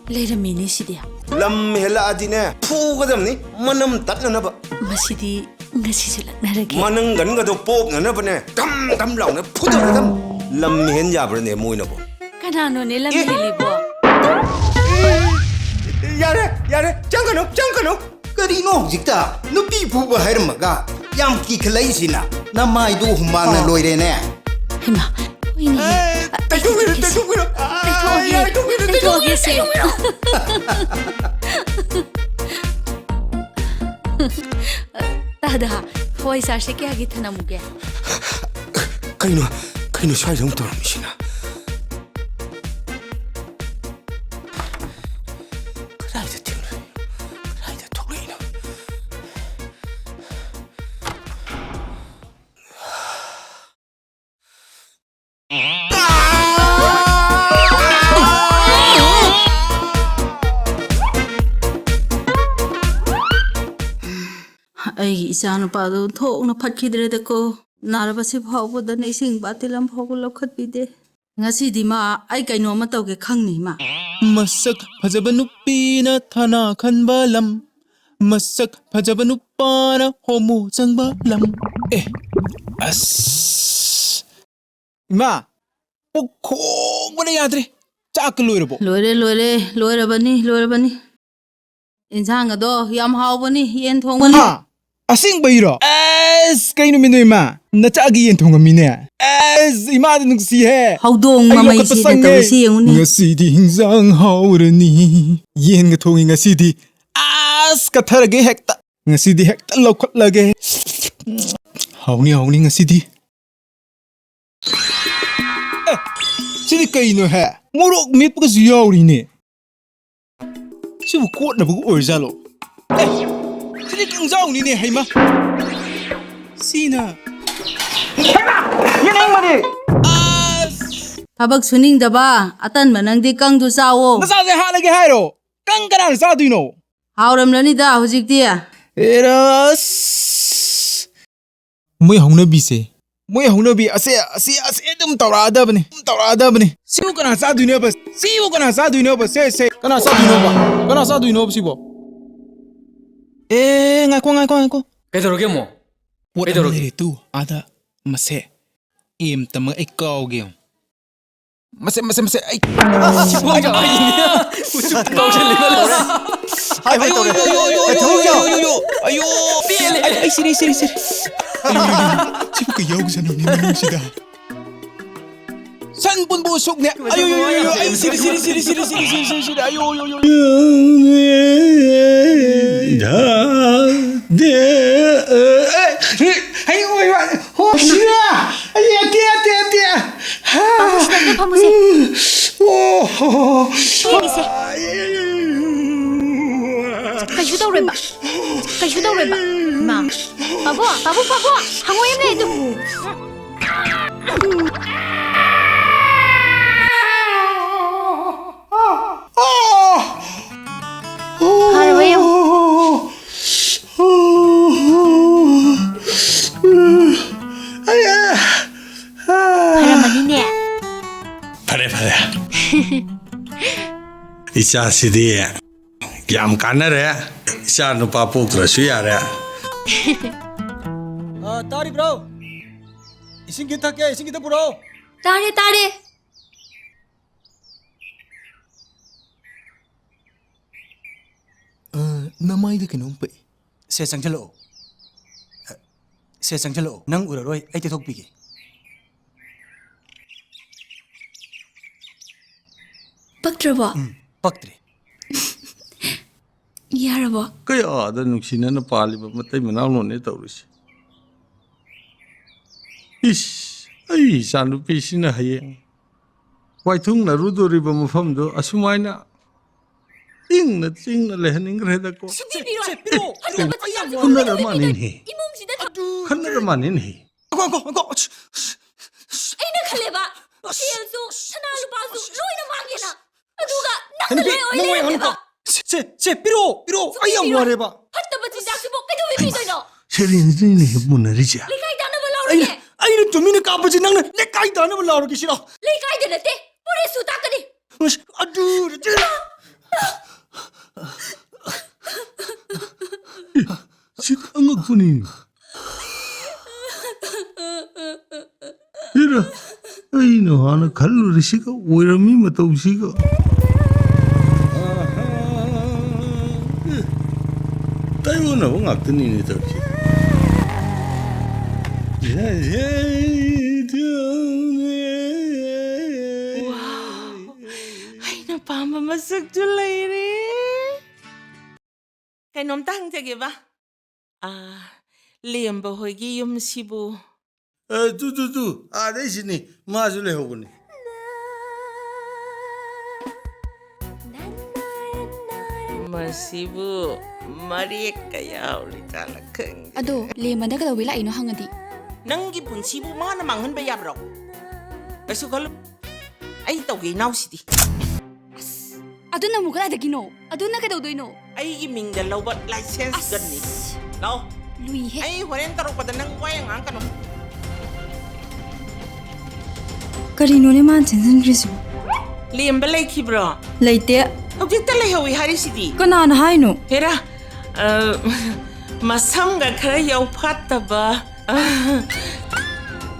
ꯂꯩꯔꯝꯃꯤꯅꯦ ꯁꯤꯗꯤ꯫ ꯂꯝ ꯍꯦꯜꯂꯛꯑꯗꯤꯅꯦ, ꯐꯨꯒꯗꯕꯅꯤ, ꯃꯅꯝ ꯇꯠꯅꯅꯕ꯫ ꯃꯁꯤꯗꯤ ꯉꯁꯤꯁꯨ ꯂꯛꯅꯔꯒꯦ꯫ ꯃꯅꯪꯒꯟꯒꯗꯣ ꯄꯣꯞꯅꯅꯕꯅꯦ, ꯗꯝ ꯗꯝ ꯂꯥꯎꯅ ꯐꯨꯗꯒꯗꯕꯅꯤ꯫ ꯂꯝ ꯍꯦꯟ ꯌꯥꯕ꯭ꯔꯅꯦ ꯃꯣꯏꯅꯕꯨ? ꯀꯅꯥꯅꯣꯅꯦ ꯂꯝ ꯑꯦ? ꯍꯦꯜꯂꯤꯕꯣ? ꯌꯥꯔꯦ, ꯌꯥꯔꯦ, ꯆꯪꯒꯅꯨ, ꯆꯪꯒꯅꯨ꯫ ꯀꯔꯤꯅꯣ ꯍꯧꯖꯤꯛꯇ ꯅꯨꯄꯤ ꯐꯨꯕ ꯍꯥꯏꯔꯝꯃꯒ ꯌꯥꯝ ꯀꯤꯈꯠꯂꯛꯏꯁꯤꯅ? ꯅꯃꯥꯏꯗꯨ ꯍꯨꯃꯥꯡꯅ ꯑꯣ꯫ ꯂꯣꯏꯔꯦꯅꯦ꯫ ꯍꯩꯃꯥ, ꯍꯣꯏꯅꯦ꯫ ꯑꯦ, ꯑꯩ ꯇꯩꯊꯣꯛꯄꯤꯔꯣ, ꯀꯤꯈꯠꯂꯛꯏꯁꯦ꯫ ꯇꯩꯊꯣꯛꯄꯤꯔꯣ꯫ ꯇꯩꯊꯣꯛꯑꯒꯦ, ꯑꯦ, ꯇꯩꯊꯣꯛꯄꯤꯔꯣ, ꯇꯩꯊꯣꯛꯑꯒꯦ꯫ ꯇꯩꯊꯣꯛꯑꯒꯦꯁꯦ꯫ ꯇꯥꯗ, ꯍꯋꯥꯏ ꯆꯥꯔꯁꯦ ꯀꯌꯥꯒꯤ ꯊꯅꯝꯃꯨꯒꯦ? ꯀꯩꯅꯣ, ꯀꯩꯅꯣ ꯁ꯭ꯋꯥꯏꯗ ꯑꯃꯨꯛ ꯇꯧꯔꯝꯃꯤꯁꯤꯅ? ꯀꯗꯥꯏꯗ ꯊꯦꯡꯅꯔꯤꯅꯣ? ꯀꯗꯥꯏꯗ ꯊꯣꯛꯂꯛꯏꯅꯣ? ꯑꯩꯒꯤ ꯏꯆꯥꯅꯨꯄꯥꯗꯣ ꯊꯣꯛꯅ ꯐꯠꯈꯤꯗ꯭ꯔꯦꯗꯀꯣ꯫ ꯅꯥꯔꯕꯁꯤ ꯐꯥꯎꯕꯗꯅ ꯏꯁꯤꯡ ꯕꯥꯇꯤꯜ ꯑꯃ ꯐꯥꯎꯕ ꯂꯧꯈꯠꯄꯤꯗꯦ꯫ ꯉꯁꯤꯗꯤ ꯃꯥ ꯑꯩ ꯀꯩꯅꯣꯝꯃ ꯇꯧꯒꯦ ꯈꯪꯅꯤ ꯃꯥ꯫ ꯃꯁꯛ ꯐꯖꯕ ꯅꯨꯄꯤꯅ ꯊꯥꯅ ꯈꯟꯕ ꯂꯝ, ꯃꯁꯛ ꯐꯖꯕ ꯅꯨꯄꯥꯅ ꯍꯣꯃꯣ ꯆꯪꯕ ꯂꯝ꯫ ꯑꯦ, ꯑꯁ꯫ ꯏꯃꯥ, ꯄꯨꯛ ꯈꯣꯡꯕꯅ ꯌꯥꯗ꯭ꯔꯦ꯫ ꯆꯥꯛꯀ ꯂꯣꯏꯔꯕꯣ? ꯂꯣꯏꯔꯦ, ꯂꯣꯏꯔꯦ, ꯂꯣꯏꯔꯕꯅꯤ, ꯂꯣꯏꯔꯕꯅꯤ꯫ ꯏꯟꯁꯥꯡ ꯑꯗꯣ ꯌꯥꯝ ꯍꯥꯎꯕꯅꯤ, ꯌꯦꯟ ꯊꯣꯡꯕꯅꯤ꯫ ꯍꯥ? ꯑꯁꯦꯡꯕꯩꯔꯣ? ꯑꯁ, ꯀꯩ ꯅꯨꯃꯤꯠꯅꯣ ꯏꯃꯥ? ꯅꯆꯥꯒꯤ ꯌꯦꯟ ꯊꯣꯡꯉꯝꯃꯤꯅꯦ꯫ ꯑꯁ, ꯏꯃꯥꯗ ꯅꯨꯡꯁꯤꯍꯦ꯫ ꯍꯧꯗꯣꯡ ꯑꯩ ꯂꯧꯈꯠꯄ ꯃꯃꯩꯁꯤꯗ ꯆꯪꯉꯦ꯫ ꯇꯧꯔꯤꯁꯤ ꯌꯦꯡꯉꯨꯅꯦ꯫ ꯉꯁꯤꯗꯤ ꯍꯤꯟꯖꯥꯡ ꯍꯥꯎꯔꯅꯤ꯫ ꯌꯦꯟꯒ ꯊꯣꯡꯉꯤ ꯉꯁꯤꯗꯤ꯫ ꯑꯁ, ꯀꯠꯊꯔꯒꯦ ꯍꯦꯛꯇ꯫ ꯉꯁꯤꯗꯤ ꯍꯦꯛꯇ ꯂꯧꯈꯠꯂꯒꯦ꯫ ꯍꯥꯎꯅꯤ, ꯍꯥꯎꯅꯤ ꯉꯁꯤꯗꯤ꯫ ꯑꯦ, ꯁꯤꯗꯤ ꯀꯩꯅꯣꯍꯦ? ꯃꯣꯔꯣꯛ ꯃꯦꯠꯄꯒꯁꯨ ꯌꯥꯎꯔꯤꯅꯦ꯫ ꯁꯤꯕꯨ ꯀꯣꯠꯅꯕꯒ ꯑꯣꯏꯔꯖꯥꯠꯂꯣ? ꯑꯦ, ꯁꯤꯗꯤ ꯀꯥꯡꯖꯥꯎꯅꯤꯅꯦ, ꯍꯩꯃꯥ꯫ ꯁꯤꯅ ꯍꯩꯃꯥ! ꯌꯦꯡꯅꯤꯡꯕꯅꯤ! ꯑꯁ! ꯊꯕꯛ ꯁꯨꯅꯤꯡꯗꯕ ꯑꯇꯟꯕ ꯅꯪꯗꯤ ꯀꯪꯗꯨ ꯆꯥꯋꯣ꯫ ꯅꯆꯥꯁꯦ ꯍꯥꯠꯂꯒꯦ ꯍꯥꯏꯔꯣ? ꯀꯪ ꯀꯅꯥꯅ ꯆꯥꯗꯣꯏꯅꯣ? ꯍꯥꯎꯔꯝꯂꯅꯤꯗ ꯍꯧꯖꯤꯛꯇꯤ꯫ ꯑꯦꯔꯥ, ꯑꯁ! ꯃꯣꯏ ꯍꯧꯅꯕꯤꯁꯦ꯫ ꯃꯣꯏ ꯍꯧꯅꯕꯤ ꯑꯁꯦ, ꯑꯁꯤ, ꯑꯁꯤ ꯑꯗꯨꯝ ꯇꯧꯔꯛꯑꯗꯕꯅꯤ꯫ ꯑꯗꯨꯝ ꯇꯧꯔꯛꯑꯗꯕꯅꯤ꯫ ꯁꯤꯕꯨ ꯀꯅꯥ ꯆꯥꯗꯣꯏꯅꯣꯕ? ꯁꯤꯕꯨ ꯀꯅꯥ ꯆꯥꯗꯣꯏꯅꯣꯕ? ꯁꯦ, ꯁꯦ, ꯀꯅꯥ ꯆꯥꯗꯣꯏꯅꯣꯕ? ꯀꯅꯥ ꯆꯥꯗꯣꯏꯅꯣꯕ ꯁꯤꯕꯣ? ꯑꯦ, ꯉꯥꯏꯈꯣ, ꯉꯥꯏꯈꯣ, ꯉꯥꯏꯈꯣ꯫ ꯀꯩꯗꯧꯔꯒꯦ ꯑꯃꯨꯛ? ꯄꯣꯠ ꯑꯃ ꯀꯩꯗꯧꯔꯒꯦ? ꯂꯩꯔꯦ ꯇꯨ, ꯑꯥꯗ꯫ ꯃꯁꯦ꯫ ꯑꯦꯝ ꯇꯝꯃꯒ ꯑꯩ ꯀꯥꯎꯒꯦ ꯌꯦꯡꯉꯨ꯫ ꯃꯁꯦ, ꯃꯁꯦ, ꯃꯁꯦ, ꯑꯩ꯫ ꯑꯁ, ꯁꯤꯕꯨ ꯑꯩ ꯀꯥꯎꯏꯅꯦ꯫ ꯎꯆꯨꯞꯇ ꯀꯥꯎꯁꯜꯂꯤꯕ ꯂꯣꯏꯔꯦ꯫ ꯍꯥꯏ, ꯍꯥꯏ, ꯑꯌꯣ, ꯇꯧꯔꯦ꯫ ꯑꯌꯣ, ꯑꯌꯣ, ꯑꯌꯣ, ꯑꯌꯣ, ꯑꯌꯣ, ꯑꯌꯣ, ꯑꯌꯣ, ꯑꯌꯣ, ꯑꯌꯣ꯫ ꯄꯦꯜꯂꯦ꯫ ꯑꯩ, ꯑꯩ ꯁꯤꯔꯦ, ꯁꯤꯔꯦ, ꯁꯤꯔꯦ꯫ ꯑꯌꯣ, ꯑꯌꯣ, ꯑꯌꯣ, ꯑꯌꯣ꯫ ꯁꯤꯕꯨ ꯀꯩ ꯌꯥꯎꯖꯥꯠꯅꯣꯅꯦ ꯃꯅꯨꯡꯁꯤꯗ? ꯁꯟ ꯄꯨꯟꯕꯨ ꯁꯨꯛꯅꯦ꯫ ꯑꯌꯣ, ꯑꯌꯣ, ꯑꯌꯣ, ꯑꯌꯣ, ꯑꯩ ꯁꯤꯔꯦ, ꯁꯤꯔꯦ, ꯁꯤꯔꯦ, ꯑꯌꯣ, ꯑꯌꯣ, ꯑꯌꯣ꯫ ꯍꯩ, ꯑꯣꯏ, ꯑꯣꯏ, ꯍꯣ, ꯁꯤꯔꯦ꯫ ꯑꯩ, ꯑꯇꯦ, ꯑꯇꯦ, ꯑꯇꯦ꯫ ꯍꯥ꯫ ꯐꯝꯃꯨꯁꯦ, ꯑꯝꯇ ꯐꯝꯃꯨꯁꯦ꯫ ꯑꯣ, ꯍꯣ, ꯍꯣ, ꯍꯣ꯫ ꯌꯦꯡꯉꯤꯁꯦ꯫ ꯀꯩꯁꯨ ꯇꯧꯔꯣꯏꯕ꯫ ꯀꯩꯁꯨ ꯇꯧꯔꯣꯏꯕ꯫ ꯃꯥ꯫ ꯄꯥꯕꯨꯡ, ꯄꯥꯕꯨꯡ, ꯄꯥꯕꯨꯡ, ꯍꯪꯉꯣꯏ ꯑꯃ ꯂꯩ ꯑꯗꯨ꯫ ꯐꯔꯕ ꯌꯦꯡꯉꯨ꯫ ꯏꯆꯥꯁꯤꯗꯤ ꯌꯥꯝ ꯀꯥꯟꯅꯔꯦ꯫ ꯏꯆꯥ ꯅꯨꯄꯥ ꯄꯣꯛꯇ꯭ꯔꯁꯨ ꯌꯥꯔꯦ꯫ ꯑ, ꯇꯥꯔꯤꯕ꯭ꯔꯣ? ꯏꯁꯤꯡ ꯈꯤꯇ ꯊꯛꯀꯦ, ꯏꯁꯤꯡ ꯈꯤꯇ ꯄꯨꯔꯛꯑꯣ꯫ ꯇꯥꯔꯦ, ꯇꯥꯔꯦ꯫ ꯑ, ꯅꯃꯥꯏꯗ ꯀꯩꯅꯣꯝ ꯄꯛꯏ꯫ ꯁꯦ, ꯆꯪꯁꯤꯜꯂꯛꯑꯣ꯫ ꯑ, ꯁꯦ, ꯆꯪꯁꯤꯜꯂꯛꯑꯣ꯫ ꯅꯪ ꯎꯔꯔꯣꯏ, ꯑꯩ ꯇꯩꯊꯣꯛꯄꯤꯒꯦ꯫ ꯄꯛꯇ꯭ꯔꯕꯣ? ꯎꯝ, ꯄꯛꯇ꯭ꯔꯦ꯫ ꯌꯥꯔꯕꯣ? ꯀꯌꯥꯗ ꯅꯨꯡꯁꯤꯅꯅ ꯄꯥꯜꯂꯤꯕ ꯃꯇꯩ ꯃꯅꯥꯎꯅꯣꯅꯦ ꯇꯧꯔꯤꯁꯦ꯫ ꯏꯁ, ꯑꯩ ꯏꯆꯥꯅꯨꯄꯤꯁꯤꯅ ꯍꯌꯦꯡ ꯋꯥꯏꯊꯨꯡꯅꯔꯨꯗꯣꯔꯤꯕ ꯃꯐꯝꯗꯣ ꯑꯁꯨꯃꯥꯏꯅ ꯏꯪꯅ ꯆꯤꯡꯅ ꯂꯩꯍꯟꯅꯤꯡꯈ꯭ꯔꯦꯗꯀꯣ꯫ ꯁꯨꯡꯄꯤ ꯄꯤꯔꯣꯏ꯫ ꯁꯦ, ꯄꯤꯔꯛꯑꯣ, ꯄꯤꯔꯛꯑꯣ꯫ ꯐꯠꯇꯕ ꯆꯤꯟꯖꯥꯛꯁꯤꯕꯨ ꯈꯟꯅꯔ ꯀꯩꯗꯧꯕꯤꯗꯣꯏꯅꯣ? ꯃꯥꯟꯅꯦꯅꯦꯍꯦ꯫ ꯏꯃꯨꯡꯁꯤꯗ ꯊꯝ- ꯑꯗꯨ ꯈꯟꯅꯔ ꯃꯥꯟꯅꯦꯅꯦꯍꯦ꯫ ꯉꯥꯏꯈꯣ, ꯉꯥꯏꯈꯣ, ꯉꯥꯏꯈꯣ꯫ ꯑꯁ, ꯑꯩꯅ ꯈꯜꯂꯦꯕ, ꯁꯦꯜꯁꯨ, ꯁꯅꯥ ꯂꯨꯄꯥꯁꯨ ꯂꯣꯏꯅ ꯃꯥꯡꯉꯦꯅ꯫ ꯑꯗꯨꯒ ꯅꯪꯅ ꯍꯅꯨꯕꯤ, ꯂꯣꯏ ꯑꯣꯏ ꯅꯪ ꯋꯥ ꯂꯩꯔꯝꯃꯦꯕ꯫ ꯌꯥꯝꯅꯀꯣ꯫ ꯁꯦ, ꯁꯦ, ꯁꯦ, ꯄꯤꯔꯛꯑꯣ, ꯄꯤꯔꯛꯑꯣ꯫ ꯑꯩ ꯌꯥꯝ ꯄꯤꯔꯣꯏ꯫ ꯋꯥꯔꯦꯕ꯫ ꯐꯠꯇꯕ ꯆꯤꯟꯖꯥꯛꯁꯤꯕꯨ ꯀꯩꯗꯧꯕꯩ ꯄꯤꯗꯣꯏꯅꯣ? ꯁꯦꯔꯦꯟꯁꯤꯅꯅꯦ ꯍꯦꯛ ꯃꯨꯟꯅꯔꯤꯁꯦ꯫ ꯂꯩꯀꯥꯏ ꯇꯥꯅꯕ ꯂꯥꯎꯔꯒꯦ꯫ ꯑꯩꯅ, ꯑꯩꯅ ꯇꯨꯃꯤꯟꯅ ꯀꯥꯞꯄꯁꯦ ꯅꯪꯅ ꯂꯩꯀꯥꯏ ꯇꯥꯅꯕ ꯂꯥꯎꯔꯒꯦ ꯁꯤꯔꯣ? ꯂꯩꯀꯥꯏꯗ ꯅꯠꯇꯦ, ꯄꯨꯂꯤꯁꯁꯨ ꯇꯥꯛꯀꯅꯤ꯫ ꯑꯁ, ꯑꯗꯨ ꯁꯤꯗꯤ ꯑꯉꯛꯄꯅꯤ꯫ ꯍꯦꯔꯥ, ꯑꯩꯅ ꯍꯥꯟꯅ ꯈꯜꯂꯨꯔꯤꯁꯤꯒ ꯑꯣꯏꯔꯝꯃꯤ ꯃꯇꯧꯁꯤꯒ꯫ ꯑꯦ, ꯇꯥꯏꯑꯣꯟꯅꯕ ꯉꯥꯛꯇꯅꯤꯅꯦ ꯇꯧꯔꯤꯁꯦ꯫ ꯋꯥꯎ, ꯑꯩꯅ ꯄꯥꯝꯕ ꯃꯁꯛꯇꯨ ꯂꯩꯔꯦ꯫ ꯀꯩꯅꯣꯝꯇ ꯍꯪꯖꯒꯦꯕ꯫ ꯑꯥ, ꯂꯦꯝꯕ ꯍꯣꯏꯒꯤ ꯌꯨꯝꯁꯤꯕꯨ? ꯑꯦ, ꯇꯨ, ꯇꯨ, ꯇꯨ, ꯑꯥꯗꯩꯁꯤꯅꯤ, ꯃꯥꯁꯨ ꯂꯩꯍꯧꯕꯅꯤ꯫ ꯃꯁꯤꯕꯨ ꯃꯔꯦꯛ ꯀꯌꯥ ꯍꯧꯔꯤꯖꯥꯠꯂ ꯈꯪꯗꯦ꯫ ꯑꯗꯣ, ꯂꯦꯝꯕꯗ ꯀꯩꯗꯧꯕꯩ ꯂꯥꯛꯏꯅꯣ ꯍꯪꯉꯗꯤ? ꯅꯪꯒꯤ ꯄꯨꯟꯁꯤꯕꯨ ꯃꯥꯅ ꯃꯥꯡꯍꯟꯕ ꯌꯥꯕ꯭ꯔꯣ? ꯀꯩꯁꯨ ꯈꯜꯂꯨ꯫ ꯑꯩ ꯇꯧꯒꯦ ꯏꯅꯥꯎꯁꯤꯗꯤ꯫ ꯑꯁ, ꯑꯗꯨꯅ ꯑꯃꯨꯛ ꯀꯗꯥꯏꯗꯒꯤꯅꯣ? ꯑꯗꯨꯅ ꯀꯩꯗꯧꯗꯣꯏꯅꯣ? ꯑꯩꯒꯤ ꯃꯤꯡꯗ ꯂꯧꯕ license ꯑꯁ꯫ ꯒꯟꯅꯤ꯫ ꯂꯥꯛꯑꯣ꯫ ꯂꯨꯏꯍꯦ꯫ ꯑꯩ ꯍꯣꯔꯦꯟ ꯇꯧꯔꯛꯄꯗ ꯅꯪ ꯋꯥ ꯌꯥꯝ ꯉꯥꯡꯉꯛꯀꯅꯨ꯫ ꯀꯔꯤꯅꯣꯅꯦ ꯃꯥꯅ ꯆꯦꯟꯁꯤꯟꯈ꯭ꯔꯤꯁꯤꯕꯣ? ꯂꯦꯝꯕ ꯂꯩꯈꯤꯕ꯭ꯔꯣ? ꯂꯩꯇꯦ꯫ ꯍꯧꯖꯤꯛꯇ ꯂꯩꯍꯧꯏ ꯍꯥꯏꯔꯤꯁꯤꯗꯤ꯫ ꯀꯅꯥꯅ ꯍꯥꯏꯅꯣ? ꯍꯦꯔꯥ, ꯑ, ꯃꯁꯝꯒ ꯈꯔ ꯌꯥꯎꯐꯥꯠꯇꯕ, ꯑ,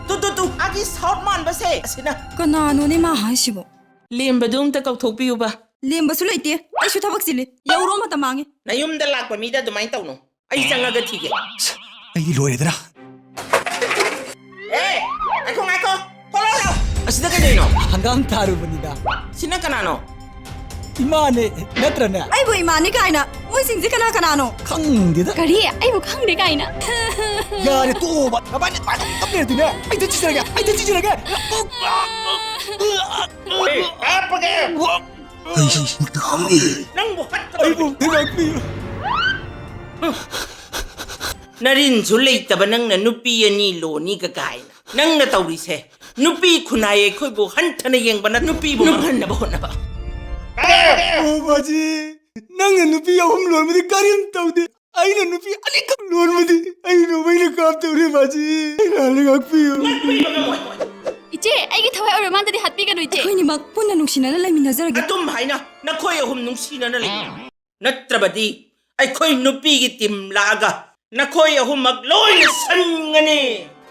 ꯇꯨ, ꯇꯨ, ꯇꯨ, ꯑꯥꯒꯤ ꯁꯥꯎꯠ ꯃꯥꯟꯕꯁꯦ ꯑꯁꯤꯅ꯫ ꯀꯅꯥꯅꯣꯅꯦ ꯃꯥ ꯍꯥꯏꯁꯤꯕꯣ? ꯂꯦꯝꯕꯗꯨ ꯑꯝꯇ ꯀꯧꯊꯣꯛꯄꯤꯌꯨꯕ꯫ ꯂꯦꯝꯕꯁꯨ ꯂꯩꯇꯦ, ꯑꯩꯁꯨ ꯊꯕꯛ ꯆꯤꯜꯂꯤ꯫ ꯌꯧꯔꯣ, ꯃꯇꯝ ꯃꯥꯡꯉꯤ꯫ ꯅꯌꯨꯝꯗ ꯂꯥꯛꯄ ꯃꯤꯗ ꯑꯗꯨꯃꯥꯏꯅ ꯇꯧꯅꯨ꯫ ꯑꯩ ꯆꯪꯉꯒ ꯊꯤꯒꯦ꯫ ꯑꯩꯗꯤ ꯂꯣꯏꯔꯦꯗꯅ꯫ ꯑꯦ, ꯉꯥꯏꯈꯣ, ꯉꯥꯏꯈꯣ꯫ ꯊꯣꯛꯂꯛꯑꯣ꯫ ꯑꯁꯤꯗ ꯀꯩꯗꯧꯔꯤꯅꯣ? ꯍꯪꯒꯥꯝ ꯊꯥꯔꯨꯕꯅꯤꯗ꯫ ꯁꯤꯅ ꯀꯅꯥꯅꯣ? ꯏꯃꯥꯅꯦ, ꯅꯠꯇ꯭ꯔꯅꯦ? ꯑꯩꯕꯨ ꯏꯃꯥꯅꯤ ꯀꯥꯏꯅ? ꯃꯣꯏꯁꯤꯡꯁꯦ ꯀꯅꯥ ꯀꯅꯥꯅꯣ? ꯈꯪꯗꯦꯗ꯫ ꯀꯔꯤ? ꯑꯩꯕꯨ ꯈꯪꯗꯦ ꯀꯥꯏꯅ? ꯌꯥꯔꯦ, ꯇꯣꯛꯑꯣꯕ꯫ ꯅꯕꯥꯅꯤ ꯑꯗꯨꯃꯥꯏꯅ ꯑꯗꯨꯝ ꯀꯞ ꯂꯩꯔꯗꯤꯅꯦ, ꯑꯩ ꯊꯤꯖꯔꯒꯦ, ꯑꯩ ꯊꯤꯖꯔꯒꯦ꯫ ꯑꯦ, ꯀꯥꯞꯄꯒꯦ꯫ ꯑꯩꯁꯦ ꯅꯪꯕꯨ ꯍꯠꯀꯗꯧꯔꯤꯕꯅꯤ꯫ ꯑꯩꯕꯨ ꯉꯥꯛꯄꯤꯌꯨ꯫ ꯅꯔꯤꯟꯁꯨ ꯂꯩꯇꯕ ꯅꯪꯅ ꯅꯨꯄꯤ ꯑꯅꯤ ꯂꯣꯅꯤꯒ ꯀꯥꯏꯅ꯫ ꯅꯪꯅ ꯇꯧꯔꯤꯁꯦ, ꯅꯨꯄꯤ ꯈꯨꯟꯅꯥꯏ ꯑꯩꯈꯣꯏꯕꯨ ꯍꯟꯊꯅ ꯌꯦꯡꯕꯅ ꯅꯨꯄꯤꯕꯨ ꯃꯥꯡꯍꯟꯅꯕ ꯍꯣꯠꯅꯕ꯫ ꯑꯣ, ꯕꯥꯖꯤ, ꯅꯪꯅ ꯅꯨꯄꯤ ꯑꯍꯨꯝ ꯂꯣꯟꯕꯗꯤ ꯀꯔꯤꯝ ꯇꯧꯗꯦ꯫ ꯑꯩꯅ ꯅꯨꯄꯤ ꯑꯅꯤꯈꯛ ꯂꯣꯟꯕꯗꯤ ꯑꯩ ꯅꯣꯡꯃꯩꯅ ꯀꯥꯞꯇꯧꯔꯦ, ꯕꯥꯖꯤ꯫ ꯑꯩ ꯂꯥꯜꯂꯦ, ꯉꯥꯛꯄꯤꯌꯨ꯫ ꯏꯆꯦ, ꯑꯩꯒꯤ ꯊꯋꯥꯏ ꯑꯣꯏꯔ ꯃꯥꯟꯗꯗꯤ ꯍꯥꯠꯄꯤꯒꯅꯨ, ꯏꯆꯦ꯫ ꯑꯩꯈꯣꯏꯅꯤꯃꯛ ꯄꯨꯟꯅ ꯅꯨꯡꯁꯤꯅꯅ ꯂꯩꯃꯤꯟꯅꯖꯔꯒꯦ꯫ ꯑꯗꯨꯝ ꯍꯥꯏꯅ ꯅꯈꯣꯏ ꯑꯍꯨꯝ ꯅꯨꯡꯁꯤꯅꯅ ꯂꯩꯃꯤꯟꯅꯧ꯫ ꯅꯠꯇ꯭ꯔꯕꯗꯤ ꯑꯩꯈꯣꯏ ꯅꯨꯄꯤꯒꯤ ꯇꯤꯝ ꯂꯥꯛꯑꯒ ꯅꯈꯣꯏ ꯑꯍꯨꯝꯃꯛ ꯂꯣꯏꯅ ꯁꯟꯒꯅꯤ꯫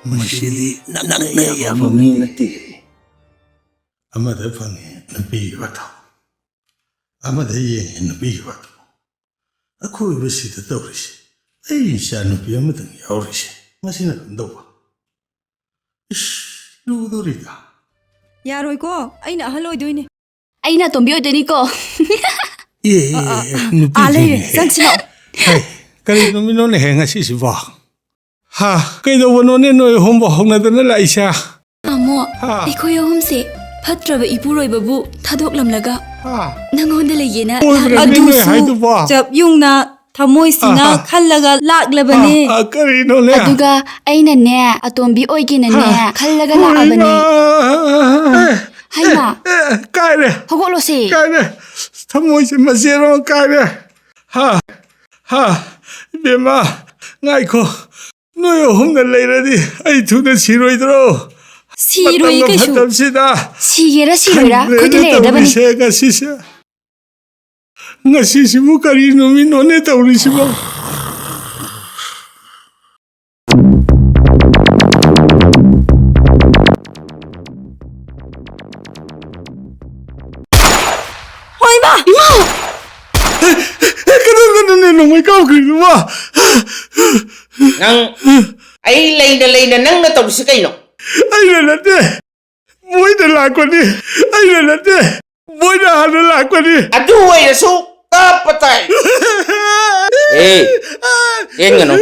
ꯃꯁꯤꯗꯤ ꯅꯪꯅ ꯌꯥꯕ ꯃꯤ ꯅꯠꯇꯦ꯫ ꯑꯃꯗ ꯐꯪꯉꯦ ꯅꯨꯄꯤꯒꯤ ꯋꯥꯊꯧ, ꯑꯃꯗ ꯌꯦꯡꯉꯦ ꯅꯨꯄꯤꯒꯤ ꯋꯥꯊꯧ꯫ ꯑꯀꯣꯏꯕꯁꯤꯗ ꯇꯧꯔꯤꯁꯦ, ꯑꯩ ꯏꯆꯥ ꯅꯨꯄꯤ ꯑꯃꯇꯪ ꯌꯥꯎꯔꯤꯁꯦ, ꯃꯁꯤꯅ ꯀꯝꯗꯧꯕ? ꯏꯁ, ꯂꯨꯗꯣꯔꯤꯗ꯫ ꯌꯥꯔꯣꯏꯀꯣ, ꯑꯩꯅ ꯑꯍꯜ ꯑꯣꯏꯗꯣꯏꯅꯦ꯫ ꯑꯩꯅ ꯑꯇꯣꯝꯕꯤ ꯑꯣꯏꯗꯣꯏꯅꯤꯀꯣ꯫ ꯑꯦ, ꯑꯦ, ꯑꯦ, ꯑꯦ, ꯑꯥ, ꯂꯩꯔꯦ, ꯅꯨꯄꯤꯁꯤꯡꯅꯦ꯫ ꯆꯪꯁꯤ ꯂꯥꯛꯑꯣ꯫ ꯍꯩ, ꯀꯔꯤ ꯅꯨꯃꯤꯠꯅꯣꯅꯦ ꯍꯦ ꯉꯁꯤꯁꯤꯕꯣ? ꯍꯥ, ꯀꯩꯗꯧꯕꯅꯣꯅꯦ ꯅꯣꯏ ꯑꯍꯨꯝꯕꯨ ꯍꯧꯅꯗꯅ ꯂꯥꯛꯏꯁꯦ? ꯇꯥꯃꯣ, ꯍꯥ? ꯑꯩꯈꯣꯏ ꯑꯍꯨꯝꯁꯦ ꯐꯠꯇ꯭ꯔꯕ ꯏꯄꯨꯔꯣꯏꯕꯕꯨ ꯊꯥꯗꯣꯛꯂꯝꯂꯒ ꯍꯥ? ꯅꯉꯣꯟꯗ ꯂꯩꯒꯦꯅ ꯑꯣꯏꯕ꯭ꯔꯅꯦ ꯂꯥꯛꯂꯕꯅꯤ꯫ ꯅꯣꯏ ꯑꯗꯨꯁꯨ ꯍꯥꯏꯗꯨꯕꯣ? ꯆꯞ ꯌꯨꯡꯅ ꯊꯃꯣꯏꯁꯤꯅ ꯑꯍꯥ꯫ ꯈꯜꯂꯒ ꯂꯥꯛꯂꯕꯅꯦ꯫ ꯑ, ꯑ, ꯀꯔꯤꯅꯣꯅꯦ? ꯑꯗꯨꯒ ꯑꯩꯅꯅꯦ, ꯑꯇꯣꯝꯕꯤ ꯑꯣꯏꯒꯦꯅꯅꯦ, ꯍꯥ? ꯈꯜꯂꯒ ꯂꯥꯛꯑꯕꯅꯦ꯫ ꯍꯣꯏꯃꯥ꯫ ꯍꯩꯃꯥ꯫ ꯑꯦ, ꯑꯦ, ꯀꯥꯏꯔꯦ꯫ ꯍꯧꯒꯠꯂꯣꯁꯦ꯫ ꯀꯥꯏꯔꯦ꯫ ꯊꯃꯣꯏꯁꯦ ꯃꯆꯦꯠ ꯑꯃ ꯀꯥꯏꯔꯦ꯫ ꯍꯥ? ꯍꯥ? ꯏꯕꯦꯝꯃ, ꯉꯥꯏꯈꯣ꯫ ꯅꯣꯏ ꯑꯍꯨꯝꯅ ꯂꯩꯔꯗꯤ ꯑꯩ ꯊꯨꯅ ꯁꯤꯔꯣꯏꯗ꯭ꯔꯣ? ꯁꯤꯔꯣꯏꯌꯦ ꯃꯇꯝꯒ ꯀꯩꯁꯨ꯫ ꯐꯠꯇꯕꯁꯤꯗ꯫ ꯁꯤꯒꯦꯔꯥ ꯁꯤꯔꯣꯏꯔꯥ, ꯑꯩꯈꯣꯏꯗꯤ ꯈꯪꯗ꯭ꯔꯦꯅꯦ ꯂꯩꯔꯗꯕꯅꯤ꯫ ꯇꯧꯔꯤꯁꯦ ꯉꯁꯤꯁꯦ꯫ ꯉꯁꯤꯁꯤꯕꯨ ꯀꯔꯤ ꯅꯨꯃꯤꯠꯅꯣꯅꯦ ꯇꯧꯔꯤꯁꯤꯕꯣ? ꯍꯣꯏ, ꯏꯃꯥ! ꯏꯃꯥ! ꯀꯅꯥ, ꯀꯅꯥꯅꯣꯅꯦ ꯅꯣꯡꯃꯩ ꯀꯥꯞꯈ꯭ꯔꯤꯗꯨꯕꯣ? ꯅꯪ, ꯑꯩ ꯂꯩꯅ ꯂꯩꯅ ꯅꯪꯅ ꯇꯧꯔꯤꯁꯤ ꯀꯩꯅꯣ? ꯑꯩꯅ ꯅꯠꯇꯦ, ꯃꯣꯏꯅ ꯂꯥꯛꯄꯅꯤ꯫ ꯑꯩꯅ ꯅꯠꯇꯦ, ꯃꯣꯏꯅ ꯍꯥꯟꯅ ꯂꯥꯛꯄꯅꯤ꯫ ꯑꯗꯨ ꯑꯣꯏꯔꯁꯨ ꯀꯥꯞꯄ ꯇꯥꯏ꯫ ꯑꯦ, ꯆꯦꯟꯒꯅꯨ꯫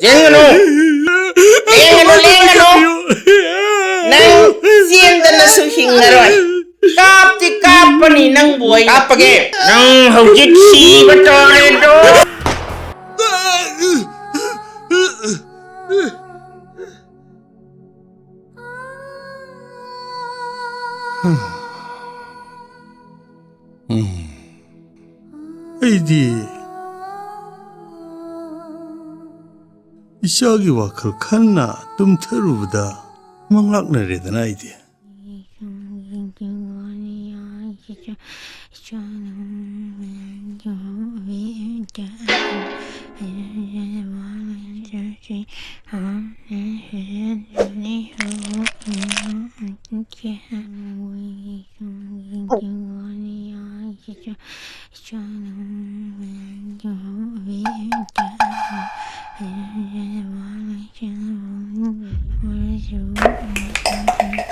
ꯆꯦꯟꯒꯅꯨ꯫ ꯂꯦꯡꯒꯅꯨ, ꯂꯦꯡꯒꯅꯨ꯫ ꯅꯪ ꯆꯦꯟꯗꯅꯁꯨ ꯍꯤꯡꯉꯔꯣꯏ꯫ ꯀꯥꯞꯇꯤ ꯀꯥꯞꯄꯅꯤ ꯅꯪꯕꯨ ꯑꯩ꯫ ꯀꯥꯞꯄꯒꯦ꯫ ꯅꯪ ꯍꯧꯖꯤꯛ ꯁꯤꯕ ꯇꯥꯔꯦꯗꯣ꯫ ꯑꯩꯗꯤ ꯏꯆꯥꯒꯤ ꯋꯥꯈꯜ ꯈꯟꯅ ꯇꯨꯝꯊꯔꯨꯕꯗ ꯃꯪꯂꯥꯛꯅꯔꯦꯗꯅ ꯑꯩꯗꯤ꯫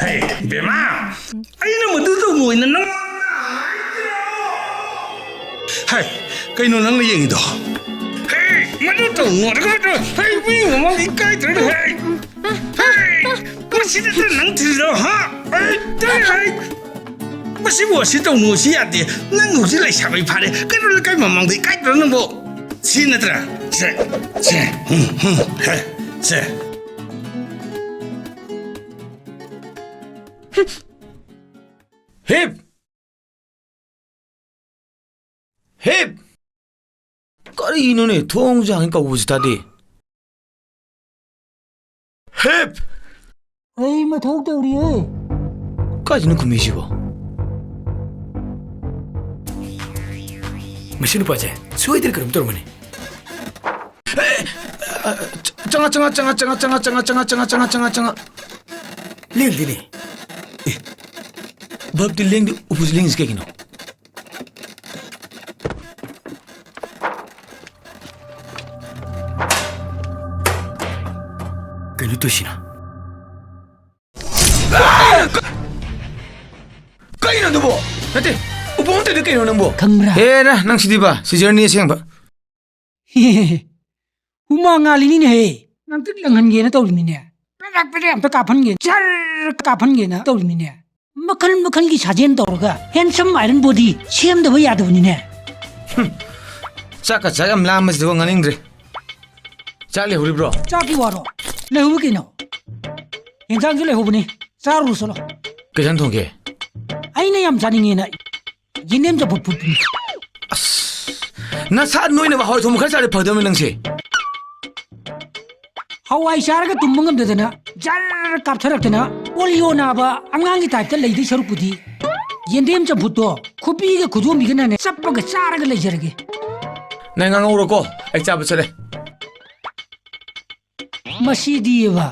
ꯍꯦ, ꯕꯦꯝꯃ! ꯑꯩꯅ ꯃꯗꯨ ꯇꯧꯅꯣꯅ ꯅꯪ ꯍꯥꯏ, ꯀꯩꯅꯣ ꯅꯪꯅ ꯌꯦꯡꯉꯤꯗꯣ? ꯍꯦ, ꯃꯗꯨ ꯇꯧꯅꯣ, ꯑꯗꯨꯒ ꯅꯠꯇ꯭ꯔꯣ? ꯍꯦ, ꯃꯤ ꯃꯃꯥꯡꯗ ꯏꯀꯥꯏꯗ꯭ꯔꯒ, ꯍꯦ! ꯍꯦ! ꯃꯁꯤꯗ ꯅꯪ ꯊꯤꯜꯂꯣ, ꯍꯥ? ꯑꯩ ꯇꯜꯂꯦ, ꯍꯦ! ꯃꯁꯤꯕꯨ ꯑꯁꯤ ꯇꯧꯅꯨ, ꯑꯁꯤ ꯌꯥꯗꯦ꯫ ꯅꯪ ꯍꯧꯖꯤꯛ ꯂꯩꯁꯥꯕꯤ ꯐꯥꯔꯦ꯫ ꯀꯩꯅꯣ ꯂꯩꯀꯥꯏ ꯃꯃꯥꯡꯗ ꯏꯀꯥꯏꯗ꯭ꯔꯣ ꯅꯪꯕꯣ? ꯁꯤ ꯅꯠꯇ꯭ꯔꯥ? ꯁꯦ, ꯁꯦ, ꯎꯝ, ꯎꯝ, ꯍꯦ, ꯁꯦ꯫ ꯍꯤꯞ! ꯍꯤꯞ! ꯀꯔꯤꯅꯣꯅꯦ? ꯊꯣꯡꯁꯦ ꯍꯥꯡꯉꯤ ꯀꯧꯕꯁꯨ ꯇꯥꯗꯦ꯫ ꯍꯤꯞ! ꯑꯩ ꯃꯊꯧ ꯇꯧꯔꯤꯌꯦ꯫ ꯀꯥꯏꯗꯅꯣ ꯈꯨꯝꯃꯤꯁꯤꯕꯣ? ꯃꯁꯤ ꯅꯨꯄꯥꯁꯦ ꯁꯣꯏꯗꯅ ꯀꯩꯅꯣꯝ ꯇꯧꯔꯝꯃꯅꯤ꯫ ꯆꯪꯉ, ꯆꯪꯉ, ꯆꯪꯉ꯫ ꯂꯦꯡꯗꯦꯅꯦ꯫ ꯑꯦ, ꯕꯜꯕꯇꯤ ꯂꯦꯡꯗꯦ, ꯎꯄꯨꯁꯤ ꯂꯦꯡꯉꯤꯁꯤ ꯀꯩꯒꯤꯅꯣ? ꯀꯩꯅꯣ ꯇꯧꯏꯁꯤꯅ? ꯀꯩꯅꯣ ꯑꯗꯨꯕꯣ? ꯅꯠꯇꯦ, ꯎꯄꯨ ꯑꯝꯇꯗꯤ ꯀꯩꯅꯣ ꯅꯪꯕꯣ? ꯈꯪꯕ꯭ꯔꯥ? ꯍꯦꯔꯥ, ꯅꯪ ꯁꯤꯗꯤꯕ, ꯁꯤꯖꯔꯅꯤ ꯑꯁꯦꯡꯕ꯫ ꯍꯨꯃꯥꯡ ꯉꯥꯜꯂꯤꯅꯤꯅꯦꯍꯦ꯫ ꯂꯪꯇ꯭ꯔꯤꯛ ꯂꯪꯍꯟꯒꯦꯅ ꯇꯧꯔꯤꯃꯤꯅꯦ꯫ ꯄꯦꯔꯦꯛ ꯄꯦꯔꯦꯛ ꯑꯝꯇ ꯀꯥꯞꯍꯟꯒꯦ, ꯖꯔ ꯀꯥꯞꯍꯟꯒꯦꯅ ꯇꯧꯔꯤꯃꯤꯅꯦ꯫ ꯃꯈꯜ ꯃꯈꯜꯒꯤ ꯁꯥꯖꯦꯜ ꯇꯧꯔꯒ handsome iron body ꯁꯦꯝꯗꯕ ꯌꯥꯗꯕꯅꯤꯅꯦ꯫ ꯆꯥꯛꯀ ꯆꯥꯛ ꯌꯥꯝ ꯂꯥꯝꯕꯁꯤꯗ ꯉꯥꯡꯅꯤꯡꯗ꯭ꯔꯦ꯫ ꯆꯥꯛ ꯂꯩꯍꯧꯔꯤꯕ꯭ꯔꯣ? ꯆꯥꯛꯀꯤ ꯋꯥꯔꯣ? ꯂꯩꯍꯧꯕ ꯀꯩꯅꯣ? ꯌꯦꯟꯁꯥꯡꯁꯨ ꯂꯩꯍꯧꯕꯅꯤ꯫ ꯆꯥꯔꯨꯔꯣ ꯆꯠꯂꯣ꯫ ꯀꯩ ꯏꯟꯁꯥꯡ ꯊꯣꯡꯒꯦ? ꯑꯩꯅ ꯌꯥꯝ ꯆꯥꯅꯤꯡꯉꯦꯅ ꯌꯦꯟꯗꯦꯝ ꯆꯝꯐꯨꯠ ꯐꯨꯠꯄꯅꯤ꯫ ꯑꯁ, ꯅꯁꯥ ꯅꯣꯏꯅꯕ ꯍꯋꯥꯏ ꯊꯣꯡꯕ ꯈꯔ ꯆꯥꯔꯗꯤ ꯐꯒꯗꯕꯅꯤ ꯅꯪꯁꯦ꯫ ꯍꯋꯥꯏ ꯆꯥꯔꯒ ꯇꯨꯝꯕ ꯉꯝꯗꯗꯅ ꯖꯔ ꯀꯥꯞꯊꯔꯛꯇꯅ ꯄꯣꯂꯤꯑꯣ ꯅꯥꯕ ꯑꯉꯥꯡꯒꯤ ꯇꯥꯏꯞꯇ ꯂꯩꯗꯣꯏ ꯁꯔꯨꯛꯄꯨꯗꯤ ꯌꯦꯟꯗꯦꯝ ꯆꯝꯐꯨꯠꯇꯣ ꯈꯨꯄꯤꯒ ꯈꯨꯗꯣꯝꯕꯤꯒꯅꯅꯦ ꯆꯞꯄꯒ ꯆꯥꯔꯒ ꯂꯩꯖꯔꯒꯦ꯫ ꯅꯪ ꯉꯥꯡꯍꯧꯔꯣꯀꯣ, ꯑꯩ ꯆꯥꯕ ꯆꯠꯂꯦ꯫ ꯃꯁꯤꯗꯤꯕ꯫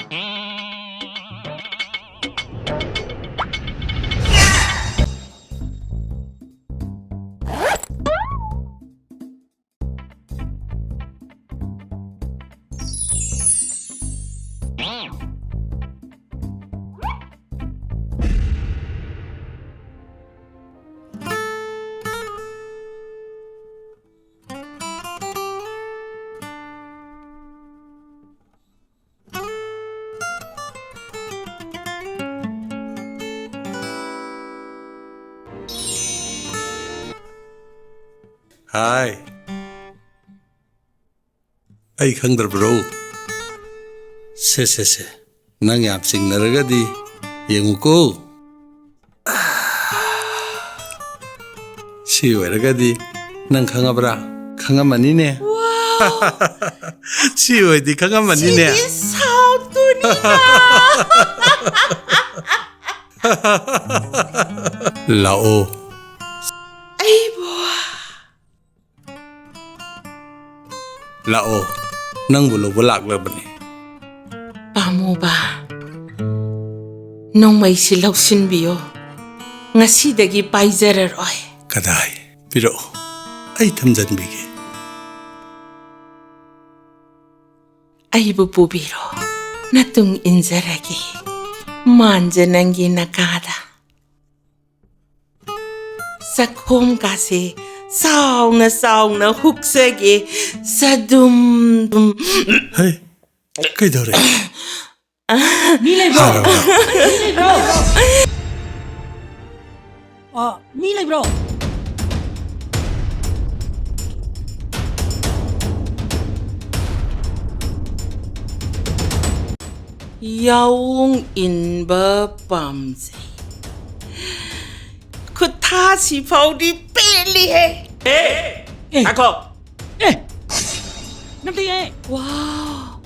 ꯍꯥꯏ꯫ ꯑꯩ ꯈꯪꯗ꯭ꯔꯕ꯭ꯔꯣ? ꯁꯦ, ꯁꯦ, ꯁꯦ꯫ ꯅꯪ ꯌꯥꯝ ꯆꯤꯡꯅꯔꯒꯗꯤ ꯌꯦꯡꯉꯨꯀꯣ꯫ ꯁꯤ ꯑꯣꯏꯔꯒꯗꯤ ꯅꯪ ꯈꯪꯉꯕ꯭ꯔꯥ? ꯈꯪꯉꯝꯃꯅꯤꯅꯦ꯫ ꯁꯤ ꯑꯣꯏꯗꯤ ꯈꯪꯉꯝꯃꯅꯤꯅꯦ꯫ ꯁꯤꯗꯤ ꯁꯥꯎꯇꯨꯅꯤꯅ꯫ ꯂꯥꯛꯑꯣ꯫ ꯑꯩꯕꯨ ꯂꯥꯛꯑꯣ, ꯅꯪꯕꯨ ꯂꯧꯕ ꯂꯥꯛꯂꯕꯅꯤ꯫ ꯄꯥꯝꯃꯨꯕ, ꯅꯣꯡꯃꯩꯁꯤ ꯂꯧꯁꯤꯟꯕꯤꯌꯣ, ꯉꯁꯤꯗꯒꯤ ꯄꯥꯏꯖꯔꯔꯣꯏ꯫ ꯀꯗꯥꯏ? ꯄꯤꯔꯛꯑꯣ, ꯑꯩ ꯊꯝꯖꯟꯕꯤꯒꯦ꯫ ꯑꯩꯕꯨ ꯄꯨꯕꯤꯔꯣ, ꯅꯇꯨꯡ ꯏꯟꯖꯔꯒꯦ, ꯃꯥꯟꯖ ꯅꯪꯒꯤ ꯅꯀꯥꯗ꯫ ꯆꯈꯣꯝ ꯀꯥꯁꯦ ꯆꯥꯎꯅ ꯆꯥꯎꯅ ꯍꯨꯛꯆꯒꯦ, ꯆꯗꯨꯝ ꯗꯨꯝ꯫ ꯍꯩ, ꯀꯩꯗꯧꯔꯦ? ꯃꯤ ꯂꯩꯕ꯭ꯔꯣ? ꯍꯥꯔꯕ꯭ꯔꯣ? ꯃꯤ ꯂꯩꯕ꯭ꯔꯣ? ꯑ, ꯃꯤ ꯂꯩꯕ꯭ꯔꯣ? ꯌꯥꯑꯣꯡ ꯏꯟꯕ ꯄꯥꯝꯖꯩ꯫ ꯈꯨꯠꯊꯥꯁꯤ ꯐꯥꯎꯗꯤ ꯄꯦꯜꯂꯤꯍꯦ꯫ ꯑꯦ, ꯑꯦ꯫ ꯉꯥꯏꯈꯣ꯫ ꯑꯦ, ꯅꯝꯊꯤꯌꯦ꯫ ꯋꯥꯎ,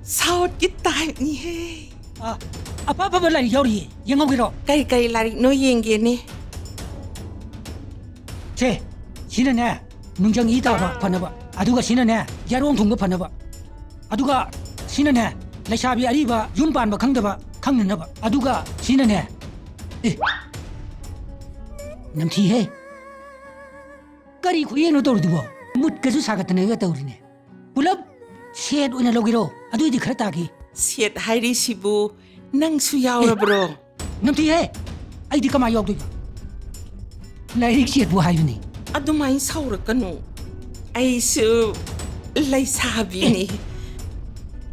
ꯁꯥꯎꯠꯀꯤ ꯇꯥꯏꯞꯅꯤꯍꯦ꯫ ꯑ, ꯑꯐ ꯑꯐꯕ ꯂꯥꯏꯔꯤꯛ ꯌꯥꯎꯔꯤꯌꯦ, ꯌꯦꯡꯍꯧꯒꯦꯔꯣ? ꯀꯩ ꯀꯩ ꯂꯥꯏꯔꯤꯛꯅꯣ ꯌꯦꯡꯒꯦꯅꯦ꯫ ꯁꯦ, ꯁꯤꯅꯅꯦ, ꯅꯨꯡꯖꯪ ꯏ ꯇꯥꯕ ꯐꯅꯕ꯫ ꯑꯗꯨꯒ ꯁꯤꯅꯅꯦ, ꯌꯥꯔꯣꯡ ꯊꯨꯡꯕ ꯐꯅꯕ꯫ ꯑꯗꯨꯒ ꯁꯤꯅꯅꯦ, ꯂꯩꯁꯥꯕꯤ ꯑꯔꯤꯕ ꯌꯨꯝ ꯄꯥꯟꯕ ꯈꯪꯗꯕ ꯈꯪꯅꯅꯕ꯫ ꯑꯗꯨꯒ ꯁꯤꯅꯅꯦ, ꯑꯦ, ꯅꯝꯊꯤꯍꯦ꯫ ꯀꯔꯤ ꯈꯨꯌꯦꯡꯅꯣ ꯇꯧꯔꯤꯗꯨꯕꯣ? ꯃꯨꯠꯀꯁꯨ ꯁꯥꯒꯠꯇꯅꯒ ꯇꯧꯔꯤꯅꯦ꯫ ꯄꯨꯂꯞ ꯁꯦꯠ ꯑꯣꯏꯅ ꯂꯧꯒꯦꯔꯣ? ꯑꯗꯨꯏꯗꯤ ꯈꯔ ꯇꯥꯈꯤ꯫ ꯁꯦꯠ ꯍꯥꯏꯔꯤꯁꯤꯕꯨ ꯅꯪꯁꯨ ꯌꯥꯎꯔꯕ꯭ꯔꯣ? ꯅꯝꯊꯤꯍꯦ! ꯑꯩꯗꯤ ꯀꯃꯥꯏ ꯌꯥꯎꯗꯣꯏꯕ? ꯂꯥꯏꯔꯤꯛ ꯁꯦꯠꯄꯨ ꯍꯥꯏꯕꯅꯤ꯫ ꯑꯗꯨꯃꯥꯏꯅ ꯁꯥꯎꯔꯛꯀꯅꯨ꯫ ꯑꯩꯁꯨ ꯂꯩꯁꯥꯕꯤꯅꯤ꯫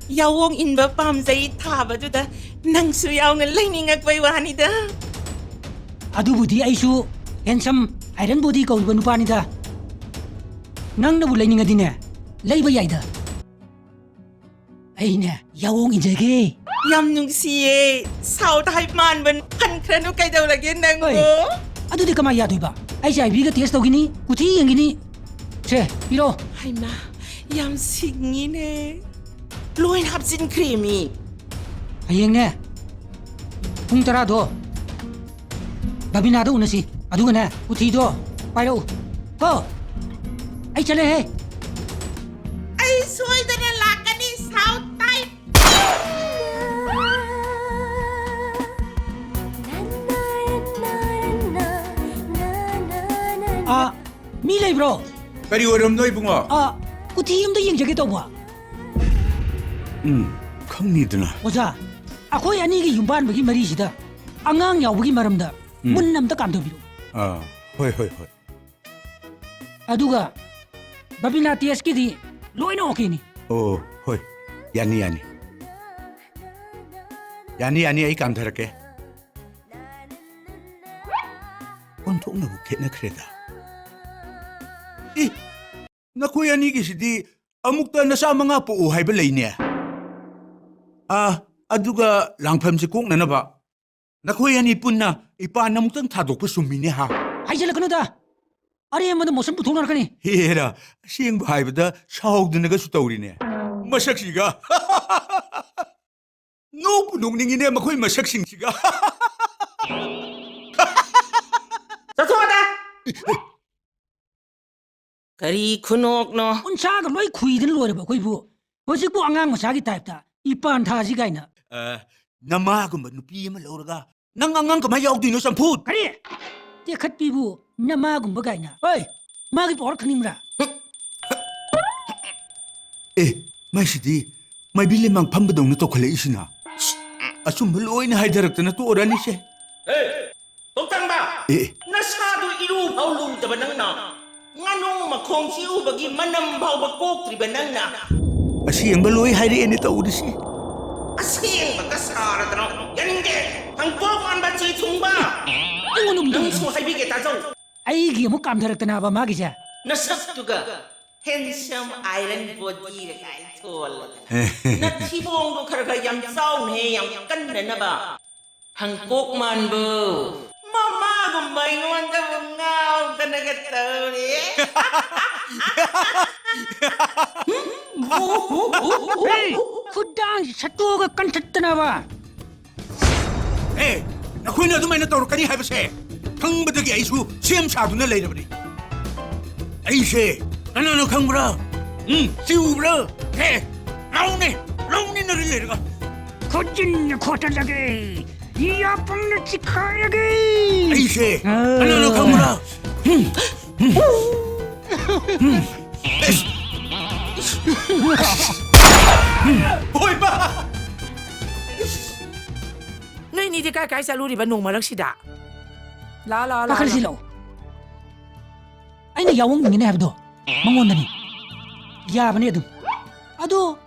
ꯌꯥꯑꯣꯡ ꯏꯟꯕ ꯄꯥꯝꯖꯩ ꯊꯥꯕꯗꯨꯗ ꯅꯪꯁꯨ ꯌꯥꯎꯅ ꯂꯩꯅꯤꯡꯉꯛꯄꯩ ꯋꯥꯅꯤꯗ꯫ ꯑꯗꯨꯕꯨꯗꯤ ꯑꯩꯁꯨ handsome, iron body ꯀꯧꯔꯤꯕ ꯅꯨꯄꯥꯅꯤꯗ꯫ ꯅꯪꯅꯕꯨ ꯂꯩꯅꯤꯡꯉꯗꯤꯅꯦ, ꯂꯩꯕ ꯌꯥꯏꯗ꯫ ꯑꯩꯅꯦ, ꯌꯥꯑꯣꯡ ꯏꯟꯖꯒꯦ꯫ ꯌꯥꯝ ꯅꯨꯡꯁꯤꯌꯦ꯫ ꯁꯥꯎꯠ ꯍꯥꯏ ꯃꯥꯟꯕ ꯍꯟꯈ꯭ꯔꯅꯨ ꯀꯩꯗꯧꯔꯒꯦ ꯅꯪꯕꯨ? ꯍꯣꯏ꯫ ꯑꯗꯨꯗꯤ ꯀꯃꯥꯏ ꯌꯥꯗꯣꯏꯕ? HIV ꯒ test ꯇꯧꯈꯤꯅꯤ, ꯀꯨꯊꯤ ꯌꯦꯡꯈꯤꯅꯤ꯫ ꯁꯦ, ꯄꯤꯔꯣ꯫ ꯍꯩꯃꯥ, ꯌꯥꯝ ꯁꯤꯡꯉꯤꯅꯦ꯫ ꯂꯣꯏꯅ ꯍꯥꯞꯆꯤꯟꯈ꯭ꯔꯦ ꯃꯤ꯫ ꯍꯌꯦꯡꯅꯦ, ꯄꯨꯡ ꯇꯔꯥꯗꯣ ꯕꯕꯤꯅꯥꯗ ꯎꯅꯁꯤ꯫ ꯑꯗꯨꯒꯅꯦ, ꯀꯨꯊꯤꯗꯣ ꯄꯥꯏꯔꯛꯎ꯫ ꯀꯣ? ꯑꯩ ꯆꯠꯂꯦꯍꯦ꯫ ꯑꯩ ꯁꯣꯏꯗꯅ ꯂꯥꯛꯀꯅꯤ, ꯁꯥꯎ ꯇꯥꯏꯞ꯫ ꯑꯥ, ꯃꯤ ꯂꯩꯕ꯭ꯔꯣ? ꯀꯔꯤ ꯑꯣꯏꯔꯝꯅꯣ, ꯏꯕꯨꯡꯉꯣ? ꯑꯥ, ꯀꯨꯊꯤ ꯑꯝꯇ ꯌꯦꯡꯖꯒꯦ ꯇꯧꯕ꯫ ꯎꯝ, ꯈꯪꯅꯤꯗꯅ꯫ ꯑꯣꯖꯥ, ꯑꯩꯈꯣꯏ ꯑꯅꯤꯒꯤ ꯌꯨꯝꯕꯥꯟꯕꯒꯤ ꯃꯔꯤꯁꯤꯗ ꯑꯉꯥꯡ ꯌꯥꯎꯕꯒꯤ ꯃꯔꯝꯗ ꯎꯝ꯫ ꯃꯨꯟꯅ ꯑꯝꯇ ꯀꯥꯝꯊꯕꯤꯔꯛꯑꯣ꯫ ꯑꯥ, ꯍꯣꯏ, ꯍꯣꯏ, ꯍꯣꯏ꯫ ꯑꯗꯨꯒ ꯕꯕꯤꯅꯥ ꯇꯦꯁꯀꯤꯗꯤ ꯂꯣꯏꯅ ꯑꯣꯀꯦꯅꯤ꯫ ꯑꯣ, ꯍꯣꯏ꯫ ꯌꯥꯅꯤ, ꯌꯥꯅꯤ꯫ ꯌꯥꯅꯤ, ꯌꯥꯅꯤ, ꯑꯩ ꯀꯥꯝꯊꯔꯛꯀꯦ꯫ ꯑꯣꯟꯊꯣꯛꯅꯕꯨ ꯈꯦꯠꯅꯈ꯭ꯔꯦꯗ꯫ ꯏ, ꯅꯈꯣꯏ ꯑꯅꯤꯒꯤꯁꯤꯗꯤ ꯑꯃꯨꯛꯇ ꯅꯆꯥ ꯃꯉꯥ ꯄꯣꯛꯎ ꯍꯥꯏꯕ ꯂꯩꯅꯦ꯫ ꯑꯥ, ꯑꯗꯨꯒ ꯂꯥꯡꯐꯝꯁꯦ ꯀꯣꯛꯅꯅꯕ ꯅꯈꯣꯏ ꯑꯅꯤ ꯄꯨꯟꯅ ꯏꯄꯥꯟ ꯑꯃꯨꯛꯇꯪ ꯊꯥꯗꯣꯛꯄ ꯆꯨꯝꯃꯤꯅꯦ ꯍꯥ? ꯍꯥꯏꯖꯤꯜꯂꯛꯀꯅꯨꯗ꯫ ꯑꯔꯦꯝꯕꯗ ꯃꯣꯁꯟ ꯄꯨꯊꯣꯛꯅꯔꯛꯀꯅꯤ꯫ ꯍꯦꯔꯥ, ꯑꯁꯦꯡꯕ ꯍꯥꯏꯕꯗ ꯁꯥꯎꯗꯅꯒꯁꯨ ꯇꯧꯔꯤꯅꯦ꯫ ꯃꯁꯛꯁꯤꯒ꯫ ꯅꯣꯛꯄꯨ ꯅꯣꯛꯅꯤꯡꯉꯤꯅꯦ ꯃꯈꯣꯏ ꯃꯁꯛꯁꯤꯡꯁꯤꯒ꯫ ꯆꯠꯊꯣꯛꯑꯗ! ꯀꯔꯤ ꯈꯨꯅꯣꯛꯅꯣ? ꯎꯟꯁꯥꯒ ꯂꯣꯏ ꯈꯨꯏꯗꯅ ꯂꯣꯏꯔꯕ ꯑꯩꯈꯣꯏꯕꯨ꯫ ꯍꯧꯖꯤꯛꯄꯨ ꯑꯉꯥꯡ ꯃꯆꯥꯒꯤ ꯇꯥꯏꯞꯇ ꯏꯄꯥꯟ ꯊꯥꯁꯤ ꯀꯥꯏꯅ꯫ ꯑ, ꯅꯃꯥꯒꯨꯝꯕ ꯅꯨꯄꯤ ꯑꯃ ꯂꯧꯔꯒ ꯅꯪ ꯑꯉꯥꯡ ꯀꯃꯥꯏ ꯌꯥꯎꯗꯣꯏꯅꯣ, ꯆꯝꯐꯨꯠ? ꯀꯔꯤ? ꯇꯦꯛꯈꯠꯄꯤꯕꯨ ꯅꯃꯥꯒꯨꯝꯕ ꯀꯥꯏꯅ꯫ ꯍꯣꯏ, ꯃꯥꯒꯤ ꯄꯋꯥꯔ ꯈꯪꯅꯤꯡꯕ꯭ꯔꯥ? ꯑꯦ, ꯃꯥꯏꯁꯤꯗꯤ ꯃꯥꯏꯕꯤ ꯂꯩꯃꯥꯡ ꯐꯝꯕꯗꯧꯅ ꯇꯧꯈꯠꯂꯛꯏꯁꯤꯅ꯫ ꯑꯆꯨꯝꯕ ꯂꯣꯏꯅ ꯍꯥꯏꯊꯔꯛꯇꯅ ꯇꯣꯛꯑꯔꯅꯤꯁꯦ꯫ ꯍꯦ, ꯇꯣꯞꯇꯪꯕ! ꯑꯦ, ꯑꯦ꯫ ꯅꯁꯥꯗꯨ ꯏꯔꯨ ꯐꯥꯎ ꯂꯨꯗꯕ ꯅꯪꯅ, ꯉꯥꯅꯨ ꯃꯈꯣꯡ ꯆꯤꯛꯎꯕꯒꯤ ꯃꯅꯝ ꯐꯥꯎꯕ ꯀꯣꯛꯇ꯭ꯔꯤꯕ ꯅꯪꯅ꯫ ꯑꯁꯦꯡꯕ ꯂꯣꯏ ꯍꯥꯏꯔꯛꯑꯦꯅꯦ ꯇꯧꯔꯤꯁꯦ꯫ ꯑꯁꯦꯡꯕꯒ ꯁꯥꯔꯗꯅ꯫ ꯌꯥꯅꯤꯡꯗꯦ! ꯍꯪꯀꯣꯛ ꯃꯥꯟꯕ ꯆꯤ ꯊꯨꯡꯕ! ꯑꯩꯉꯣꯟꯗ ꯑꯃꯨꯛ ꯅꯪꯁꯨ ꯇꯧꯔꯛꯑꯦ꯫ ꯍꯥꯏꯕꯤꯒꯦ ꯇꯥꯖꯧ꯫ ꯑꯩꯒꯤ ꯑꯃꯨꯛ ꯀꯥꯝꯊꯔꯛꯇꯅꯕ ꯃꯥꯒꯤꯁꯦ꯫ ꯅꯁꯛꯇꯨꯒ handsome iron body ꯒꯥꯏ ꯊꯣꯜꯂꯗꯅ꯫ ꯅꯊꯤꯕꯣꯡꯗꯣ ꯈꯔ ꯈꯔ ꯌꯥꯝ ꯆꯥꯎꯅꯦ, ꯌꯥꯝ ꯀꯟꯅꯅꯕ꯫ ꯍꯪꯀꯣꯛ ꯃꯥꯟꯕꯨ꯫ ꯃꯃꯥꯒꯨꯝꯕ ꯑꯩꯉꯣꯟꯗꯕꯨ ꯉꯥꯎꯗꯅꯒ ꯇꯧꯔꯦ꯫ ꯍꯦ, ꯈꯨꯗꯥꯡꯁꯤ ꯁꯠꯇꯣꯛꯑꯒ ꯀꯟꯊꯠꯇꯅꯕ꯫ ꯑꯦ, ꯅꯈꯣꯏꯅ ꯑꯗꯨꯃꯥꯏꯅ ꯇꯧꯔꯛꯀꯅꯤ ꯍꯥꯏꯕꯁꯦ ꯈꯪꯕꯗꯒꯤ ꯑꯩꯁꯨ ꯁꯦꯝ ꯁꯥꯗꯨꯅ ꯂꯩꯔꯕꯅꯤ꯫ ꯑꯩꯁꯦ ꯀꯅꯥꯅꯣ ꯈꯪꯕ꯭ꯔꯥ? ꯎꯝ, ꯁꯤ ꯎꯕ꯭ꯔꯥ? ꯍꯦ, ꯂꯧꯅꯦ, ꯂꯧꯅꯦ ꯅꯔꯤ ꯂꯩꯔꯒ꯫ ꯈꯣꯠꯆꯤꯟꯅ ꯈꯣꯠꯇꯠꯂꯒꯦ, ꯌꯥꯄꯪꯅ ꯆꯤꯛꯈꯥꯏꯔꯒꯦ꯫ ꯑꯩꯁꯦ ꯑꯥ꯫ ꯀꯅꯥꯅꯣ ꯈꯪꯕ꯭ꯔꯥ? ꯎꯝ, ꯎꯝ, ꯎꯝ, ꯎꯝ, ꯎꯝ꯫ ꯍꯣꯏ, ꯃꯥ! ꯅꯣꯏꯅꯤꯗꯤ ꯀꯥꯏ ꯀꯥꯏ ꯆꯠꯂꯨꯔꯤꯕ ꯅꯣꯡ ꯃꯔꯛꯁꯤꯗ? ꯂꯥ, ꯂꯥ, ꯂꯥ, ꯀꯥꯈꯠꯂꯁꯤ ꯂꯥ꯫ ꯂꯥꯛꯑꯣ꯫ ꯑꯩꯅ ꯌꯥꯑꯣꯡ ꯏꯟꯒꯅꯤ ꯍꯥꯏꯕꯗꯣ ꯃꯉꯣꯟꯗꯅꯤ꯫ ꯌꯥꯕꯅꯤ ꯑꯗꯨꯝ꯫ ꯑꯗꯣ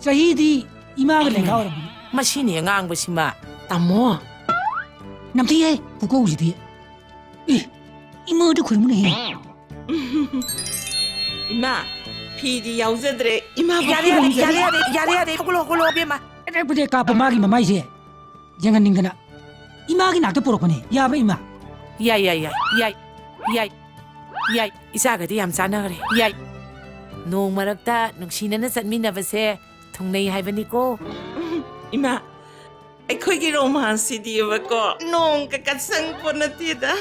ꯆꯍꯤꯗꯤ ꯏꯃꯥꯒ ꯂꯦꯡꯒꯥ ꯑꯣꯏꯔꯝꯒꯅꯤ꯫ ꯃꯁꯤꯅꯤ ꯑꯉꯥꯡꯕꯁꯤꯃ꯫ ꯇꯥꯃꯣ꯫ ꯅꯝꯊꯤꯍꯦ ꯄꯨꯀꯧꯁꯤꯗꯤ꯫ ꯑꯦ, ꯏꯃꯥꯗ ꯈꯨꯔꯨꯝꯅꯦꯍꯦ꯫ ꯏꯃꯥ, ꯐꯤꯗꯤ ꯌꯥꯎꯖꯗ꯭ꯔꯦ꯫ ꯏꯃꯥꯕꯨ ꯌꯥꯔꯦ, ꯌꯥꯔꯦ, ꯈꯨꯔꯨꯝꯖꯔꯤ꯫ ꯌꯥꯔꯦ, ꯌꯥꯔꯦ, ꯌꯥꯔꯦ, ꯌꯥꯔꯦ꯫ ꯍꯧꯒꯠꯂꯣ, ꯍꯧꯒꯠꯂꯣ, ꯏꯕꯦꯝꯃ꯫ ꯄꯦꯗꯦꯛ ꯄꯦꯗꯦꯛ ꯀꯥꯞꯄ ꯃꯥꯒꯤ ꯃꯃꯥꯏꯁꯦ ꯌꯦꯡꯍꯟꯅꯤꯡꯗꯅ ꯏꯃꯥꯒꯤ ꯅꯥꯛꯇ ꯄꯨꯔꯛꯄꯅꯦ꯫ ꯌꯥꯕ꯭ꯔꯥ, ꯏꯃꯥ? ꯌꯥꯏ, ꯌꯥꯏ, ꯌꯥꯏ, ꯌꯥꯏ, ꯌꯥꯏ, ꯌꯥꯏ꯫ ꯏꯆꯥꯒꯗꯤ ꯌꯥꯝ ꯆꯥꯟꯅꯈ꯭ꯔꯦ꯫ ꯌꯥꯏ꯫ ꯅꯣꯡ ꯃꯔꯛꯇ ꯅꯨꯡꯁꯤꯅꯅ ꯆꯠꯃꯤꯟꯅꯕꯁꯦ ꯊꯨꯡꯅꯩ ꯍꯥꯏꯕꯅꯤꯀꯣ꯫ ꯏꯃꯥ, ꯑꯩꯈꯣꯏꯒꯤ ꯔꯣꯃꯥꯟꯁꯁꯤꯗꯤꯕꯀꯣ, ꯅꯣꯡꯒ ꯀꯠꯁꯪ ꯄꯣꯠ ꯅꯠꯇꯦꯗ꯫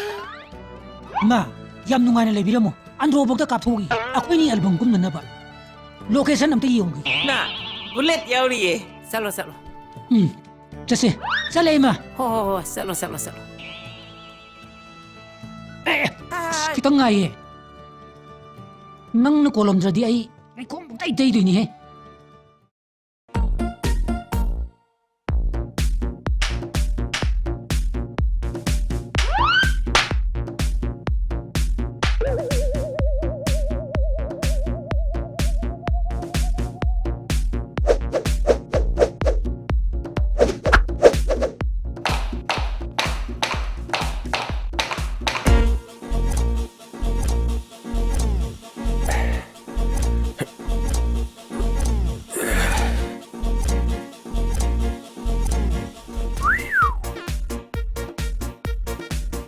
ꯏꯃꯥ, ꯌꯥꯝ ꯅꯨꯡꯉꯥꯏꯅ ꯂꯩꯕꯤꯔꯝꯃꯣ꯫ ꯑꯟꯗ꯭ꯔꯣꯐꯧꯗ ꯀꯥꯞꯊꯣꯛꯎꯈꯤ꯫ ꯑꯩꯈꯣꯏꯅꯤ ꯑꯦꯜꯕꯝ ꯀꯨꯝꯅꯅꯕ꯫ ꯂꯣꯀꯦꯁꯟ ꯑꯝꯇ ꯌꯦꯡꯉꯨꯈꯤ꯫ ꯏꯃꯥ, ꯕꯨꯂꯦꯠ ꯌꯥꯎꯔꯤꯌꯦ꯫ ꯆꯠꯂꯣ, ꯆꯠꯂꯣ꯫ ꯎꯝ, ꯆꯠꯁꯦ꯫ ꯆꯠꯂꯦ, ꯏꯃꯥ꯫ ꯍꯣ, ꯍꯣ, ꯍꯣ, ꯆꯠꯂꯣ, ꯆꯠꯂꯣ, ꯆꯠꯂꯣ꯫ ꯑꯦ, ꯑꯁ, ꯈꯤꯇꯪ ꯉꯥꯏꯌꯦ꯫ ꯅꯪꯅ ꯀꯣꯜꯂꯝꯗ꯭ꯔꯗꯤ ꯑꯩ ꯂꯩꯈꯣꯝ ꯄꯨꯡꯇꯩ ꯇꯩꯗꯣꯏꯅꯤꯍꯦ꯫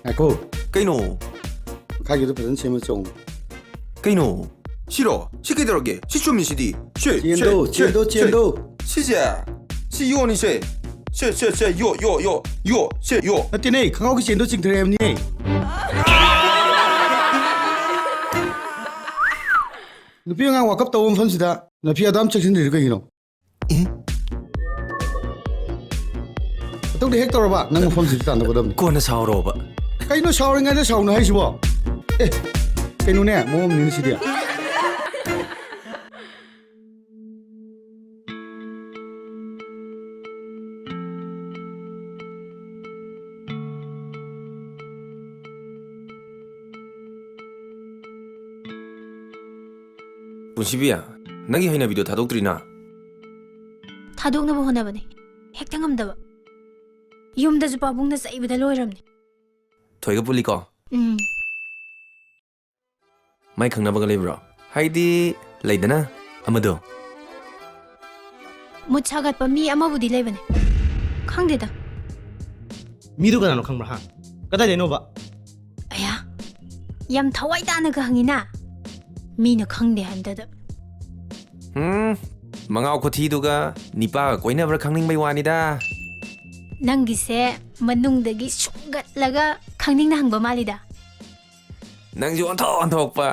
ꯉꯥꯏꯈꯣ꯫ ꯀꯩꯅꯣ? ꯃꯈꯥꯒꯤꯗꯣ ꯐꯖꯅ ꯁꯦꯝꯃ ꯆꯣꯡꯉꯨ꯫ ꯀꯩꯅꯣ? ꯁꯤꯔꯣ? ꯁꯤ ꯀꯩꯗꯧꯔꯒꯦ? ꯁꯤ ꯆꯨꯝꯃꯤꯁꯤꯗꯤ꯫ ꯁꯦ, ꯆꯦꯟꯗꯣ, ꯁꯦ, ꯁꯦ, ꯆꯦꯟꯗꯣ, ꯁꯦ꯫ ꯆꯦꯟꯗꯣ꯫ ꯁꯤꯁꯦ? ꯁꯤ ꯌꯣꯅꯤꯁꯦ꯫ ꯁꯦ, ꯁꯦ, ꯁꯦ, ꯌꯣ, ꯌꯣ, ꯌꯣ, ꯌꯣ, ꯁꯦ, ꯌꯣ꯫ ꯅꯠꯇꯦꯅꯦ, ꯈꯪꯉꯥꯎꯒꯤ ꯆꯦꯟꯗꯣ ꯆꯤꯡꯊꯔꯛꯑꯦ ꯍꯥꯏꯕꯅꯤꯅꯦ꯫ ꯅꯨꯄꯤ ꯑꯉꯥꯡ ꯋꯥꯀꯞ ꯇꯧꯕ ꯃꯐꯝꯁꯤꯗ ꯅꯨꯄꯤ ꯑꯗꯨꯝ ꯆꯦꯛꯁꯤꯟꯗ꯭ꯔꯤꯗꯨ ꯀꯩꯒꯤꯅꯣ? ꯑꯦ? ꯃꯇꯨꯡꯗ ꯍꯦꯛ ꯇꯧꯔꯕ ꯅꯪ ꯃꯐꯝꯁꯤꯗ ꯇꯥꯟꯊꯣꯛꯀꯗꯕꯅꯤ꯫ ꯀꯣꯟꯅ ꯁꯥꯎꯔꯣꯕ꯫ ꯀꯩꯅꯣ ꯁꯥꯎꯔꯤꯉꯩꯗ ꯁꯥꯎꯅꯨ ꯍꯥꯏꯁꯤꯕꯣ? ꯑꯦ, ꯀꯩꯅꯣꯅꯦ, ꯃꯑꯣꯡ ꯑꯃꯅꯤꯅꯦ ꯁꯤꯗꯤ꯫ ꯄꯨꯟꯁꯤꯕꯤ, ꯅꯪꯒꯤ ꯍꯩꯅꯕꯤꯗꯣ ꯊꯥꯗꯣꯛꯇ꯭ꯔꯤꯅ? ꯊꯥꯗꯣꯛꯅꯕ ꯍꯣꯠꯅꯕꯅꯦ, ꯍꯦꯛꯇ ꯉꯝꯗꯕ꯫ ꯌꯨꯝꯗꯁꯨ ꯄꯥꯕꯨꯡꯅ ꯆꯩꯕꯗ ꯂꯣꯏꯔꯝꯅꯦ꯫ ꯊꯣꯏꯒ ꯄꯨꯜꯂꯤꯀꯣ? ꯎꯝ꯫ ꯃꯥꯏ ꯈꯪꯅꯕꯒ ꯂꯩꯕ꯭ꯔꯣ? ꯍꯥꯏꯗꯤ, ꯂꯩꯗꯅ, ꯑꯃꯗꯣ꯫ ꯃꯨꯠ ꯁꯥꯒꯠꯄ ꯃꯤ ꯑꯃꯕꯨꯗꯤ ꯂꯩꯕꯅꯦ꯫ ꯈꯪꯗꯦꯗ꯫ ꯃꯤꯗꯨ ꯀꯅꯥꯅꯣ ꯈꯪꯕ꯭ꯔꯥ, ꯍꯥ? ꯀꯗꯥꯏꯗꯩꯅꯣꯕ? ꯑꯌꯥ, ꯌꯥꯝ ꯊꯋꯥꯏ ꯇꯥꯅꯒ ꯍꯪꯉꯤꯅ꯫ ꯃꯤꯅ ꯈꯪꯗꯦ ꯍꯥꯏꯕꯗꯗ꯫ ꯎꯝ, ꯃꯉꯥꯎ ꯈꯨꯊꯤꯗꯨꯒ ꯅꯤꯄꯥꯒ ꯀꯣꯏꯅꯕ꯭ꯔꯥ ꯈꯪꯅꯤꯡꯕꯩ ꯋꯥꯅꯤꯗ꯫ ꯅꯪꯒꯤꯁꯦ ꯃꯅꯨꯡꯗꯒꯤ ꯁꯨꯡꯒꯠꯂꯒ ꯈꯪꯅꯤꯡꯅ ꯍꯪꯕ ꯃꯥꯜꯂꯤꯗ꯫ ꯅꯪꯁꯨ ꯑꯣꯟꯊꯣꯛ ꯑꯣꯟꯊꯣꯛꯄ꯫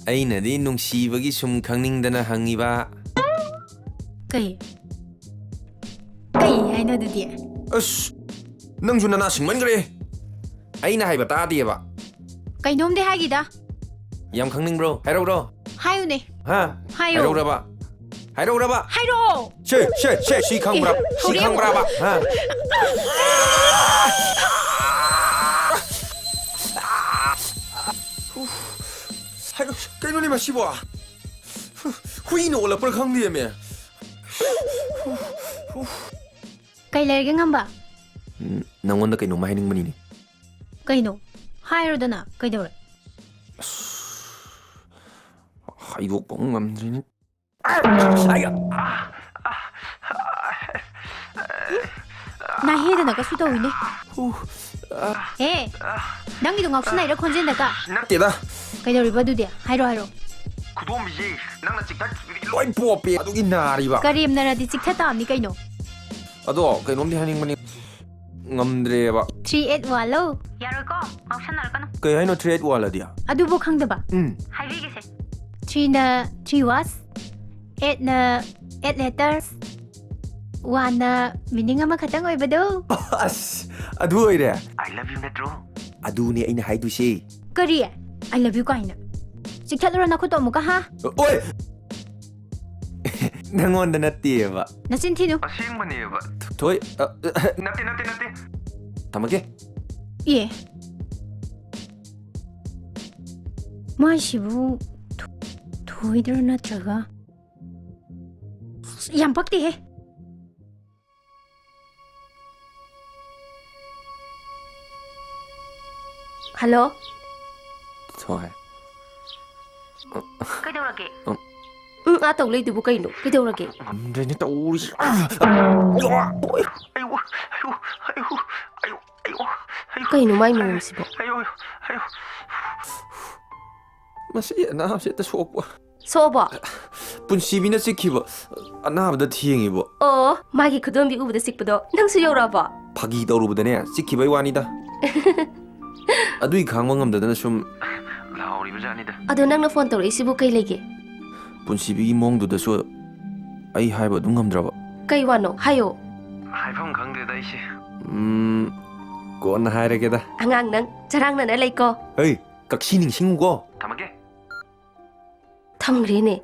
ꯑꯩꯅꯗꯤ ꯅꯨꯡꯁꯤꯕꯒꯤ ꯁꯨꯝ ꯈꯪꯅꯤꯡꯗꯅ ꯍꯪꯉꯤꯕ꯫ ꯀꯩ? ꯀꯩ ꯍꯥꯏꯅꯣ ꯑꯗꯨꯗꯤ? ꯑꯁ, ꯅꯪꯁꯨ ꯅꯅꯥ ꯁꯤꯡꯃꯟꯈ꯭ꯔꯦ꯫ ꯑꯩꯅ ꯍꯥꯏꯕ ꯇꯥꯗꯦꯕ꯫ ꯀꯩꯅꯣꯝꯗꯤ ꯍꯥꯏꯈꯤꯗ꯫ ꯌꯥꯝ ꯈꯪꯅꯤꯡꯕ꯭ꯔꯣ? ꯍꯥꯏꯔꯛꯎꯔꯣ? ꯍꯥꯏꯌꯨꯅꯦ꯫ ꯍꯥ? ꯍꯥꯏꯌꯣ꯫ ꯍꯥꯏꯔꯛꯎꯔꯕ? ꯍꯥꯏꯔꯛꯎꯔꯕ? ꯍꯥꯏꯔꯛꯑꯣ꯫ ꯁꯦ, ꯁꯦ, ꯁꯦ, ꯁꯤ ꯈꯪꯕ꯭ꯔꯥ? ꯑꯦ, ꯁꯤ ꯍꯧꯔꯦꯟ꯫ ꯈꯪꯕ꯭ꯔꯥꯕ? ꯍꯥ? ꯍꯥꯏꯔꯣ, ꯀꯩꯅꯣꯅꯦ ꯃꯁꯤꯕꯣ? ꯍꯨꯏꯅ ꯑꯣꯜꯂꯛꯄ꯭ꯔꯥ ꯈꯪꯗꯦꯃꯦ꯫ ꯀꯩ ꯂꯩꯔꯒꯦ, ꯉꯝꯕ? ꯎꯝ, ꯅꯪꯉꯣꯟꯗ ꯀꯩꯅꯣꯝꯃ ꯍꯥꯏꯅꯤꯡꯕꯅꯤꯅꯦ꯫ ꯀꯩꯅꯣ? ꯍꯥꯏꯔꯣꯗꯅ, ꯀꯩꯗꯧꯔꯦ? ꯍꯥꯏꯗꯣꯛꯄ ꯑꯃꯨꯛ ꯉꯝꯗ꯭ꯔꯤꯅꯦ꯫ ꯅꯥꯍꯦꯗꯅ ꯀꯩꯁꯨ ꯇꯧꯏꯅꯦ꯫ ꯑꯦ, ꯅꯪꯒꯤꯗꯣ ꯉꯥꯎꯁꯤꯟꯅꯩꯔ ꯈꯣꯟꯖꯦꯜꯗꯒ? ꯅꯠꯇꯦꯗ꯫ ꯀꯩꯗꯧꯔꯤꯕ ꯑꯗꯨꯗꯤ? ꯍꯥꯏꯔꯣ, ꯍꯥꯏꯔꯣ꯫ ꯈꯨꯗꯣꯝꯕꯤꯁꯦ ꯅꯪꯅ ꯆꯤꯛꯊꯠꯈꯤꯕꯗꯒꯤ ꯂꯣꯏ ꯄꯣꯞꯄꯦ, ꯑꯗꯨꯒꯤ ꯅꯥꯔꯤꯕ꯫ ꯀꯔꯦꯝꯅꯔꯗꯤ ꯆꯤꯛꯊꯠ ꯇꯥꯕꯅꯤ ꯀꯩꯅꯣ꯫ ꯑꯗꯣ ꯀꯩꯅꯣꯝꯗꯤ ꯍꯥꯏꯅꯤꯡꯕꯅꯤ꯫ ꯉꯝꯗ꯭ꯔꯦꯕ꯫ Three eight one ꯂꯣ? ꯌꯥꯔꯣꯏꯀꯣ, ꯉꯥꯎꯁꯟꯅꯔꯛꯀꯅꯨ꯫ ꯀꯩ ꯍꯥꯏꯅꯣ three eight one ꯑꯗꯤ? ꯑꯗꯨꯕꯨ ꯈꯪꯗꯕ? ꯎꯝ꯫ ꯍꯥꯏꯕꯤꯒꯦꯁꯦ꯫ Three ꯅ three was, eight ꯅ eight letters, one ꯅ meaning ꯑꯃꯈꯛꯇꯪ ꯑꯣꯏꯕꯗꯣ꯫ ꯑꯁ, ꯑꯗꯨ ꯑꯣꯏꯔꯦ? I love you ꯅꯠꯇ꯭ꯔꯣ? ꯑꯗꯨꯅꯦ ꯑꯩꯅ ꯍꯥꯏꯗꯣꯏꯁꯦ꯫ ꯀꯔꯤ? I love you ꯀꯥꯏꯅ꯫ ꯆꯤꯛꯊꯠꯂꯨꯔꯣ ꯅꯈꯨꯠꯇꯣ ꯑꯃꯨꯛꯀ, ꯍꯥ? ꯑꯣꯏ! ꯅꯪꯉꯣꯟꯗ ꯅꯠꯇꯦꯕ꯫ ꯅꯆꯤꯟ ꯊꯤꯅꯨ꯫ ꯑꯁꯦꯡꯕꯅꯦꯕ꯫ ꯊꯣꯏ, ꯑ, ꯑ, ꯅꯠꯇꯦ, ꯅꯠꯇꯦ, ꯅꯠꯇꯦ꯫ ꯊꯝꯃꯒꯦ꯫ ꯑꯦ꯫ ꯃꯥꯏꯁꯤꯕꯨ ꯊꯣ-, ꯊꯣꯏꯗ꯭ꯔꯣ ꯅꯠꯇ꯭ꯔꯒ? ꯑꯁ, ꯌꯥꯝ ꯄꯛꯇꯦꯍꯦ꯫ ꯍꯜꯂꯣ꯫ ꯊꯣꯏ꯫ ꯀꯩꯗꯧꯔꯒꯦ? ꯎꯝ꯫ ꯎꯝ, ꯑꯥ ꯇꯧ ꯂꯩꯗꯨꯕꯨ ꯀꯩꯅꯣ? ꯀꯩꯗꯧꯔꯒꯦ? ꯉꯝꯗ꯭ꯔꯦꯅꯦ ꯇꯧꯔꯤꯁꯦ꯫ ꯑꯌꯣ, ꯑꯌꯣ, ꯑꯌꯣ, ꯑꯌꯣ, ꯑꯌꯣ, ꯑꯌꯣ, ꯑꯌꯣ꯫ ꯀꯩꯅꯣ ꯃꯥꯏ ꯃꯑꯣꯡꯁꯤꯕꯣ? ꯑꯌꯣ, ꯑꯌꯣ, ꯑꯌꯣ꯫ ꯃꯁꯤ ꯑꯅꯥꯕꯁꯦ ꯍꯦꯛꯇ ꯁꯣꯛꯄ꯫ ꯁꯣꯛꯑꯕꯣ? ꯄꯨꯟꯁꯤꯕꯤꯅ ꯆꯤꯛꯈꯤꯕ꯫ ꯑꯅꯥꯕꯗ ꯊꯦꯡꯉꯤꯕꯣ꯫ ꯑꯣ, ꯃꯥꯒꯤ ꯈꯨꯗꯣꯝꯕꯤ ꯎꯕꯗ ꯆꯤꯛꯄꯗꯣ ꯅꯪꯁꯨ ꯌꯧꯔꯛꯑꯕꯣ? ꯐꯥꯒꯤ ꯇꯧꯔꯨꯕꯗꯅꯦ, ꯆꯤꯛꯈꯤꯕꯩ ꯋꯥꯅꯤꯗ꯫ ꯑꯗꯨꯏ ꯈꯥꯡꯕ ꯉꯝꯗꯗꯅ ꯁꯨꯝ ꯂꯥꯎꯔꯤꯕ ꯖꯥꯠꯅꯤꯗ꯫ ꯑꯗꯣ ꯅꯪꯅ ꯐꯣꯟ ꯇꯧꯔꯛꯏꯁꯤꯕꯨ ꯀꯩ ꯂꯩꯒꯦ? ꯄꯨꯟꯁꯤꯕꯤꯒꯤ ꯃꯑꯣꯡꯗꯨꯗꯁꯨ ꯑꯩ ꯍꯥꯏꯕ ꯑꯗꯨꯝ ꯉꯝꯗ꯭ꯔꯕ꯫ ꯀꯩ ꯋꯥꯅꯣ? ꯍꯥꯏꯌꯣ꯫ ꯍꯥꯏꯐꯝ ꯈꯪꯗꯦꯗ ꯑꯩꯁꯦ꯫ ꯎꯝ, ꯀꯣꯟꯅ ꯍꯥꯏꯔꯒꯦꯗ꯫ ꯑꯉꯥꯡ ꯅꯪ ꯆꯔꯥꯡꯅꯅ ꯂꯩꯀꯣ꯫ ꯍꯩ, ꯀꯛꯁꯤ ꯅꯤꯡꯁꯤꯡꯉꯨꯀꯣ꯫ ꯊꯝꯃꯒꯦ꯫ ꯊꯝꯈ꯭ꯔꯦꯅꯦ꯫